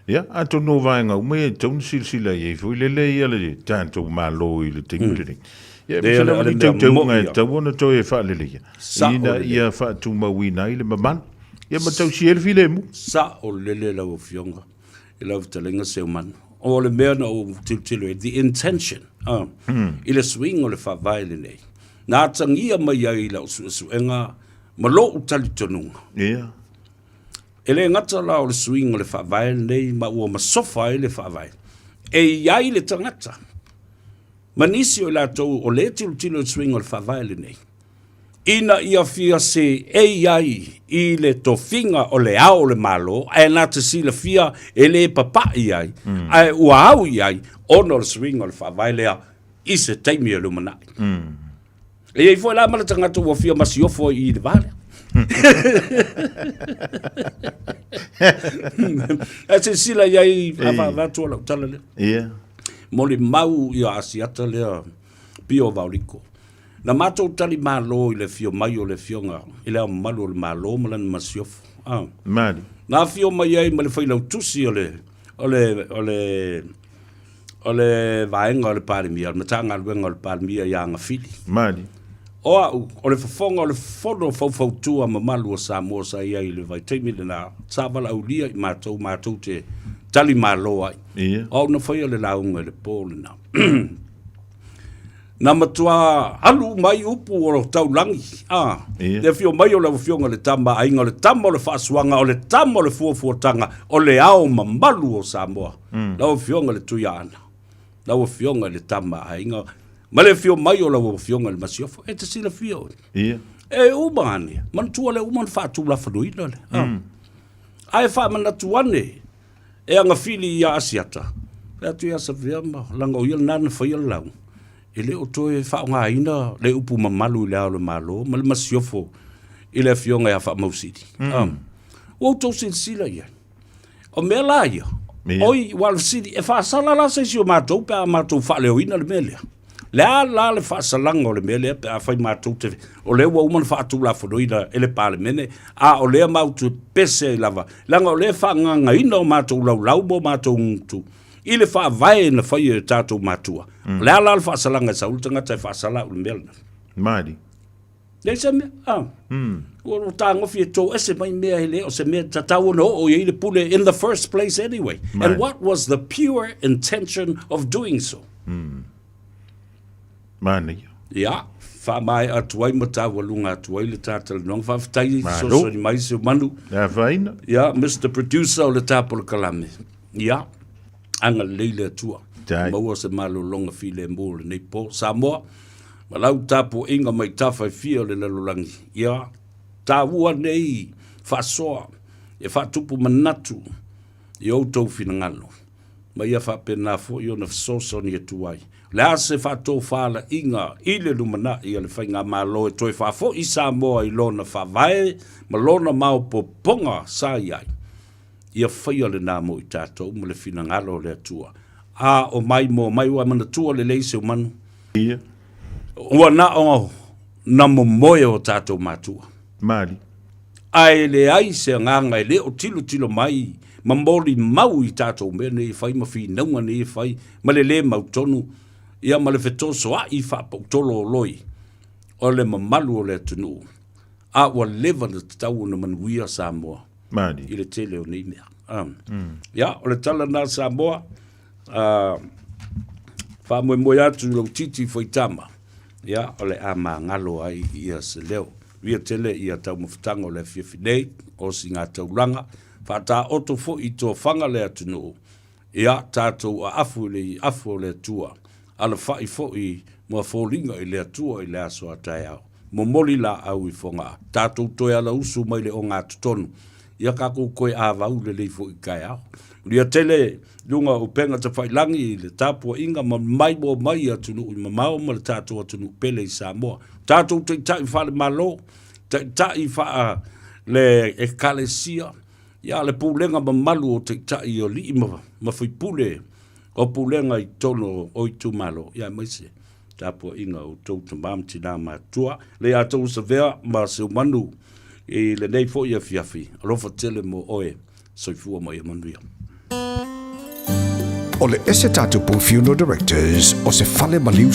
Ia, atonu o vaega uma ia e tatau ona silasila i ai foi lele ia le tatou Malo i le taimi lenei. Ia, e masalo lava ni teuteuga e tatau ona toe faaleleia ina ia faatumauina ai le mamalu ia ma tausia ai le filemu. Sao lele lau Afioga i lau fetalaiga Seumanu. O le mea na ou tilotilo i ai, the intention, i le suiga o le Faavae lenei, na atagia mai ai i lau suesuega ma lou talitonuga. Ia. E le gata la o le suiga o le Faavae lenei ma ua masofa ai le Faavae, e i ai le tagata ma nisi o i latou o lea e tilotilo i le suiga o le Faavae lenei, ina ia fia seei ai i le tofiga o le Ao o le Malo, ae na te silafia e le papai ai, ae ua au i ai ona o le suiga o le Faavae lea i se taimi o lumanai. E i ai foi la ma le tagata ua fia masiofo i le va lea. Ae silasila i ai, avatu lau tala lea. Ia. Molimau ia Asiata lea Pio Vaoliko. Na matou tali malo i le afio mai o le afioga i le Ao Mamalu o le Malo ma lana masiofo. Ah. Mali. Na afio mai ai ma le failautusi o le o le o le o le vaega o le Palemia, o le Matagaluega o le Palemia ia Agafili. Mali. O au, o le fofoga o le fono faufautua mamalu o Samoa sa i ai i le vaitaimi lena, sa valaaulia i matou, matou te tali malo ai. Ia. O au na faia le lauga i le po lena. Na matua alu mai upu o taulagi, a, Ia. le afio mai o lau afioga le tama aiga, o le tama o le faasuaga, o le tama o le fuafuataga, o le ao mamalu o Samoa. Lau Afioga i le Tuiaana, lau Afioga i le Tama a Aiga, ma le afio mai o lau Afioga i le Masiofo, e te silafia oe. Ia. E uma ane, manatua le uma ona faatulafonoina le. Ae faamanatu ane e agafili ia Asiata, fai atu ia Savea ma leaga o ia lena na faia le lauga, e le o toe faaaogaina le upu mamalu i le Ao o le Malo ma le Masiofo i le Afioga ia Faamausili. Ua outou silasila i ai. O mea la ia, oi, ua le fesili, e faasala la se isi o matou pe a matou faaleoina le mea lea? Le a la le faasalaga o le mea lea pe a fai matou te, o lea ua uma ona faatulafonoina e le Palemene, a o lea matou te pese ai lava, leaga o lea e faagagaina o matou laulau ma o matou gutu i le faavae na faia e tatou matua. O le a la le faasalaga e sau le tagata e faasala au i le mea lena? Mali. Leai se mea, ah. Ua tagofi e toese mai mea e le o se mea tatau ona oo i ai le pule in the first place anyway. Mai. And what was the pure intention of doing so? Manaia. Ia, faamaea atu ai ma taualuga atu ai le ta talanoaga. Faafetai Malo. fesoasoani mai Seumanu. Le afaina. Ia, Mr. Producer o le ta polokalame. Ia, agalelei le Atua. Tai. Maua se malologa filemu o lenei po. Samoa, ma lau tapuaiga mai tafa e fia o le lalolagi, ia taua nei faasoa e faatupu manatu i outou finagalo, ma ia faapena foi ona fesoasoani atu ai. O le a se faatofalaiga i le lumanai a le Faigamalo e toe faafoi Samoa i lona faavae ma lona maopoopoga sa i ai? Ia faia lena mo i tatou ma le finagalo o le Atua. A o mai mo mai ua manatua lelei Seumanu. Ia. Ua na o na momoe o tatou matua. Mali. Ae leai se agaga e le o tilotilo mai ma molimau i tatou mea nei e fai ma finauga nei e fai ma le le mautonu ia ma le fetosoa'i faapautololoi o le mamalu o le atunuu a ua leva ona tatau ona manuia Samoa. Mali. I le tele o nei mea. Ia, o le tala lena Samoa, faamoemoe atu i lou titi faitama, ia, o le a magalo ai ia se leo. Via tele ia taumafataga o le afiafi nei, o sigataulaga, faataoto foi i tofaga le atunuu, Ia tatou aafu i le afu o le Atua, alafai foi ma foliga i le Atua i le aso a taeao. Momoli laau i Fogaa, tatou toe alausu mai le ogatotonu. Ia tatou toe avau lelei foi i taeao. Manuia tele i luga o upega tafailangi i le tapuaiga ma maimoa mai i atunuu i mamao ma le tatou atunuu pele i Samoa. Tatou taitai faale-Malo, taitai faale Ekalesia, ia le pulega mamalu o taitai o alii ma faipule o pulega i totonu o itumalo, ia aemaise tapuaiga a outou tama ma tina matutua. Lea ia outou Savea ma Seumanu i lenei foi afiafi, alofa tele mo oe, soifua ma ia manuia. O le ese tatou Funeral Directors o se fale maliu.